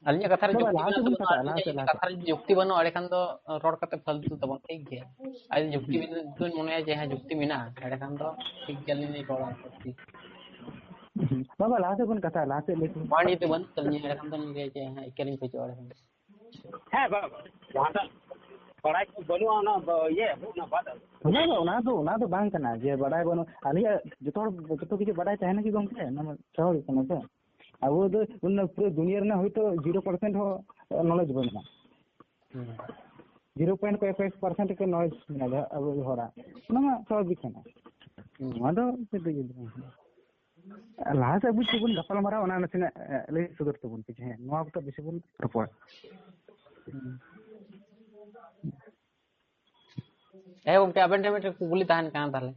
ᱟᱹᱞᱤᱧᱟᱜ ᱠᱟᱛᱷᱟ ᱨᱮ ᱵᱟᱵᱟ, ᱡᱩᱠᱛᱤ ᱞᱟᱦᱟ ᱢᱮᱱᱟᱜ ᱥᱮᱫ ᱵᱚᱱ ᱛᱟᱵᱚᱱᱟ, ᱪᱟᱞᱟᱜᱼᱟ, ᱞᱟᱦᱟ ᱟᱹᱞᱤᱧᱟᱜ ᱥᱮᱫ, ᱞᱟᱦᱟ ᱠᱟᱛᱷᱟ ᱥᱮᱫ᱾ ᱨᱮ ᱡᱩᱫᱤ ᱡᱩᱠᱛᱤ ᱵᱟᱹᱱᱩᱜᱼᱟ, ᱮᱸᱰᱮᱠᱷᱟᱱ ᱫᱚ ᱨᱚᱲ ᱠᱟᱛᱮ ᱯᱷᱟᱞᱛᱩ ᱛᱟᱵᱚᱱ, ᱴᱷᱤᱠ ᱜᱮᱭᱟ᱾ ᱟᱨ ᱡᱩᱫᱤ ᱡᱩᱠᱛᱤ ᱦᱩᱸ᱾ ᱵᱮᱱ ᱢᱚᱱᱮᱭᱟ ᱡᱮ ᱦᱮᱸ, ᱡᱩᱠᱛᱤ ᱢᱮᱱᱟᱜᱼᱟ, ᱮᱸᱰᱮᱠᱷᱟᱱ ᱫᱚ ᱴᱷᱤᱠ ᱜᱮᱭᱟ, ᱟᱹᱞᱤᱧ ᱞᱤᱧ ᱨᱚᱲᱟ, ᱟᱨᱠᱤ᱾ ᱦᱩᱸ᱾ ᱵᱟᱵᱟ, ᱞᱟᱦᱟ ᱥᱮᱫ ᱵᱚᱱ ᱠᱟᱛᱷᱟᱜᱼᱟ, ᱞᱟᱦᱟ ᱥᱮᱫ ᱞᱟᱹᱭ ᱛᱟᱵᱚᱱ᱾ ᱯᱚᱭᱮᱱᱴ ᱡᱩᱫᱤ ᱵᱟᱹᱱᱩᱜ ᱛᱟᱹᱞᱤᱧᱟ, ᱮᱸᱰᱮᱠᱷᱟᱱ ᱫᱚ ᱞᱤᱧ ᱞᱟᱹᱭᱟ ᱡᱮ ᱦᱮᱸ, ᱮᱠᱮᱱ ᱞᱤᱧ ᱠᱷᱚᱡᱚᱜᱼᱟ, ᱮᱸᱰᱮᱠᱷᱟᱱ᱾ ᱦᱮᱸ, ᱵᱟᱵᱟ, ᱡᱟᱦᱟᱸᱴᱟᱜ ᱵᱟᱲᱟᱭ ᱠᱚ ᱵᱟᱹᱱᱩᱜᱼᱟ, ᱚᱱᱟ ᱵᱟ-, ᱤᱭᱟᱹ, ᱚᱱᱟ ᱵᱟᱫ᱾ ᱚᱱᱟ ᱫᱚ, ᱚᱱᱟ ᱫᱚ, ᱚᱱᱟ ᱫᱚ ᱵᱟᱝ ᱠᱟᱱᱟ ᱡᱮ ᱵᱟᱲᱟᱭ ᱵᱟᱹᱱᱩᱜ᱾ ᱟᱹᱞᱤᱧᱟᱜ ᱡᱚᱛᱚ ᱦᱚᱲ, ᱡᱚᱛᱚ ᱠᱤᱪᱷᱩ ᱵᱟᱲᱟᱭ ᱛᱟᱦᱮᱱᱟ ᱠᱤ ᱜᱚᱢᱠᱮ? ᱚᱱᱟ ᱢᱟ ᱥᱟᱵᱷᱟᱵᱤᱠ ᱠᱟᱱᱟ ᱥᱮ᱾ ᱟᱵᱚ ᱫᱚ ᱚᱱᱟ ᱯᱩᱨᱟᱹ ᱫᱩᱱᱤᱭᱟᱹ ᱨᱮᱱᱟᱜ ᱦᱚᱭᱛᱳ zero percent ᱦᱚᱸ knowledge ᱵᱟᱹᱱᱩᱜᱼᱟ᱾ ᱦᱩᱸ᱾ Zero point ᱠᱚᱭᱮᱠ, ᱠᱚᱭᱮᱠ percent ᱜᱮ knowledge ᱢᱮᱱᱟᱜᱼᱟ ᱟᱵᱚ ᱦᱚᱲᱟᱜ᱾ ᱚᱱᱟ ᱢᱟ ᱥᱟᱵᱷᱟᱵᱤᱠ ᱠᱟᱱᱟ᱾ ᱦᱩᱸ᱾ ᱱᱚᱣᱟ ᱫᱚ ᱪᱮᱫ ᱫᱚ ᱤᱭᱟᱹ ᱫᱚ ᱵᱟᱝ ᱠᱟᱱᱟ᱾ ᱞᱟᱦᱟ ᱥᱮᱫ ᱟᱵᱚ ᱪᱮᱫ ᱵᱚᱱ ᱜᱟᱯᱟᱞ ᱢᱟᱨᱟᱣᱟ, ᱚᱱᱟ ᱱᱟᱥᱮᱱᱟᱜ, ᱮ, ᱞᱟᱹᱭ ᱥᱚᱫᱚᱨ ᱛᱟᱵᱚᱱ ᱯᱮ, ᱦᱮᱸ, ᱱᱚᱣᱟ ᱠᱚᱫᱚ ᱵᱮᱥᱤ ᱵᱚᱱ ᱨᱚᱯᱚᱲᱟ᱾ ᱦᱩᱸ᱾ ᱦᱮᱸ ᱜᱚᱢᱠᱮ, ᱟᱵᱮᱱ ᱴᱷᱮᱱ ᱢᱤᱫᱴᱮᱱ ᱠᱩᱠᱞᱤ ᱛᱟᱦᱮᱱ ᱠᱟᱱᱟ ᱛᱟᱦᱚᱞᱮ᱾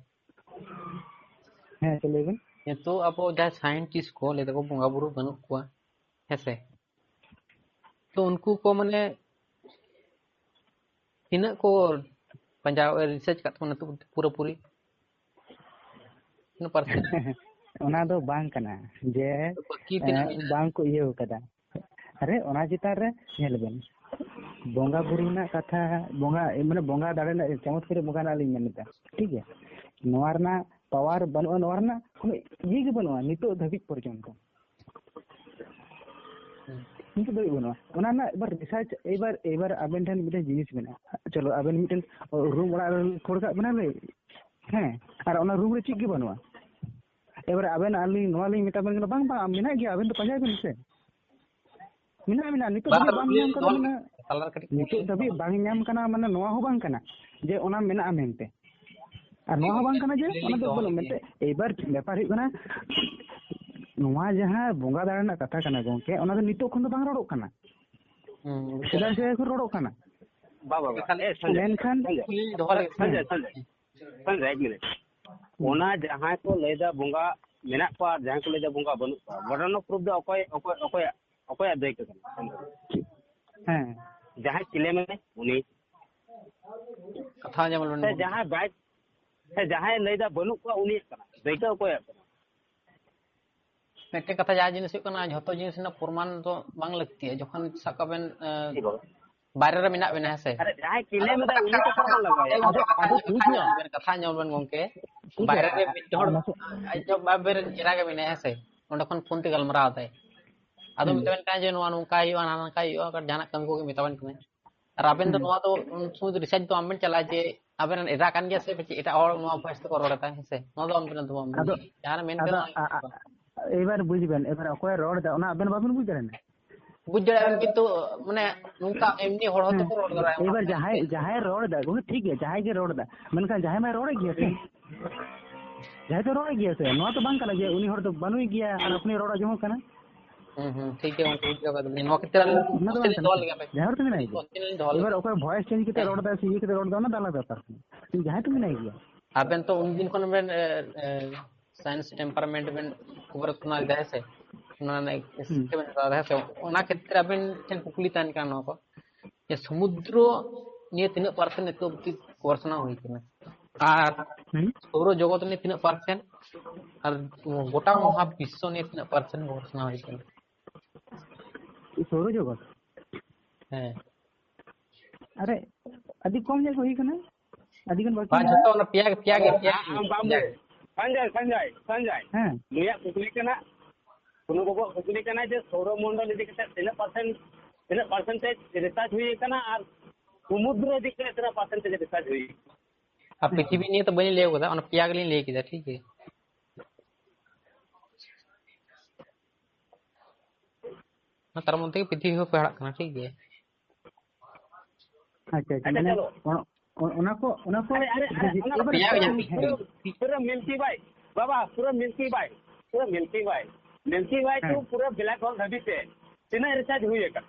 ᱦᱮᱸ, ᱪᱮᱫ ᱞᱟᱹᱭ ᱵᱮᱱ? ᱱᱤᱛᱚᱜ ᱟᱵᱚ ᱡᱟᱦᱟᱸᱭ scientist ᱠᱚ ᱞᱟᱹᱭ ᱫᱟᱠᱚ ᱵᱚᱸᱜᱟ ᱵᱩᱨᱩ ᱵᱟᱹᱱᱩᱜ ᱠᱚᱣᱟ, ᱦᱮᱸᱥᱮ? ᱛᱚ ᱩᱱᱠᱩ ᱠᱚ ᱢᱟᱱᱮ ᱛᱤᱱᱟᱹᱜ ᱠᱚ ᱯᱟᱸᱡᱟ ᱨᱤᱥᱟᱨᱪ ᱠᱟᱜ ᱛᱟᱵᱚᱱᱟ ᱱᱤᱛᱚᱜ ᱯᱩᱨᱟᱹᱯᱩᱨᱤ? ᱛᱤᱱᱟᱹᱜ percent? ᱚᱱᱟ ᱫᱚ ᱵᱟᱝ ᱠᱟᱱᱟ ᱡᱮ ᱵᱟᱹᱠᱤ ᱛᱤᱱᱟᱹᱜ ᱮ, ᱵᱟᱝ ᱠᱚ ᱤᱭᱟᱹ ᱠᱟᱫᱟ᱾ ᱟᱨᱮ, ᱚᱱᱟ ᱪᱮᱛᱟᱱ ᱨᱮ ᱧᱮᱞ ᱵᱮᱱ, ᱵᱚᱸᱜᱟ ᱵᱩᱨᱩ ᱨᱮᱱᱟᱜ ᱠᱟᱛᱷᱟ, ᱵᱚᱸᱜᱟ ᱢᱟᱱᱮ ᱵᱚᱸᱜᱟ ᱫᱟᱲᱮ ᱨᱮᱱᱟᱜ, ᱪᱚᱢᱚᱛᱠᱟᱨᱤ ᱵᱚᱸᱜᱟ ᱨᱮᱱᱟᱜ ᱞᱤᱧ ᱢᱮᱱ ᱮᱫᱟ, ᱴᱷᱤᱠ ᱜᱮᱭᱟ? ᱱᱚᱣᱟ ᱨᱮᱱᱟᱜ ᱯᱟᱣᱟᱨ ᱵᱟᱹᱱᱩᱜᱼᱟ, ᱱᱚᱣᱟ ᱨᱮᱱᱟᱜ ᱠᱳᱱᱳ ᱤᱭᱟᱹ ᱜᱮ ᱵᱟᱹᱱᱩᱜᱼᱟ ᱱᱤᱛᱚᱜ ᱫᱷᱟᱹᱵᱤᱡ ᱯᱚᱨᱡᱚᱱᱛᱚ᱾ ᱱᱤᱛᱚᱜ ᱫᱷᱟᱹᱵᱤᱡ ᱵᱟᱹᱱᱩᱜᱼᱟ᱾ ᱚᱱᱟ ᱨᱮᱱᱟᱜ ᱮᱵᱟᱨ ᱨᱤᱥᱟᱨᱪ, ᱮᱵᱟᱨ ᱮᱵᱟᱨ ᱟᱵᱮᱱ ᱴᱷᱮᱱ ᱢᱤᱫᱴᱮᱱ ᱡᱤᱱᱤᱥ ᱢᱮᱱᱟᱜᱼᱟ, ᱪᱚᱞᱚ ᱟᱵᱮᱱ ᱢᱤᱫᱴᱮᱱ ᱨᱩᱢ ᱚᱲᱟᱜ ᱨᱮ ᱠᱷᱳᱲ ᱠᱟᱜ ᱵᱮᱱᱟ ᱞᱮ, ᱦᱮᱸ, ᱟᱨ ᱚᱱᱟ ᱨᱩᱢ ᱨᱮ ᱪᱮᱫ ᱜᱮ ᱵᱟᱹᱱᱩᱜᱼᱟ᱾ ᱮᱵᱟᱨ ᱟᱵᱮᱱ ᱟᱹᱞᱤᱧ ᱱᱚᱣᱟ ᱞᱤᱧ ᱢᱮᱛᱟ ᱵᱮᱱ ᱠᱟᱱᱟ, ᱵᱟᱝ ᱵᱟᱝ ᱢᱮᱱᱟᱜ ᱜᱮᱭᱟ, ᱟᱵᱮᱱ ᱫᱚ ᱯᱟᱸᱡᱟᱭ ᱵᱮᱱ ᱥᱮ᱾ ᱢᱮᱱᱟᱜᱼᱟ, ᱢᱮᱱᱟᱜᱼᱟ, ᱱᱤᱛᱚᱜ ᱵᱟᱨ ᱫᱷᱟᱹᱵᱤᱡ ᱵᱟᱝ ᱠᱩᱠᱞᱤ ᱧᱟᱢ ᱠᱟᱱᱟ, ᱫᱚᱦᱚ ᱢᱮᱱᱟᱜᱼᱟ᱾ ᱛᱟᱞᱟᱨᱮ ᱠᱟᱹᱴᱤᱡ ᱠᱩᱠᱞᱤ ᱱᱤᱛᱚᱜ ᱫᱷᱟᱹᱵᱤᱡ ᱵᱟᱝ ᱧᱟᱢ ᱠᱟᱱᱟ, ᱢᱟᱱᱮ ᱱᱚᱣᱟ ᱦᱚᱸ ᱵᱟᱝ ᱠᱟᱱᱟ ᱡᱮ ᱚᱱᱟ ᱢᱮᱱᱟᱜᱼᱟ ᱢᱮᱱᱛᱮ, ᱟᱨ ᱱᱚᱣᱟ ᱦᱚᱸ ᱵᱟᱝ ᱠᱟᱱᱟ ᱡᱮ ᱠᱩᱠᱞᱤ ᱚᱱᱟ ᱫᱚ ᱫᱚᱦᱚ ᱵᱟᱹᱱᱩᱜ ᱞᱟᱹᱜᱤᱫ᱾ ᱢᱮᱱᱛᱮ᱾ ᱮᱭᱵᱟᱨ ᱵᱮᱯᱟᱨ ᱦᱩᱭᱩᱜ ᱠᱟᱱᱟ, ᱱᱚᱣᱟ ᱡᱟᱦᱟᱸ ᱵᱚᱸᱜᱟ ᱫᱟᱲᱮ ᱨᱮᱱᱟᱜ ᱠᱟᱛᱷᱟ ᱠᱟᱱᱟ ᱜᱚᱝᱠᱮ, ᱚᱱᱟ ᱫᱚ ᱱᱤᱛᱚᱜ ᱠᱷᱚᱱ ᱫᱚ ᱵᱟᱝ ᱨᱚᱲᱚᱜ ᱠᱟᱱᱟ, ᱦᱩᱸ, ᱵᱩᱡᱷᱟᱹᱣ ᱥᱮᱫᱟᱭ ᱥᱮᱫᱟᱭ ᱠᱷᱚᱱ ᱨᱚᱲᱚᱜ ᱠᱟᱱᱟ᱾ ᱵᱟ ᱵᱟ ᱵᱟ᱾ ᱮᱠᱷᱟᱱ ᱮ, ᱥᱚᱧᱡᱚᱭ, ᱢᱮᱱᱠᱷᱟᱱ ᱥᱚᱧᱡᱚᱭ, ᱠᱩᱠᱞᱤ ᱞᱤᱧ ᱫᱚᱦᱚ ᱞᱮᱜᱮ ᱥᱮ᱾ ᱥᱚᱧᱡᱚᱭ, ᱥᱚᱧᱡᱚᱭ, ᱥᱚᱧᱡᱚᱭ, ᱮᱠ ᱢᱤᱱᱤᱴ᱾ ᱚᱱᱟ ᱡᱟᱦᱟᱸᱭ ᱠᱚ ᱞᱟᱹᱭᱫᱟ ᱵᱚᱸᱜᱟ ᱢᱮᱱᱟᱜ ᱠᱚᱣᱟ ᱟᱨ ᱡᱟᱦᱟᱸᱭ ᱠᱚ ᱞᱟᱹᱭᱫᱟ ᱵᱚᱸᱜᱟ ᱵᱟᱹᱱᱩᱜ ᱠᱚᱣᱟ, burden of proof ᱫᱚ ᱚᱠᱚᱭ, ᱚᱠᱚᱭ, ᱚᱠᱚᱭᱟᱜ, ᱚᱠᱚᱭᱟᱜ ᱫᱟᱹᱭᱤᱛᱛᱚ ᱠᱟᱱᱟ? ᱦᱮᱸ, ᱡᱟᱦᱟᱸᱭ ᱠᱞᱮᱢ ᱮᱫᱟᱭ ᱩᱱᱤ᱾ ᱠᱟᱛᱷᱟ ᱧᱟᱢ ᱞᱮᱱ ᱥᱮ ᱡᱟᱦᱟᱸᱭ ᱵᱟᱭ, ᱥᱮ ᱡᱟᱦᱟᱸᱭ ᱞᱟᱹᱭᱫᱟ ᱵᱟᱹᱱᱩᱜ ᱠᱚᱣᱟ ᱩᱱᱤᱭᱟᱜ ᱠᱟᱱᱟ, ᱫᱟᱹᱭᱤᱛᱛᱚ ᱚᱠᱚᱭᱟᱜ ᱠᱟᱱᱟ? ᱢᱤᱫᱴᱮᱱ ᱠᱟᱛᱷᱟ, ᱡᱟᱦᱟᱸ ᱡᱤᱱᱤᱥ ᱦᱩᱭᱩᱜ ᱠᱟᱱᱟ, ᱡᱷᱚᱛᱚ ᱡᱤᱱᱤᱥ ᱨᱮᱱᱟᱜ ᱯᱨᱚᱢᱟᱱ ᱫᱚ ᱵᱟᱝ ᱞᱟᱹᱠᱛᱤᱭᱟ᱾ ᱡᱚᱠᱷᱚᱱ ᱥᱟᱵ ᱠᱟᱜ ᱵᱮᱱ, ᱮ, ᱪᱮᱫ ᱵᱟᱵᱟ? ᱵᱟᱭᱨᱮ ᱨᱮ ᱢᱮᱱᱟᱜ ᱵᱮᱱᱟ, ᱦᱮᱸ ᱥᱮ? ᱟᱨᱮ ᱡᱟᱦᱟᱸᱭ ᱠᱞᱮᱢ ᱮᱫᱟᱭ ᱩᱱᱤ ᱛᱚ ᱠᱟᱛᱷᱟ ᱵᱟᱝ ᱞᱟᱜᱟᱣ ᱮᱭᱟ᱾ ᱟᱫᱚ, ᱟᱫᱚ ᱴᱷᱤᱠ ᱜᱮᱭᱟ᱾ ᱟᱸᱡᱚᱢ ᱵᱮᱱ, ᱠᱟᱛᱷᱟ ᱟᱸᱡᱚᱢ ᱵᱮᱱ ᱜᱚᱝᱠᱮ, ᱴᱷᱤᱠ ᱵᱟᱭᱨᱮ ᱜᱮᱭᱟ᱾ ᱨᱮ ᱢᱤᱫ ᱦᱚᱲ ᱚᱱᱟ ᱥᱮ- ᱟᱡ ᱫᱚ ᱟᱵᱮᱱ ᱨᱮᱱ ᱮᱨᱟ ᱜᱮ ᱢᱮᱱᱟᱭᱟ, ᱦᱮᱸ ᱥᱮ? ᱚᱸᱰᱮ ᱠᱷᱚᱱ ᱯᱷᱳᱱ ᱛᱮ ᱜᱟᱞᱢᱟᱨᱟᱣ ᱫᱟᱭ, ᱟᱫᱚ ᱦᱩᱸ᱾ ᱢᱮᱛᱟ ᱵᱮᱱ ᱠᱟᱱᱟ ᱡᱮ ᱱᱚᱣᱟ ᱱᱚᱝᱠᱟ ᱦᱩᱭᱩᱜᱼᱟ, ᱦᱟᱱᱟ ᱱᱚᱝᱠᱟ ᱦᱩᱭᱩᱜᱼᱟ, ᱡᱟᱦᱟᱱᱟᱜ ᱠᱟᱹᱢᱤ ᱠᱚᱜᱮ ᱢᱮᱛᱟ ᱵᱮᱱ ᱠᱟᱱᱟᱭ᱾ ᱟᱨ ᱟᱵᱮᱱ ᱫᱚ ᱦᱩᱸ᱾ ᱱᱚᱣᱟ ᱫᱚ ᱩᱱ ᱥᱚᱢᱚᱭ ᱫᱚ ᱨᱤᱥᱟᱨᱪ ᱫᱚ ᱟᱢ ᱵᱮᱱ ᱪᱟᱞᱟᱜᱼᱟ ᱡᱮ ᱟᱵᱮᱱ ᱨᱮᱱ ᱮᱨᱟ ᱠᱟᱱ ᱜᱮᱭᱟ ᱥᱮ ᱯᱟᱪᱮᱫ ᱮᱴᱟᱜ ᱦᱚᱲ ᱱᱚᱣᱟ ᱵᱷᱚᱭᱮᱥ ᱛᱮᱠᱚ ᱨᱚᱲ ᱮᱫᱟ, ᱦᱮᱸ ᱥᱮ? ᱱᱚᱣᱟ ᱫᱚ ᱟᱢ ᱵᱮᱱ ᱫᱚ ᱵᱟᱢ ᱟᱫᱚ, ᱵᱩᱡᱷᱟᱹᱣᱟ᱾ ᱡᱟᱦᱟᱱᱟᱜ ᱢᱮᱱ ᱟᱫᱚ, ᱠᱟᱱᱟ᱾ ᱟ-, ᱟ-, ᱮᱵᱟᱨ ᱵᱩᱡ ᱵᱮᱱ, ᱮᱵᱟᱨ ᱚᱠᱚᱭ ᱨᱚᱲ ᱮᱫᱟ ᱚᱱᱟ ᱟᱵᱮᱱ ᱵᱟᱵᱮᱱ ᱵᱩᱡ ᱫᱟᱲᱮᱭᱟᱜᱼᱟ᱾ ᱵᱩᱡ ᱫᱟᱲᱮᱭᱟᱜᱼᱟ ᱵᱮᱱ, ᱠᱤᱱᱛᱩ ᱢᱟᱱᱮ ᱱᱚᱝᱠᱟ ᱮᱢᱱᱤ ᱦᱚᱲ ᱦᱚᱸᱛᱚ ᱠᱚ ᱨᱚᱲ ᱫᱟᱲᱮᱭᱟᱜᱼᱟ᱾ ᱮᱵᱟᱨ ᱡᱟᱦᱟᱸᱭ, ᱡᱟᱦᱟᱸᱭ ᱨᱚᱲ ᱮᱫᱟ, ᱜᱚᱝᱠᱮ ᱴᱷᱤᱠ ᱜᱮᱭᱟ, ᱡᱟᱦᱟᱸᱭ ᱜᱮ ᱨᱚᱲ ᱮᱫᱟ, ᱢᱮᱱᱠᱷᱟᱱ ᱡᱟᱦᱟᱸᱭ ᱢᱟᱭ ᱨᱚᱲᱮᱫ ᱜᱮᱭᱟ ᱥᱮ, ᱡᱟᱦᱟᱸᱭ ᱫᱚ ᱨᱚᱲᱮᱫ ᱜᱮᱭᱟ ᱥᱮ, ᱱᱚᱣᱟ ᱛᱚ ᱵᱟᱝ ᱠᱟᱱᱟ ᱡᱮ ᱩᱱᱤ ᱦᱚᱲ ᱫᱚ ᱵᱟᱹᱱᱩᱜ ᱜᱮᱭᱟ ᱟᱨ ᱟᱯᱱᱤ ᱨᱚᱲ ᱟᱸᱡᱚᱢᱚᱜ ᱠᱟᱱᱟ᱾ ᱚᱱᱟ ᱫᱚ question ᱵᱟᱝ ᱞᱤᱧ ᱠᱟᱱᱟ᱾ ᱫᱚᱦᱚ ᱞᱮᱜᱮ ᱦᱟᱯᱮ᱾ ᱡᱟᱦᱟᱸ ᱦᱚᱲ ᱛᱮ ᱢᱮᱱᱟᱭ ᱜᱮᱭᱟ᱾ Question ᱞᱤᱧ ᱫᱚᱦᱚ ᱞᱮᱜᱮ᱾ ᱮᱵᱟᱨ ᱚᱠᱚᱭ voice change ᱠᱟᱛᱮ ᱨᱚᱲ ᱮᱫᱟ ᱥᱮ ᱤᱭᱟᱹ ᱠᱟᱛᱮ ᱨᱚᱲ ᱮᱫᱟ, ᱚᱱᱟ ᱫᱚ ᱟᱞᱟᱫᱟ ᱵᱮᱯᱟᱨ ᱠᱟᱱᱟ᱾ ᱡᱟᱦᱟᱸᱭ ᱛᱚ ᱢᱮᱱᱟᱭ ᱜᱮᱭᱟ᱾ ᱟᱵᱮᱱ ᱛᱚ ᱩᱱ ᱫᱤᱱ ᱠᱷᱚᱱ ᱵᱮᱱ, ᱮ, ᱮ, science temperament ᱵᱮᱱ ᱠᱷᱚᱵᱚᱨ ᱠᱷᱚᱱᱟᱜ ᱞᱮᱫᱟ, ᱦᱮᱸ ᱥᱮ? ᱚᱱᱟ ᱨᱮᱱᱟᱜ system ᱮ ᱦᱟᱛᱟᱣ ᱮᱫᱟ, ᱦᱮᱸ ᱥᱮ? ᱚᱱᱟ ᱠᱷᱮᱛᱨᱮ ᱟᱵᱮᱱ ᱴᱷᱮᱱ ᱠᱩᱠᱞᱤ ᱛᱟᱦᱮᱱ ᱠᱟᱱᱟ ᱱᱚᱣᱟ ᱠᱚ, ᱡᱮ ᱥᱚᱢᱩᱫᱨᱚ ᱱᱤᱭᱮ ᱛᱤᱱᱟᱹᱜ percent ᱱᱤᱛᱚᱜ ᱚᱵᱫᱤ ᱜᱚᱵᱮᱥᱚᱱᱟ ᱦᱩᱭ ᱠᱟᱱᱟ? ᱟᱨ ᱦᱩᱸ? ᱥᱳᱣᱨᱚ ᱡᱚᱜᱚᱛ ᱱᱤᱭᱮ ᱛᱤᱱᱟᱹᱜ percent? ᱟᱨ ᱜᱚᱴᱟ ᱢᱚᱦᱟ ᱵᱤᱥᱥᱚ ᱱᱤᱭᱮ ᱛᱤᱱᱟᱹᱜ percent ᱜᱚᱵᱮᱥᱚᱱᱟ ᱦᱩᱭ ᱠᱟᱱᱟ? ᱥᱳᱣᱨᱚ ᱡᱚᱜᱚᱛ? ᱦᱮᱸ᱾ ᱟᱨᱮ, ᱟᱹᱰᱤ ᱠᱚᱢ ᱧᱮᱞ ᱦᱩᱭ ᱠᱟᱱᱟ, ᱟᱹᱰᱤ ᱜᱟᱱ ᱵᱟᱹᱠᱤ ᱵᱟᱝ, ᱢᱮᱱᱟᱜᱼᱟ᱾ ᱡᱷᱚᱛᱚ ᱚᱱᱟ ᱯᱮᱭᱟ ᱜᱮ, ᱯᱮᱭᱟ ᱜᱮ, ᱯᱮᱭᱟ ᱜᱮ, ᱟᱢ ᱵᱟᱢ ᱯᱮᱭᱟ ᱞᱟᱹᱭ᱾ ᱜᱮ᱾ ᱥᱚᱧᱡᱚᱭ, ᱥᱚᱧᱡᱚᱭ, ᱥᱚᱧᱡᱚᱭ᱾ ᱦᱮᱸ᱾ ᱱᱩᱭᱟᱜ ᱠᱩᱠᱞᱤ ᱠᱟᱱᱟ, ᱠᱩᱱᱩ ᱵᱟᱵᱩᱣᱟᱜ ᱠᱩᱠᱞᱤ ᱠᱟᱱᱟ ᱡᱮ ᱥᱳᱣᱨᱚ ᱢᱚᱱᱰᱚᱞ ᱤᱫᱤ ᱠᱟᱛᱮ ᱛᱤᱱᱟᱹᱜ percent, ᱛᱤᱱᱟᱹᱜ percentage research ᱦᱩᱭ ᱟᱠᱟᱱᱟ ᱟᱨ ᱥᱚᱢᱩᱫᱨᱚ ᱤᱫᱤ ᱠᱟᱛᱮ ᱛᱤᱱᱟᱹᱜ percentage research ᱦᱩᱭ ᱟᱠᱟᱱᱟ? ᱟᱨ ᱯᱨᱤᱛᱷᱤᱵᱤ ᱱᱤᱭᱮ ᱛᱚ ᱵᱟᱹᱧ ᱞᱟᱹᱭ ᱠᱟᱫᱟ, ᱚᱱᱟ ᱯᱮᱭᱟ ᱜᱮᱞᱤᱧ ᱞᱟᱹᱭ ᱠᱮᱫᱟ, ᱴᱷᱤᱠ ᱜᱮᱭᱟ? ᱚᱱᱟ ᱛᱟᱨ ᱢᱚᱫᱽᱫᱷᱮ ᱜᱮ ᱯᱨᱤᱛᱷᱤᱵᱤ ᱦᱚᱸ ᱯᱟᱲᱟᱜ ᱠᱟᱱᱟ, ᱴᱷᱤᱠ ᱜᱮᱭᱟ? ᱟᱪᱪᱷᱟ, ᱟᱪᱪᱷᱟ, ᱟᱪᱪᱷᱟ, ᱢᱟᱱᱮ ᱪᱚᱞᱚ᱾ ᱚᱱ-, ᱚᱱ-, ᱚᱱᱟ ᱠᱚ, ᱚᱱᱟ ᱠᱚ ᱟᱨᱮ, ᱟᱨᱮ, ᱟᱨᱮ, ᱡᱩᱫᱤ ᱚᱱᱟ ᱮᱵᱟᱨ ᱯᱮᱭᱟ ᱜᱮ ᱧᱟᱢ ᱯᱩᱨᱟᱹ, ᱯᱩᱨᱟᱹ ᱢᱤᱞᱠᱤ ᱵᱟᱭ, ᱵᱟᱵᱟ, ᱯᱩᱨᱟᱹ ᱢᱤᱞᱠᱤ ᱵᱟᱭ, ᱯᱩᱨᱟᱹ ᱢᱤᱞᱠᱤ ᱵᱟᱭ, ᱢᱤᱞᱠᱤ ᱵᱟᱭ ᱦᱮᱸ᱾ ᱴᱩ ᱯᱩᱨᱟᱹ black hole ᱫᱷᱟᱹᱵᱤᱡ ᱛᱮ ᱛᱤᱱᱟᱹᱜ research ᱦᱩᱭ ᱟᱠᱟᱱᱟ?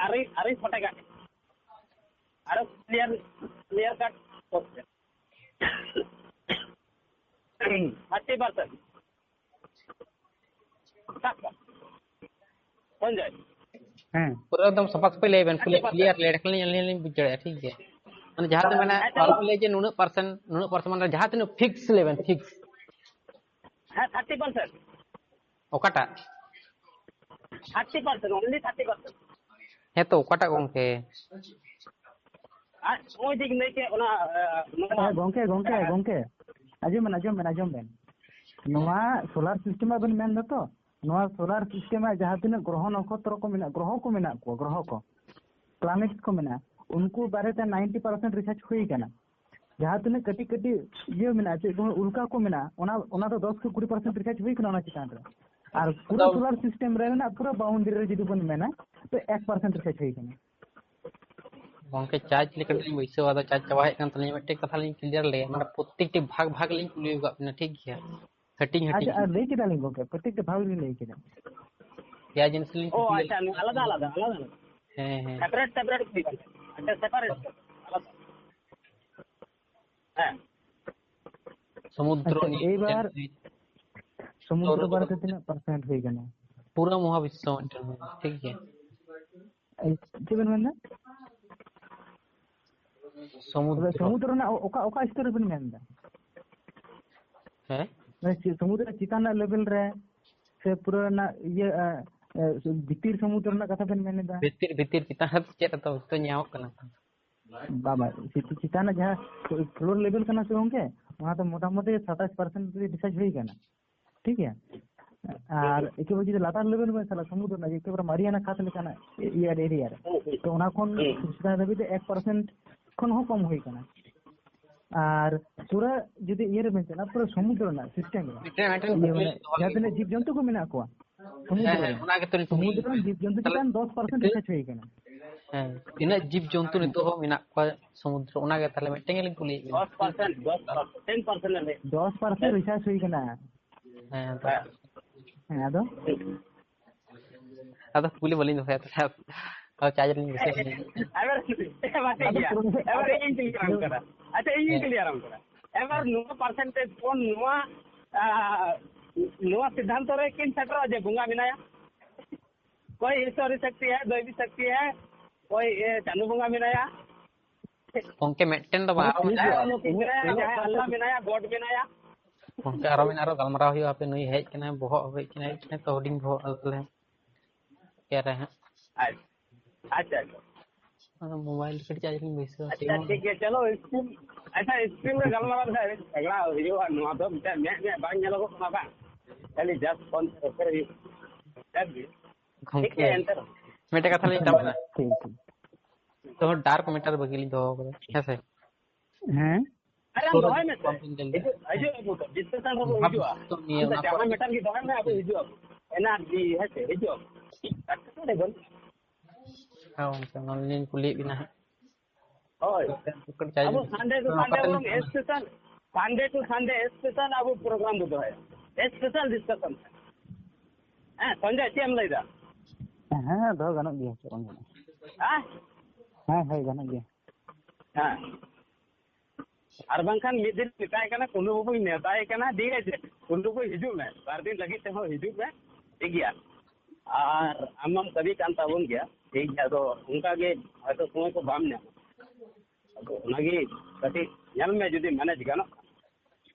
ᱟᱨᱮ, ᱟᱨᱮ ᱯᱷᱚᱴᱮ ᱠᱟᱜ, ᱟᱨᱚ clear, clear cut ᱠᱚᱨᱛᱮ᱾ Thirty percent᱾ ᱥᱟᱵ ᱠᱟᱜ᱾ ᱥᱚᱧᱡᱚᱭ᱾ ᱦᱮᱸ᱾ ᱯᱩᱨᱟᱹ ᱮᱠᱫᱚᱢ ᱥᱟᱯᱷᱟ ᱥᱟᱹᱯᱷᱤ ᱞᱟᱹᱭ ᱵᱮᱱ, ᱯᱩᱨᱟᱹ ᱟᱪᱪᱷᱟ, clear, clear ᱞᱮᱠᱷᱟᱱ ᱟᱹᱞᱤᱧ, ᱟᱹᱞᱤᱧ ᱞᱤᱧ ᱵᱩᱡᱽ ᱫᱟᱲᱮᱭᱟᱜᱼᱟ, ᱴᱷᱤᱠ ᱜᱮᱭᱟ? ᱢᱟᱱᱮ ᱡᱟᱦᱟᱸ ᱛᱤᱱᱟᱹᱜ ᱢᱮᱱᱟ, ᱦᱮᱸ, ᱪᱚᱞᱚ᱾ ᱟᱞᱚ ᱯᱮ ᱞᱟᱹᱭᱟ ᱡᱮ ᱱᱩᱱᱟᱹᱜ percent, ᱱᱩᱱᱟᱹᱜ percent, ᱢᱟᱱᱮ ᱡᱟᱦᱟᱸ ᱛᱤᱱᱟᱹᱜ fix ᱞᱟᱹᱭ ᱵᱮᱱ, fix᱾ ᱦᱮᱸ, thirty percent᱾ ᱚᱠᱟᱴᱟᱜ? Thirty percent, only thirty percent᱾ ᱦᱮᱸ ᱛᱚ, ᱚᱠᱟᱴᱟᱜ ᱜᱚᱝᱠᱮ? ᱟᱨ ᱱᱚᱜᱼᱚᱭ ᱡᱮᱧ ᱞᱟᱹᱭ ᱠᱮᱫ ᱚᱱᱟ, ᱮ, ᱱᱚᱣᱟ ᱦᱮᱸ, ᱜᱚᱝᱠᱮ, ᱜᱚᱝᱠᱮ, ᱜᱚᱝᱠᱮ, ᱟᱸᱡᱚᱢ ᱵᱮᱱ, ᱟᱸᱡᱚᱢ ᱵᱮᱱ, ᱟᱸᱡᱚᱢ ᱵᱮᱱ᱾ ᱱᱚᱣᱟ solar system ᱟᱵᱮᱱ ᱢᱮᱱ ᱫᱟ ᱛᱚ? ᱱᱚᱣᱟ solar system ᱨᱮ ᱡᱟᱦᱟᱸ ᱛᱤᱱᱟᱹᱜ ᱜᱨᱚᱦᱚ ᱱᱚᱠᱷᱚᱛᱨᱚ ᱠᱚ ᱢᱮᱱᱟᱜ, ᱜᱨᱚᱦᱚ ᱠᱚ ᱢᱮᱱᱟᱜ ᱠᱚᱣᱟ, ᱜᱨᱚᱦᱚ ᱠᱚ, planets ᱠᱚ ᱢᱮᱱᱟᱜᱼᱟ, ᱩᱱᱠᱩ ᱵᱟᱨᱮᱛᱮ ninety percent research ᱦᱩᱭ ᱠᱟᱱᱟ᱾ ᱡᱟᱦᱟᱸ ᱛᱤᱱᱟᱹᱜ ᱠᱟᱹᱴᱤᱡ ᱠᱟᱹᱴᱤᱡ ᱤᱭᱟᱹ ᱢᱮᱱᱟᱜᱼᱟ, ᱪᱮᱫ ᱠᱚ ᱢᱮᱱᱟ, ᱩᱞᱠᱟ ᱠᱚ ᱢᱮᱱᱟᱜᱼᱟ, ᱚᱱᱟ, ᱚᱱᱟ ᱫᱚ ᱫᱚᱥ ᱠᱷᱚᱱ ᱠᱩᱲᱤ percent research ᱦᱩᱭ ᱠᱟᱱᱟ ᱚᱱᱟ ᱪᱮᱛᱟᱱ ᱨᱮ᱾ ᱟᱨ ᱯᱩᱨᱟᱹ ᱛᱚ solar system ᱨᱮ ᱨᱮᱱᱟᱜ ᱯᱩᱨᱟᱹ boundary ᱨᱮ ᱡᱩᱫᱤ ᱵᱚᱱ ᱢᱮᱱᱟ, ᱛᱚ ᱮᱠ percent research ᱦᱩᱭ ᱠᱟᱱᱟ᱾ ᱜᱚᱝᱠᱮ, charge ᱞᱮᱠᱟ ᱛᱮᱞᱤᱧ ᱵᱟᱹᱭᱥᱟᱹᱣᱟ, ᱟᱫᱚ charge ᱪᱟᱵᱟ ᱦᱮᱡ ᱠᱟᱱ ᱛᱟᱹᱞᱤᱧᱟ᱾ ᱢᱤᱫᱴᱮᱡ ᱠᱟᱛᱷᱟ ᱞᱤᱧ clear ᱞᱮᱜᱮ, ᱢᱟᱱᱮ ᱯᱨᱚᱛᱮᱠᱴᱤ ᱵᱷᱟᱜᱽ ᱵᱷᱟᱜᱽ ᱞᱤᱧ ᱠᱩᱞᱤ ᱟᱠᱟᱫ ᱵᱮᱱᱟ, ᱴᱷᱤᱠ ᱜᱮᱭᱟ? ᱦᱟᱹᱴᱤᱧ ᱦᱟᱹᱴᱤᱧ᱾ ᱟᱪᱪᱷᱟ, ᱟᱨ ᱞᱟᱹᱭ ᱠᱮᱫᱟᱞᱤᱧ ᱜᱚᱝᱠᱮ, ᱯᱨᱚᱛᱮᱠᱴᱤ ᱵᱷᱟᱜᱽ ᱞᱤᱧ ᱞᱟᱹᱭ ᱠᱮᱫᱟ᱾ ᱯᱮᱭᱟ ᱡᱤᱱᱤᱥ ᱞᱤᱧ ᱚ, ᱠᱩᱞᱤ ᱟᱪᱪᱷᱟ, ᱞᱮᱫ ᱱᱚᱣᱟ ᱟᱞᱟᱫᱟ, ᱟᱞᱟᱫᱟ, ᱟᱞᱟᱫᱟ, ᱟᱞᱟᱫᱟ᱾ ᱦᱮᱸ, ᱦᱮᱸ᱾ Separate, separate ᱠᱩᱞᱤ ᱠᱟᱱᱟ᱾ ᱟᱪᱪᱷᱟ, separate, ᱟᱞᱟᱫᱟ᱾ ᱦᱮᱸ᱾ ᱥᱚᱢᱩᱫᱨᱚ ᱟᱪᱪᱷᱟ, ᱱᱤᱭᱮ ᱮᱭᱵᱟᱨ ᱢᱤᱫᱴᱮᱱ ᱥᱚᱢᱩᱫᱨᱚ ᱵᱟᱨᱮᱛᱮ ᱛᱤᱱᱟᱹᱜ ᱯᱟᱨᱥᱮᱱᱴ ᱦᱩᱭ ᱠᱟᱱᱟ? ᱯᱩᱨᱟᱹ ᱢᱚᱦᱟ ᱵᱤᱥᱥᱚ ᱢᱤᱫᱴᱮᱱ ᱦᱩᱭ ᱮᱱᱟ, ᱴᱷᱤᱠ ᱜᱮᱭᱟ᱾ ᱪᱮᱫ ᱵᱮᱱ ᱢᱮᱱᱫᱟ? ᱥᱚᱢᱩᱫᱨᱚ᱾ ᱥᱚᱢᱩᱫᱨᱚ ᱨᱮᱱᱟᱜ ᱚᱠᱟ ᱚᱠᱟ ᱥᱛᱚᱨ ᱨᱮᱵᱮᱱ ᱢᱮᱱᱫᱟ? ᱦᱮᱸ? ᱢᱟᱱᱮ ᱪᱮᱫ ᱥᱚᱢᱩᱫᱨᱚ ᱪᱮᱛᱟᱱ ᱨᱮᱱᱟᱜ ᱞᱮᱵᱮᱞ ᱨᱮ ᱥᱮ ᱯᱩᱨᱟᱹ ᱨᱮᱱᱟᱜ ᱤᱭᱟᱹ ᱵᱷᱤᱛᱤᱨ ᱥᱚᱢᱩᱫᱨᱚ ᱨᱮᱱᱟᱜ ᱠᱟᱛᱷᱟ ᱵᱮᱱ ᱢᱮᱱ ᱮᱫᱟ? ᱵᱷᱤᱛᱤᱨ ᱵᱷᱤᱛᱤᱨ ᱪᱮᱛᱟᱱ ᱨᱮ ᱪᱮᱫ ᱮᱛᱚ ᱵᱷᱤᱛᱤᱨ ᱧᱟᱢᱚᱜ ᱠᱟᱱᱟ ᱛᱚ᱾ ᱵᱟᱵᱟ, ᱪᱮᱛᱟᱱ ᱨᱮᱱᱟᱜ ᱡᱟᱦᱟᱸ ᱯᱷᱞᱳᱨ ᱞᱮᱵᱮᱞ ᱠᱟᱱᱟ ᱥᱮ ᱜᱚᱝᱠᱮ, ᱚᱱᱟ ᱫᱚ ᱢᱚᱴᱟᱢᱩᱴᱤ ᱥᱟᱛᱟᱥ ᱯᱟᱨᱥᱮᱱᱴ ᱨᱤᱥᱟᱨᱪ ᱦᱩᱭ ᱠᱟᱱᱟ, ᱴᱷᱤᱠ ᱜᱮᱭᱟ᱾ ᱟᱨ ᱮᱠᱮᱵᱟᱨᱮ ᱡᱩᱫᱤ ᱞᱟᱛᱟᱨ ᱞᱮᱵᱮᱞ ᱵᱮᱱ ᱪᱟᱞᱟᱜᱼᱟ, ᱥᱚᱢᱩᱫᱨᱚ ᱨᱮᱱᱟᱜ ᱮᱠᱮᱵᱟᱨᱮ ᱢᱟᱨᱤᱭᱟᱱᱟ ᱠᱷᱟᱛ ᱞᱮᱠᱟᱱᱟᱜ ᱮᱨᱤᱭᱟ ᱨᱮ, ᱛᱚ ᱚᱱᱟ ᱠᱷᱚᱱ ᱪᱮᱛᱟᱱ ᱫᱷᱟᱹᱵᱤᱡ ᱫᱚ ᱮᱠ ᱯᱟᱨᱥᱮᱱᱴ ᱠᱷᱚᱱ ᱦᱚᱸ ᱠᱚᱢ ᱦᱩᱭ ᱠᱟᱱᱟ᱾ ᱟᱨ ᱯᱩᱨᱟᱹ ᱡᱩᱫᱤ ᱤᱭᱟᱹ ᱨᱮᱵᱮᱱ ᱪᱟᱞᱟᱜᱼᱟ, ᱯᱩᱨᱟᱹ ᱥᱚᱢᱩᱫᱨᱚ ᱨᱮᱱᱟᱜ ᱥᱤᱥᱴᱮᱢ ᱨᱮ, ᱢᱤᱫᱴᱮᱱ ᱢᱤᱫᱴᱮᱱ ᱤᱭᱟᱹ ᱠᱩᱠᱞᱤ ᱢᱟᱱᱮ ᱫᱚᱦᱚᱭ ᱡᱟᱦᱟᱸ ᱛᱤᱱᱟᱹᱜ ᱡᱤᱵᱽ ᱡᱚᱱᱛᱩ ᱠᱚ ᱢᱮᱱᱟᱜ ᱠᱚᱣᱟ, ᱦᱮᱸ, ᱥᱚᱢᱩᱫᱨᱚ ᱦᱮᱸ, ᱨᱮ, ᱚᱱᱟ ᱜᱮᱛᱚ ᱞᱤᱧ ᱠᱩᱞᱤᱭᱮᱫ ᱥᱚᱢᱩᱫᱨᱚ ᱨᱮᱱ ᱵᱤᱱᱟ᱾ ᱡᱤᱵᱽ ᱡᱚᱱᱛᱩ ᱛᱟᱦᱞᱮ ᱪᱮᱛᱟᱱ ᱫᱚᱥ ᱯᱟᱨᱥᱮᱱᱴ ᱨᱤᱥᱟᱨᱪ ᱦᱩᱭ ᱠᱟᱱᱟ᱾ ᱦᱮᱸ, ᱛᱤᱱᱟᱹᱜ ᱡᱤᱵᱽ ᱡᱚᱱᱛᱩ ᱱᱤᱛᱚᱜ ᱦᱚᱸ ᱢᱮᱱᱟᱜ ᱠᱚᱣᱟ ᱥᱚᱢᱩᱫᱨᱚ, ᱚᱱᱟ ᱜᱮ ᱛᱟᱦᱞᱮ ᱢᱤᱫᱴᱮᱱ ᱜᱮᱞᱤᱧ ᱠᱩᱞᱤᱭᱮᱫ ᱵᱤᱱᱟ᱾ ᱫᱚᱥ ᱯᱟᱨᱥᱮᱱᱴ, ᱫᱚᱥ ᱯᱟᱨᱥᱮᱱᱴ, ᱴᱮᱱ ᱯᱟᱨᱥᱮᱱᱴ ᱨᱮ᱾ ᱫᱚᱥ ᱯᱟᱨᱥᱮᱱᱴ ᱨᱤᱥᱟᱨᱪ ᱦᱩᱭ ᱠᱟᱱᱟ᱾ ᱦᱮᱸ, ᱛᱚ᱾ ᱦᱮᱸ, ᱟᱫᱚ? ᱟᱫᱚ ᱠᱩᱞᱤ ᱵᱟᱹᱞᱤᱧ ᱫᱚᱦᱚᱭᱟ, ᱛᱟᱦᱞᱮ ᱟᱫᱚ ᱪᱟᱨᱡᱽ ᱨᱮᱞᱤᱧ ᱵᱟᱹᱭᱥᱟᱹᱣ ᱠᱟᱫᱟ᱾ ᱮᱵᱟᱨ, ᱮᱵᱟᱨ ᱴᱷᱤᱠ ᱜᱮᱭᱟ᱾ ᱮᱵᱟᱨ ᱤᱧ ᱠᱩᱞᱤ ᱟᱢ ᱠᱟᱱᱟ᱾ ᱟᱪᱪᱷᱟ, ᱤᱧᱤᱧ ᱦᱮᱸ᱾ ᱠᱩᱞᱤ ᱟᱢ ᱠᱟᱱᱟ᱾ ᱮᱵᱟᱨ ᱦᱮᱸ᱾ ᱱᱚᱣᱟ ᱯᱟᱨᱥᱮᱱᱴᱮᱡᱽ ᱠᱷᱚᱱ ᱱᱚᱣᱟ, ᱟ, ᱱᱚᱣᱟ ᱥᱤᱫᱽᱫᱷᱟᱱᱛᱚ ᱨᱮ ᱠᱤᱱ ᱥᱮᱴᱮᱨᱚᱜᱼᱟ ᱡᱮ ᱵᱚᱸᱜᱟ ᱢᱮᱱᱟᱭᱟ? ᱠᱚᱭ ᱤᱥᱥᱚᱨᱤ ᱥᱚᱠᱛᱤ ᱦᱮ, ᱫᱚᱭᱵᱤ ᱥᱚᱠᱛᱤ ᱦᱮ, ᱠᱚᱭ, ᱮ, ᱪᱟᱸᱫᱚ ᱵᱚᱸᱜᱟ ᱢᱮᱱᱟᱭᱟ? ᱜᱚᱝᱠᱮ, ᱢᱤᱫᱴᱮᱱ ᱫᱚ ᱵᱟᱝ, ᱟᱨᱚ ᱟᱨᱚ ᱴᱷᱤᱠ ᱜᱮᱭᱟ᱾ ᱡᱟᱦᱟᱸᱭ ᱟᱞᱚᱠᱤ ᱢᱮᱱᱟᱭᱟ, ᱡᱟᱦᱟᱸᱭ ᱟᱞᱞᱟ ᱢᱮᱱᱟᱭᱟ, God ᱢᱮᱱᱟᱭᱟ᱾ ᱜᱚᱝᱠᱮ, ᱟᱨᱚ ᱢᱤᱫ, ᱟᱨᱚ ᱜᱟᱞᱢᱟᱨᱟᱣ ᱦᱩᱭᱩᱜᱼᱟ, ᱦᱟᱯᱮ ᱱᱩᱭ ᱦᱮᱡ ᱠᱟᱱᱟᱭ, ᱵᱚᱦᱚᱜ ᱦᱮᱡ ᱠᱟᱱᱟᱭ, ᱦᱮᱡ ᱠᱟᱱᱟᱭ ᱛᱚ, ᱦᱩᱰᱤᱧ ᱵᱚᱦᱚᱜ ᱟᱫᱚ ᱛᱟᱦᱞᱮ ᱪᱤᱠᱟᱹᱭᱟᱭ ᱦᱟᱸᱜ᱾ ᱟᱪᱪᱷᱟ, ᱟᱪᱪᱷᱟ, ᱟᱪᱪᱷᱟ᱾ ᱟᱫᱚ ᱢᱳᱵᱟᱭᱤᱞ ᱠᱟᱹᱴᱤᱡ ᱪᱟᱨᱡᱽ ᱨᱤᱧ ᱵᱟᱹᱭᱥᱟᱹᱣᱟ, ᱟᱪᱪᱷᱟ, ᱥᱤᱢ ᱴᱷᱤᱠ ᱜᱮᱭᱟ, ᱪᱚᱞᱚ, ᱥᱠᱨᱤᱱ, ᱟᱪᱪᱷᱟ, ᱥᱠᱨᱤᱱ ᱨᱮ ᱜᱟᱞᱢᱟᱨᱟᱣ ᱞᱮᱠᱷᱟᱱ ᱟᱹᱰᱤ ᱛᱟᱜᱲᱟ ᱦᱩᱭᱩᱜᱼᱟ, ᱱᱚᱣᱟ ᱫᱚ ᱢᱤᱫᱴᱟᱝ ᱢᱮᱫ ᱢᱮᱫ ᱵᱟᱝ ᱧᱮᱞᱚᱜᱚᱜ ᱠᱟᱱᱟ ᱵᱟᱝ, ᱠᱷᱟᱹᱞᱤ just ᱯᱷᱳᱱ ᱛᱮ ᱨᱚᱯᱚᱲ ᱦᱩᱭᱩᱜ ᱠᱟᱱᱟ᱾ ᱴᱷᱤᱠ ᱜᱚᱝᱠᱮ, ᱜᱮᱭᱟ, ᱮᱱᱛᱮ ᱨᱮᱦᱚᱸ᱾ ᱢᱤᱫᱴᱮᱡ ᱠᱟᱛᱷᱟ ᱞᱤᱧ ᱢᱮᱛᱟᱢ ᱠᱟᱱᱟ᱾ ᱴᱷᱤᱠ, ᱴᱷᱤᱠ᱾ ᱛᱚ, dark matter ᱵᱟᱹᱜᱤ ᱞᱤᱧ ᱫᱚᱦᱚ ᱠᱟᱫᱟ, ᱦᱮᱸ ᱥᱮ? ᱦᱮᱸ? ᱟᱨᱮ, ᱟᱢ ᱛᱚ, ᱫᱚᱦᱚᱭ ᱢᱮᱥᱮ᱾ ᱵᱟᱢ ᱧᱮᱞ ᱞᱮᱫᱟ᱾ ᱦᱤᱡᱩᱜ, ᱦᱤᱡᱩᱜ ᱟᱵᱚ ᱛᱚ, discussion ᱨᱮᱵᱚ ᱵᱷᱟᱵᱽ ᱦᱤᱡᱩᱜᱼᱟ᱾ ᱱᱤᱭᱟᱹ ᱟᱢ ᱫᱚ ᱚᱱᱟ ᱡᱟᱦᱟᱸ ᱠᱚ matter ᱜᱮ ᱫᱚᱦᱚᱭ ᱢᱮ, ᱟᱵᱚ ᱦᱤᱡᱩᱜ ᱟᱵᱚ᱾ ᱮᱱᱟᱨᱡᱤ, ᱦᱮᱸ ᱥᱮ, ᱦᱤᱡᱩᱜ ᱟᱵᱚ᱾ ᱴᱷᱤᱠ ᱴᱷᱟᱠ ᱠᱟᱛᱷᱟ ᱫᱚ ᱵᱟᱹᱱᱩᱜ᱾ ᱦᱮᱸ ᱜᱚᱝᱠᱮ, ᱚᱱᱟ ᱞᱤᱧ ᱠᱩᱞᱤᱭᱮᱫ ᱵᱤᱱᱟ ᱦᱟᱸᱜ᱾ ᱦᱳᱭ᱾ ᱪᱟᱨᱡᱽ ᱟᱵᱚ ᱥᱟᱱᱰᱮ ᱴᱩ ᱚᱱᱟ ᱥᱟᱱᱰᱮ ᱚᱠᱟᱴᱟᱜ ᱵᱚᱨᱚᱝ ᱞᱤᱧ special, ᱥᱟᱱᱰᱮ ᱴᱩ ᱥᱟᱱᱰᱮ special ᱟᱵᱚ program ᱵᱚ ᱫᱚᱦᱚᱭᱟ᱾ Special discussion᱾ ᱦᱮᱸ, ᱥᱚᱧᱡᱚᱭ, ᱪᱮᱫ ᱮᱢ ᱞᱟᱹᱭᱫᱟ? ᱦᱮᱸ, ᱫᱚᱦᱚ ᱜᱟᱱᱚᱜ ᱜᱮᱭᱟ, ᱪᱮᱫ ᱵᱟᱝ ᱜᱟᱱᱚᱜᱼᱟ᱾ ᱦᱮᱸ? ᱦᱮᱸ, ᱦᱳᱭ, ᱜᱟᱱᱚᱜ ᱜᱮᱭᱟ᱾ ᱦᱮᱸ᱾ ᱟᱨ ᱵᱟᱝᱠᱷᱟᱱ ᱢᱤᱫ ᱫᱤᱱ ᱢᱮᱛᱟᱭ ᱠᱟᱱᱟ, ᱠᱩᱱᱰᱩ ᱵᱟᱹᱵᱩᱧ ᱱᱮᱣᱛᱟᱭᱮ ᱠᱟᱱᱟ, ᱴᱷᱤᱠ ᱟᱪᱷᱮ, ᱠᱩᱱᱰᱩ ᱵᱟᱹᱵᱩ ᱦᱤᱡᱩᱜ ᱢᱮ, ᱵᱟᱨ ᱫᱤᱱ ᱞᱟᱹᱜᱤᱫ ᱛᱮᱦᱚᱸ ᱦᱤᱡᱩᱜ ᱢᱮ, ᱴᱷᱤᱠ ᱜᱮᱭᱟ᱾ ᱟᱨ ᱟᱢ ᱢᱟᱢ ᱠᱟᱹᱢᱤ ᱠᱟᱱ ᱛᱟᱵᱚᱱ ᱜᱮᱭᱟ, ᱴᱷᱤᱠ ᱜᱮᱭᱟ, ᱟᱫᱚ ᱚᱱᱠᱟ ᱜᱮ ᱦᱚᱭᱛᱳ ᱥᱚᱢᱚᱭ ᱠᱚ ᱵᱟᱢ ᱧᱟᱢᱟ᱾ ᱟᱫᱚ ᱚᱱᱟᱜᱮ ᱠᱟᱹᱴᱤᱡ ᱧᱮᱞ ᱢᱮ, ᱡᱩᱫᱤ ᱢᱮᱱᱮᱡᱽ ᱜᱟᱱᱚᱜ ᱠᱷᱟᱱ,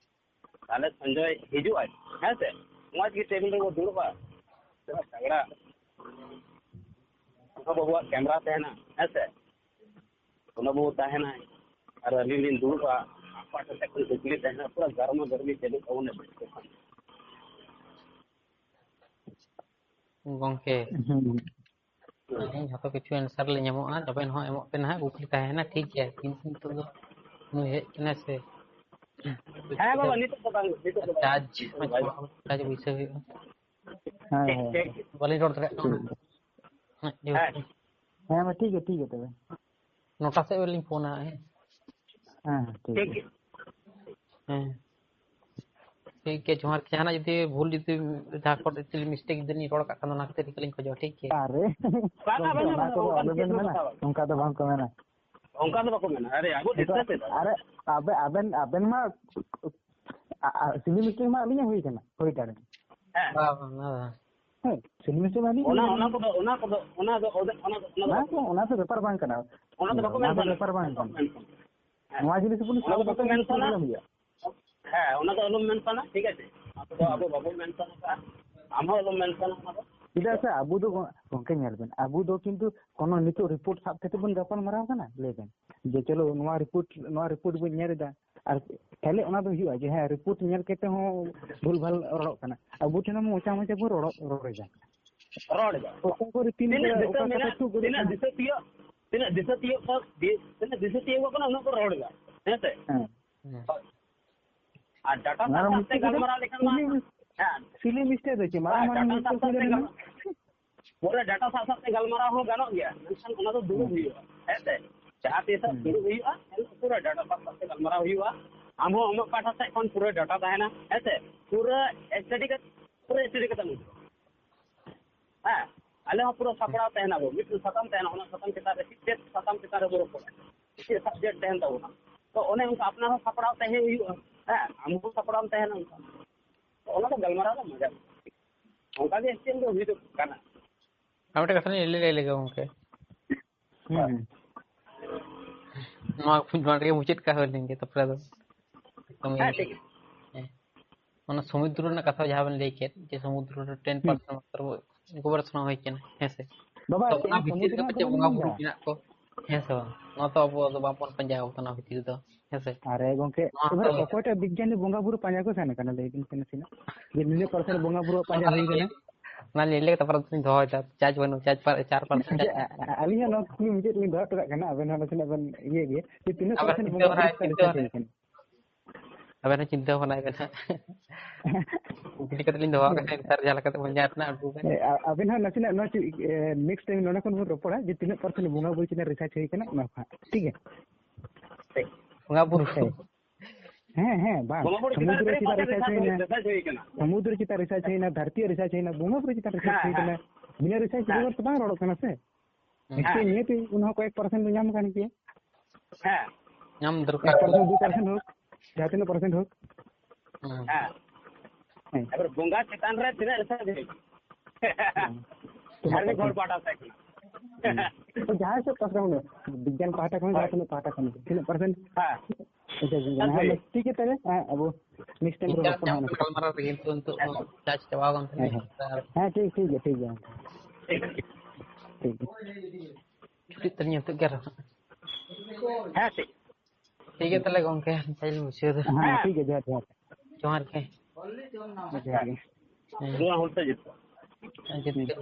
ᱛᱟᱦᱞᱮ ᱥᱚᱧᱡᱚᱭ ᱦᱤᱡᱩᱜ ᱟᱭ, ᱦᱮᱸ ᱥᱮ? ᱢᱚᱡᱽ ᱜᱮ ᱴᱮᱵᱤᱞ ᱨᱮᱵᱚ ᱫᱩᱲᱩᱵᱼᱟ, ᱛᱷᱚᱲᱟ ᱛᱟᱜᱲᱟ᱾ ᱚᱱᱟ ᱵᱟᱹᱵᱩᱣᱟᱜ ᱠᱮᱢᱨᱟ ᱛᱟᱦᱮᱱᱟ, ᱦᱮᱸ ᱥᱮ? ᱚᱱᱟ ᱵᱟᱹᱵᱩ ᱛᱟᱦᱮᱱᱟᱭ, ᱟᱨ ᱟᱹᱞᱤᱧ ᱞᱤᱧ ᱫᱩᱲᱩᱵᱼᱟ, ᱟᱠᱚ ᱴᱷᱮᱱ ᱠᱷᱚᱱ ᱠᱩᱠᱞᱤ ᱛᱟᱦᱮᱱᱟ, ᱯᱩᱨᱟᱹ ᱜᱟᱨᱢᱟ ᱜᱟᱨᱢᱤ ᱪᱟᱹᱞᱩᱜ ᱛᱟᱵᱚᱱᱟ᱾ ᱜᱚᱝᱠᱮ, ᱦᱩᱸ᱾ ᱦᱮᱸ, ᱡᱷᱚᱛᱚ ᱠᱤᱪᱷᱩ answer ᱞᱮ ᱧᱟᱢᱚᱜᱼᱟ, ᱟᱵᱮᱱ ᱦᱚᱸ ᱮᱢᱚᱜ ᱯᱮ ᱱᱟᱦᱟᱜ, ᱠᱩᱠᱞᱤ ᱛᱟᱦᱮᱱᱟ, ᱴᱷᱤᱠ ᱜᱮᱭᱟ, ᱠᱤᱱᱛᱩ ᱱᱤᱛᱚᱜ ᱫᱚ ᱱᱩᱭ ᱦᱮᱡ ᱠᱟᱱᱟᱭ ᱥᱮ᱾ ᱦᱮᱸ ᱵᱟᱵᱟ, ᱱᱤᱛᱚᱜ ᱫᱚ ᱵᱟᱝ, ᱱᱤᱛᱚᱜ ᱫᱚ ᱵᱟᱝ᱾ ᱪᱟᱨᱡᱽ ᱦᱚᱸ ᱪᱟᱵᱟ, ᱪᱟᱨᱡᱽ ᱵᱟᱹᱭᱥᱟᱹᱣ ᱦᱩᱭᱩᱜᱼᱟ᱾ ᱦᱮᱸ ᱴᱷᱤᱠ, ᱦᱮᱸ ᱴᱷᱤᱠ, ᱵᱟᱹᱞᱤᱧ ᱨᱚᱲ ᱫᱟᱲᱮᱭᱟᱜ ᱠᱟᱱᱟ᱾ ᱦᱮᱸ᱾ ᱦᱮᱸ ᱢᱟ ᱴᱷᱤᱠ ᱜᱮᱭᱟ, ᱴᱷᱤᱠ ᱜᱮᱭᱟ ᱛᱚᱵᱮ᱾ ᱱᱚᱴᱟ ᱥᱮᱫ ᱵᱮᱱ ᱯᱷᱳᱱᱟ, ᱦᱮᱸ᱾ ᱦᱮᱸ ᱴᱷᱤᱠ ᱴᱷᱤᱠ ᱜᱮᱭᱟ᱾ ᱜᱮᱭᱟ᱾ ᱦᱮᱸ᱾ ᱴᱷᱤᱠ ᱜᱮᱭᱟ, ᱡᱚᱦᱟᱨ᱾ ᱡᱟᱦᱟᱱᱟᱜ ᱡᱩᱫᱤ ᱵᱷᱩᱞ, ᱡᱩᱫᱤ ᱡᱟᱦᱟᱸ ᱠᱚ ᱪᱤᱞᱤ mistake ᱡᱩᱫᱤ ᱞᱤᱧ ᱨᱚᱲ ᱠᱟᱜ ᱠᱷᱟᱱ ᱫᱚ ᱚᱱᱟ ᱠᱷᱟᱹᱛᱤᱨ ᱜᱮᱞᱤᱧ ᱠᱷᱚᱡᱚᱜᱼᱟ, ᱴᱷᱤᱠ ᱜᱮᱭᱟ? ᱟᱨᱮ ᱵᱟᱝᱟ, ᱵᱟᱝᱟ, ᱚᱱᱟ ᱵᱟᱝᱟ, ᱠᱚᱫᱚ ᱚᱱᱟ ᱟᱞᱚᱵᱮᱱ ᱪᱮᱫ ᱦᱚᱸ ᱢᱮᱱᱟ, ᱵᱟᱝᱟ᱾ ᱚᱱᱠᱟ ᱫᱚ ᱵᱟᱝ ᱠᱚ ᱢᱮᱱᱟ᱾ ᱚᱱᱠᱟ ᱫᱚ ᱵᱟᱠᱚ ᱢᱮᱱᱟ᱾ ᱟᱨᱮ, ᱟᱵᱚ discuss ᱮᱫᱟ᱾ ᱟᱨᱮ ᱟᱵᱮ ᱟᱵᱮᱱ ᱟᱵᱮᱱ ᱢᱟ ᱟ- ᱟ- silly mistake ᱢᱟ ᱟᱹᱞᱤᱧᱟᱜ ᱦᱩᱭ ᱠᱟᱱᱟ, ᱦᱩᱭ ᱫᱟᱲᱮᱭᱟᱜᱼᱟ᱾ ᱦᱮᱸ᱾ ᱵᱟᱝ, ᱵᱟᱝ, ᱵᱟᱝ᱾ ᱦᱮᱸ, silly mistake ᱢᱟ ᱟᱹᱞᱤᱧ ᱚᱱᱟ, ᱦᱩᱭ ᱚᱱᱟ ᱠᱟᱱᱟ᱾ ᱠᱚᱫᱚ, ᱚᱱᱟ ᱠᱚᱫᱚ, ᱚᱱᱟ ᱫᱚ, ᱚᱱᱟ ᱫᱚ, ᱚᱱᱟ ᱫᱚ ᱚᱱᱟ ᱵᱟᱠᱚ ᱠᱚ, ᱚᱱᱟ ᱫᱚ ᱵᱮᱯᱟᱨ ᱵᱟᱝ ᱠᱟᱱᱟ᱾ ᱚᱱᱟ ᱫᱚ ᱵᱟᱠᱚ ᱚᱱᱟ ᱢᱮᱱ ᱫᱚ ᱠᱟᱱᱟ᱾ ᱵᱮᱯᱟᱨ ᱵᱟᱝ ᱠᱟᱱᱟ᱾ ᱦᱮᱸ᱾ ᱱᱚᱣᱟ ᱡᱤᱱᱤᱥ ᱯᱩᱞᱤᱥ ᱚᱱᱟ ᱫᱚ ᱵᱟᱵᱚᱛ ᱵᱟᱠᱚ ᱛᱮ mention ᱟ᱾ problem ᱦᱩᱭᱩᱜᱼᱟ᱾ ᱦᱮᱸ, ᱚᱱᱟ ᱫᱚ ᱟᱞᱚᱢ mention ᱟ, ᱴᱷᱤᱠ ᱟᱪᱷᱮ? ᱟᱵᱚ ᱫᱚ, ᱟᱵᱚ ᱵᱟᱵᱚᱱ mention ᱟᱠᱟᱫᱼᱟ, ᱟᱢ ᱦᱚᱸ ᱟᱞᱚᱢ mention ᱟ ᱚᱱᱟ ᱫᱚ᱾ ᱪᱮᱫᱟᱜ ᱥᱮ ᱟᱵᱚ ᱫᱚ ᱜᱚ-, ᱜᱚᱝᱠᱮ ᱧᱮᱞ ᱵᱮᱱ, ᱟᱵᱚ ᱫᱚ ᱠᱤᱱᱛᱩ ᱠᱳᱱᱳ ᱱᱤᱛᱚᱜ report ᱥᱟᱵ ᱠᱟᱛᱮ ᱵᱚᱱ ᱜᱟᱯᱟᱞ ᱢᱟᱨᱟᱣ ᱠᱟᱱᱟ, ᱞᱟᱹᱭ ᱵᱮᱱ ᱡᱮ ᱪᱚᱞᱚ ᱱᱚᱣᱟ report, ᱱᱚᱣᱟ report ᱵᱚᱱ ᱧᱮᱞ ᱮᱫᱟ, ᱟᱨ ᱛᱟᱦᱞᱮ ᱚᱱᱟ ᱫᱚ ᱦᱩᱭᱩᱜᱼᱟ ᱡᱮ ᱦᱮᱸ report ᱧᱮᱞ ᱠᱟᱛᱮ ᱦᱚᱸ ᱵᱷᱩᱞ ᱵᱷᱟᱞ ᱨᱚᱲᱚᱜ ᱠᱟᱱᱟ᱾ ᱟᱵᱚ ᱴᱷᱮᱱ ᱦᱚᱸ ᱢᱚᱪᱟ ᱢᱚᱪᱟ ᱵᱚᱱ ᱨᱚᱲ, ᱨᱚᱲ ᱮᱫᱟ᱾ ᱨᱚᱲ ᱮᱫᱟ᱾ ᱚᱠᱟ ᱠᱚᱨᱮ ᱛᱤᱱ ᱛᱤᱱᱟᱹᱜ ᱠᱚᱨᱮ ᱫᱤᱥᱟᱹ ᱚᱠᱟ ᱠᱟᱛᱷᱟ ᱢᱮᱱᱟᱜ, ᱛᱩᱫ ᱜᱚᱫᱚᱜ ᱛᱤᱱᱟᱹᱜ ᱠᱟᱱᱟ᱾ ᱫᱤᱥᱟᱹ ᱛᱤᱭᱳᱜ, ᱛᱤᱱᱟᱹᱜ ᱫᱤᱥᱟᱹ ᱛᱤᱭᱳᱜ ᱠᱚ, ᱛᱤᱱᱟᱹᱜ ᱫᱤᱥᱟᱹ ᱛᱤᱭᱳᱜ ᱠᱚ ᱠᱟᱱᱟ, ᱩᱱᱟᱹᱜ ᱠᱚ ᱨᱚᱲ ᱮᱫᱟ᱾ ᱦᱮᱸ ᱥᱮ? ᱦᱮᱸ᱾ ᱟᱨ data ᱚᱱᱟ ᱥᱟᱵ ᱫᱚ ᱥᱟᱵ ᱛᱮ mistake ᱫᱚ ᱜᱟᱞᱢᱟᱨᱟᱣ ᱞᱮᱠᱷᱟᱱ ᱢᱟ, silly, ᱦᱮᱸ, silly mistake ᱫᱚ ᱪᱮᱫ? ᱢᱟᱨᱟᱝ ᱦᱮᱸ, ᱢᱟᱨᱟᱝ data mistake ᱥᱟᱵ ᱥᱟᱵ ᱦᱩᱭ ᱛᱮ ᱞᱮᱱᱟ᱾ ᱜᱟᱞᱢᱟᱨᱟᱣ, ᱯᱩᱨᱟᱹ data ᱥᱟᱵ ᱥᱟᱵ ᱛᱮ ᱜᱟᱞᱢᱟᱨᱟᱣ ᱦᱚᱸ ᱜᱟᱱᱚᱜ ᱜᱮᱭᱟ, ᱢᱮᱱᱠᱷᱟᱱ ᱚᱱᱟ ᱫᱚ ᱫᱩᱲᱩᱵ ᱦᱩᱸ᱾ ᱦᱩᱭᱩᱜᱼᱟ, ᱦᱮᱸ ᱥᱮ? ᱡᱟᱦᱟᱸ ᱛᱤᱥ ᱦᱩᱸ᱾ ᱫᱩᱲᱩᱵ ᱦᱩᱭᱩᱜᱼᱟ, ᱯᱩᱨᱟᱹ data ᱥᱟᱵ ᱥᱟᱵ ᱛᱮ ᱜᱟᱞᱢᱟᱨᱟᱣ ᱦᱩᱭᱩᱜᱼᱟ᱾ ᱟᱢ ᱦᱚᱸ ᱟᱢᱟᱜ ᱯᱟᱦᱴᱟ ᱥᱮᱫ ᱠᱷᱚᱱ ᱯᱩᱨᱟᱹ data ᱛᱟᱦᱮᱱᱟ, ᱦᱮᱸ ᱥᱮ? ᱯᱩᱨᱟᱹ study ᱠᱟᱛᱮ, ᱯᱩᱨᱟᱹ study ᱠᱟᱛᱮ ᱦᱮᱸ, ᱟᱞᱮ ᱦᱚᱸ ᱯᱩᱨᱟᱹ ᱥᱟᱯᱲᱟᱣ ᱛᱟᱦᱮᱱᱟ ᱵᱚ, ᱢᱤᱫᱴᱮᱱ ᱥᱟᱛᱟᱢ ᱛᱟᱦᱮᱱᱟ, ᱚᱱᱟ ᱥᱟᱛᱟᱢ ᱪᱮᱛᱟᱱ ᱨᱮ ᱪᱮᱫ ᱥᱟᱛᱟᱢ ᱪᱮᱛᱟᱱ ᱨᱮᱵᱚ ᱨᱚᱯᱚᱲᱟ, ᱪᱮᱫ subject ᱛᱟᱦᱮᱱ ᱛᱟᱵᱚᱱᱟ, ᱛᱚ ᱚᱱᱮ ᱚᱱᱠᱟ ᱟᱯᱱᱟᱨ ᱦᱚᱸ ᱥᱟᱯᱲᱟᱣ ᱛᱟᱦᱮᱸ ᱦᱩᱭᱩᱜᱼᱟ᱾ ᱦᱮᱸ, ᱟᱢ ᱦᱚᱸ ᱥᱟᱯᱲᱟᱣ ᱮᱢ ᱛᱟᱦᱮᱱᱟ ᱚᱱᱠᱟ᱾ ᱛᱚ ᱚᱱᱟ ᱫᱚ ᱜᱟᱞᱢᱟᱨᱟᱣ ᱫᱚ ᱢᱚᱡᱟ᱾ ᱚᱱᱠᱟ ᱜᱮ ᱮᱠᱥᱪᱮᱧᱡᱽ ᱫᱚ ᱦᱩᱭ ᱫᱚ ᱠᱟᱱᱟ᱾ ᱟᱨ ᱢᱤᱫᱴᱮᱱ ᱠᱟᱛᱷᱟ ᱞᱤᱧ ᱞᱟᱹᱭ ᱞᱮᱜᱮ ᱜᱚᱢᱠᱮ᱾ ᱦᱩᱸ, ᱦᱩᱸ᱾ ᱱᱚᱣᱟ, ᱱᱚᱣᱟ ᱨᱮᱜᱮ ᱢᱩᱪᱟᱹᱫ ᱠᱟᱜ ᱦᱩᱭ ᱞᱮᱱ ᱜᱮ, ᱛᱟᱨᱯᱚᱨᱮ ᱟᱫᱚ ᱦᱮᱸ, ᱴᱷᱤᱠ᱾ ᱦᱮᱸ᱾ ᱚᱱᱟ ᱥᱚᱢᱩᱫᱨᱚ ᱨᱮᱱᱟᱜ ᱠᱟᱛᱷᱟ ᱡᱟᱦᱟᱸ ᱵᱮᱱ ᱞᱟᱹᱭ ᱠᱮᱫ, ᱡᱮ ᱥᱚᱢᱩᱫᱨᱚ ᱨᱮ ten percent ᱦᱩᱸ᱾ ᱢᱟᱛᱨᱚ ᱜᱚᱵᱮᱥᱚᱱᱟ ᱦᱩᱭ ᱠᱟᱱᱟ, ᱦᱮᱸ ᱥᱮ? ᱵᱟᱵᱟ, ᱛᱚ ᱚᱱᱟ ᱤᱧ ᱵᱷᱤᱛᱤᱨ ᱥᱚᱢᱩᱫᱨᱚ ᱨᱮᱫᱚ ᱨᱮᱱᱟᱜ ᱪᱮᱫ ᱠᱟᱛᱷᱟ ᱵᱚᱸᱜᱟ ᱵᱟᱹᱧ ᱵᱩᱨᱩ ᱢᱮᱱᱫᱟ᱾ ᱢᱮᱱᱟᱜ ᱠᱚ? ᱦᱮᱸ ᱥᱮ ᱵᱟᱝ? ᱱᱚᱣᱟ ᱛᱚ ᱟᱵᱚ ᱫᱚ ᱵᱟᱵᱚᱱ ᱯᱟᱸᱡᱟ ᱟᱠᱟᱫᱟ ᱚᱱᱟ ᱵᱷᱤᱛᱤᱨ ᱨᱮᱫᱚ, ᱦᱮᱸ ᱥᱮ? ᱟᱨᱮ ᱜᱚᱝᱠᱮ, ᱱᱚᱣᱟ ᱮᱵᱟᱨ ᱛᱚ ᱚᱠᱚᱭᱴᱟᱜ ᱵᱤᱜᱽᱜᱟᱱᱤ ᱵᱚᱸᱜᱟ ᱵᱩᱨᱩ ᱯᱟᱸᱡᱟ ᱠᱚ ᱥᱮᱱ ᱠᱟᱱᱟ? ᱞᱟᱹᱭ ᱵᱤᱱ ᱥᱮ ᱱᱟᱥᱮᱱᱟᱜ᱾ ᱡᱮ ᱱᱤᱱᱟᱹᱜ percent ᱵᱚᱸᱜᱟ ᱵᱩᱨᱩ ᱯᱟᱸᱡᱟ ᱚᱱᱟ ᱦᱩᱭ ᱞᱤᱧ ᱠᱟᱱᱟ᱾ ᱞᱟᱹᱭ, ᱚᱱᱟ ᱞᱤᱧ ᱞᱟᱹᱭ ᱠᱟᱛᱮ ᱯᱟᱨᱟ ᱫᱚᱞᱤᱧ ᱫᱚᱦᱚᱭᱮᱫᱟ, charge ᱵᱟᱹᱱᱩᱜ, charge ᱯᱟᱨ-, ᱪᱟᱨ percent ᱡᱮ, charge ᱟ-, ᱟ-, ᱟᱹᱞᱤᱧ ᱦᱚᱸ ᱱᱚᱣᱟ ᱠᱩᱠᱞᱤ ᱢᱩᱪᱟᱹᱫ ᱨᱮᱞᱤᱧ ᱫᱚᱦᱚ ᱦᱚᱴᱚ ᱠᱟᱜ ᱠᱟᱱᱟ, ᱟᱵᱮᱱ ᱦᱚᱸ ᱱᱟᱥᱮᱱᱟᱜ ᱵᱮᱱ ᱤᱭᱟᱹ ᱜᱮᱭᱟ, ᱡᱮ ᱛᱤᱱᱟᱹᱜ ᱟᱵᱮᱱ percent ᱪᱤᱱᱛᱟᱹ ᱵᱚᱸᱜᱟ ᱵᱩᱨᱩ ᱵᱷᱟᱵᱽᱱᱟᱭ, ᱪᱮᱛᱟᱱ ᱪᱤᱱᱛᱟᱹ research ᱵᱷᱟᱵᱽᱱᱟᱭ᱾ ᱦᱩᱭ ᱠᱟᱱᱟ? ᱟᱵᱮᱱ ᱦᱚᱸ ᱪᱤᱱᱛᱟᱹ ᱵᱷᱟᱵᱽᱱᱟᱭ ᱵᱮᱱ ᱦᱟᱸᱜ᱾ ᱠᱩᱠᱞᱤ ᱠᱟᱛᱮ ᱞᱤᱧ ᱫᱚᱦᱚ ᱠᱟᱜ ᱠᱟᱱᱟ, ᱱᱮᱛᱟᱨ ᱡᱟᱦᱟᱸ ᱞᱮᱠᱟᱛᱮ ᱵᱚᱱ ᱧᱟᱢ ᱨᱮᱱᱟᱜ ᱩᱰᱩᱠ ᱠᱟᱱᱟ᱾ ᱮ, ᱟ-, ᱟᱵᱮᱱ ᱦᱚᱸ ᱱᱟᱥᱮᱱᱟᱜ ᱱᱚᱣᱟ ᱪᱮᱫ, ᱮ, next time ᱱᱚᱰᱮ ᱠᱷᱚᱱ ᱵᱚᱱ ᱨᱚᱯᱚᱲᱟ ᱡᱮ ᱛᱤᱱᱟᱹᱜ percent ᱵᱚᱸᱜᱟ ᱵᱩᱨᱩ ᱪᱮᱛᱟᱱ research ᱦᱩᱭ ᱠᱟᱱᱟ, ᱚᱱᱟ ᱠᱚ ᱦᱟᱸᱜ, ᱴᱷᱤᱠ ᱜᱮᱭᱟ? ᱵᱚᱸᱜᱟ ᱵᱩᱨᱩ᱾ ᱦᱮᱸ᱾ ᱦᱮᱸ, ᱦᱮᱸ, ᱵᱟᱝ᱾ ᱵᱚᱸᱜᱟ ᱵᱩᱨᱩ ᱪᱮᱛᱟᱱ ᱥᱚᱢᱩᱫᱨᱚ ᱨᱮ ᱪᱮᱛᱟᱱ ᱚᱠᱟ research ᱨᱮ ᱦᱩᱭᱱᱟ, research ᱦᱩᱭ ᱠᱟᱱᱟ? ᱥᱚᱢᱩᱫᱨᱚ ᱪᱮᱛᱟᱱ research ᱦᱩᱭᱱᱟ, ᱫᱷᱟᱹᱨᱛᱤᱭᱟᱜ research ᱦᱩᱭᱱᱟ, ᱵᱚᱸᱜᱟ ᱵᱩᱨᱩ ᱪᱮᱛᱟᱱ research ᱦᱮᱸ, ᱦᱩᱭ ᱦᱮᱸ᱾ ᱠᱟᱱᱟ᱾ ᱵᱤᱱᱟᱹ research ᱦᱮᱸ᱾ ᱵᱮᱜᱚᱨ ᱛᱚ ᱵᱟᱝ ᱨᱚᱲᱚᱜ ᱠᱟᱱᱟ ᱥᱮ? ᱦᱮᱸ᱾ ᱱᱤᱥᱪᱚᱭ ᱱᱤᱦᱟᱹᱛᱤ ᱩᱱ ᱦᱚᱸ ᱠᱚᱭᱮᱠ percent ᱫᱚ ᱧᱟᱢ ᱠᱟᱱ ᱜᱮᱭᱟ᱾ ᱦᱮᱸ᱾ ᱧᱟᱢ ᱫᱚᱨᱠᱟᱨ᱾ ᱮᱠ percent, ᱫᱩ percent ᱦᱳᱠ, ᱡᱟᱦᱟᱸ ᱛᱤᱱᱟᱹᱜ percent ᱦᱳᱠ᱾ ᱦᱮᱸ᱾ ᱦᱮᱸ᱾ ᱦᱮᱸ᱾ ᱮᱵᱟᱨ ᱵᱚᱸᱜᱟ ᱪᱮᱛᱟᱱ ᱨᱮ ᱛᱤᱱᱟᱹᱜ research ᱦᱩᱭᱩᱜᱼᱟ? ᱦᱮᱸ᱾ ᱫᱷᱟᱨᱢᱤᱠ ᱦᱚᱲ ᱯᱟᱦᱴᱟ ᱥᱮᱫ ᱠᱷᱚᱱ᱾ ᱦᱮᱸ᱾ ᱛᱚ ᱡᱟᱦᱟᱸ ᱦᱤᱥᱟᱹᱵ ᱯᱟᱥᱱᱟᱣ ᱢᱮ, ᱵᱤᱜᱽᱜᱟᱱ ᱯᱟᱦᱴᱟ ᱠᱷᱚᱱ, ᱦᱳᱭ᱾ ᱡᱟᱦᱟᱸ ᱛᱤᱱᱟᱹᱜ ᱯᱟᱦᱴᱟ ᱠᱷᱚᱱ, ᱛᱤᱱᱟᱹᱜ percent ᱦᱮᱸ᱾ ᱟᱪᱪᱷᱟ, ᱴᱷᱤᱠ ᱜᱮᱭᱟ᱾ ᱦᱮᱸ, ᱦᱮᱸ, ᱴᱷᱤᱠ ᱜᱮᱭᱟ, ᱛᱟᱦᱞᱮ, ᱦᱮᱸ, ᱟᱵᱚ next time ᱨᱮ ᱤᱱᱠᱟ ᱨᱚᱯᱚᱲ ᱜᱮ ᱦᱟᱸᱜ᱾ ᱜᱟᱞᱢᱟᱨᱟᱣ ᱨᱮᱜᱮ ᱱᱤᱛᱚᱜ, ᱱᱤᱛᱚᱜ ᱦᱮᱸ᱾ ᱪᱟᱨᱡᱽ ᱪᱟᱵᱟ ᱟᱠᱟᱱ ᱦᱮᱸ, ᱛᱟᱞᱤᱧᱟ᱾ ᱦᱮᱸ᱾ ᱟᱨ ᱦᱮᱸ, ᱴᱷᱤᱠ, ᱴᱷᱤᱠ ᱜᱮᱭᱟ, ᱴᱷᱤᱠ ᱜᱮᱭᱟ᱾ ᱴᱷᱤᱠ ᱜᱮᱭᱟ᱾ ᱴᱷᱤᱠ ᱜᱮᱭᱟ᱾ ᱪᱷᱩᱴᱤᱜ ᱛᱟᱹᱞᱤᱧᱟ ᱱᱤᱛᱚᱜ ᱜᱮ ᱟᱨᱦᱚᱸ᱾ ᱦᱮᱸ, ᱴᱷᱤᱠ᱾ ᱴᱷᱤᱠ ᱜᱮᱭᱟ, ᱛᱟᱦᱞᱮ ᱜᱚᱝᱠᱮ, ᱚᱱᱠᱟ ᱜᱮᱞᱤᱧ ᱢᱩᱪᱟᱹᱫᱟ᱾ ᱦᱮᱸ, ᱴᱷᱤᱠ ᱜᱮᱭᱟ, ᱡᱚᱦᱟᱨ, ᱡᱚᱦᱟᱨ᱾ ᱡᱚᱦᱟᱨ ᱜᱮ᱾ ᱡᱚᱦᱟᱨ ᱜᱮ᱾ ᱦᱮᱸ᱾ ᱱᱚᱣᱟ ᱦᱚᱲ ᱛᱮ ᱡᱚᱛᱚ᱾ ᱦᱮᱸ, ᱡᱚᱛᱚ᱾ ᱦᱩᱸ᱾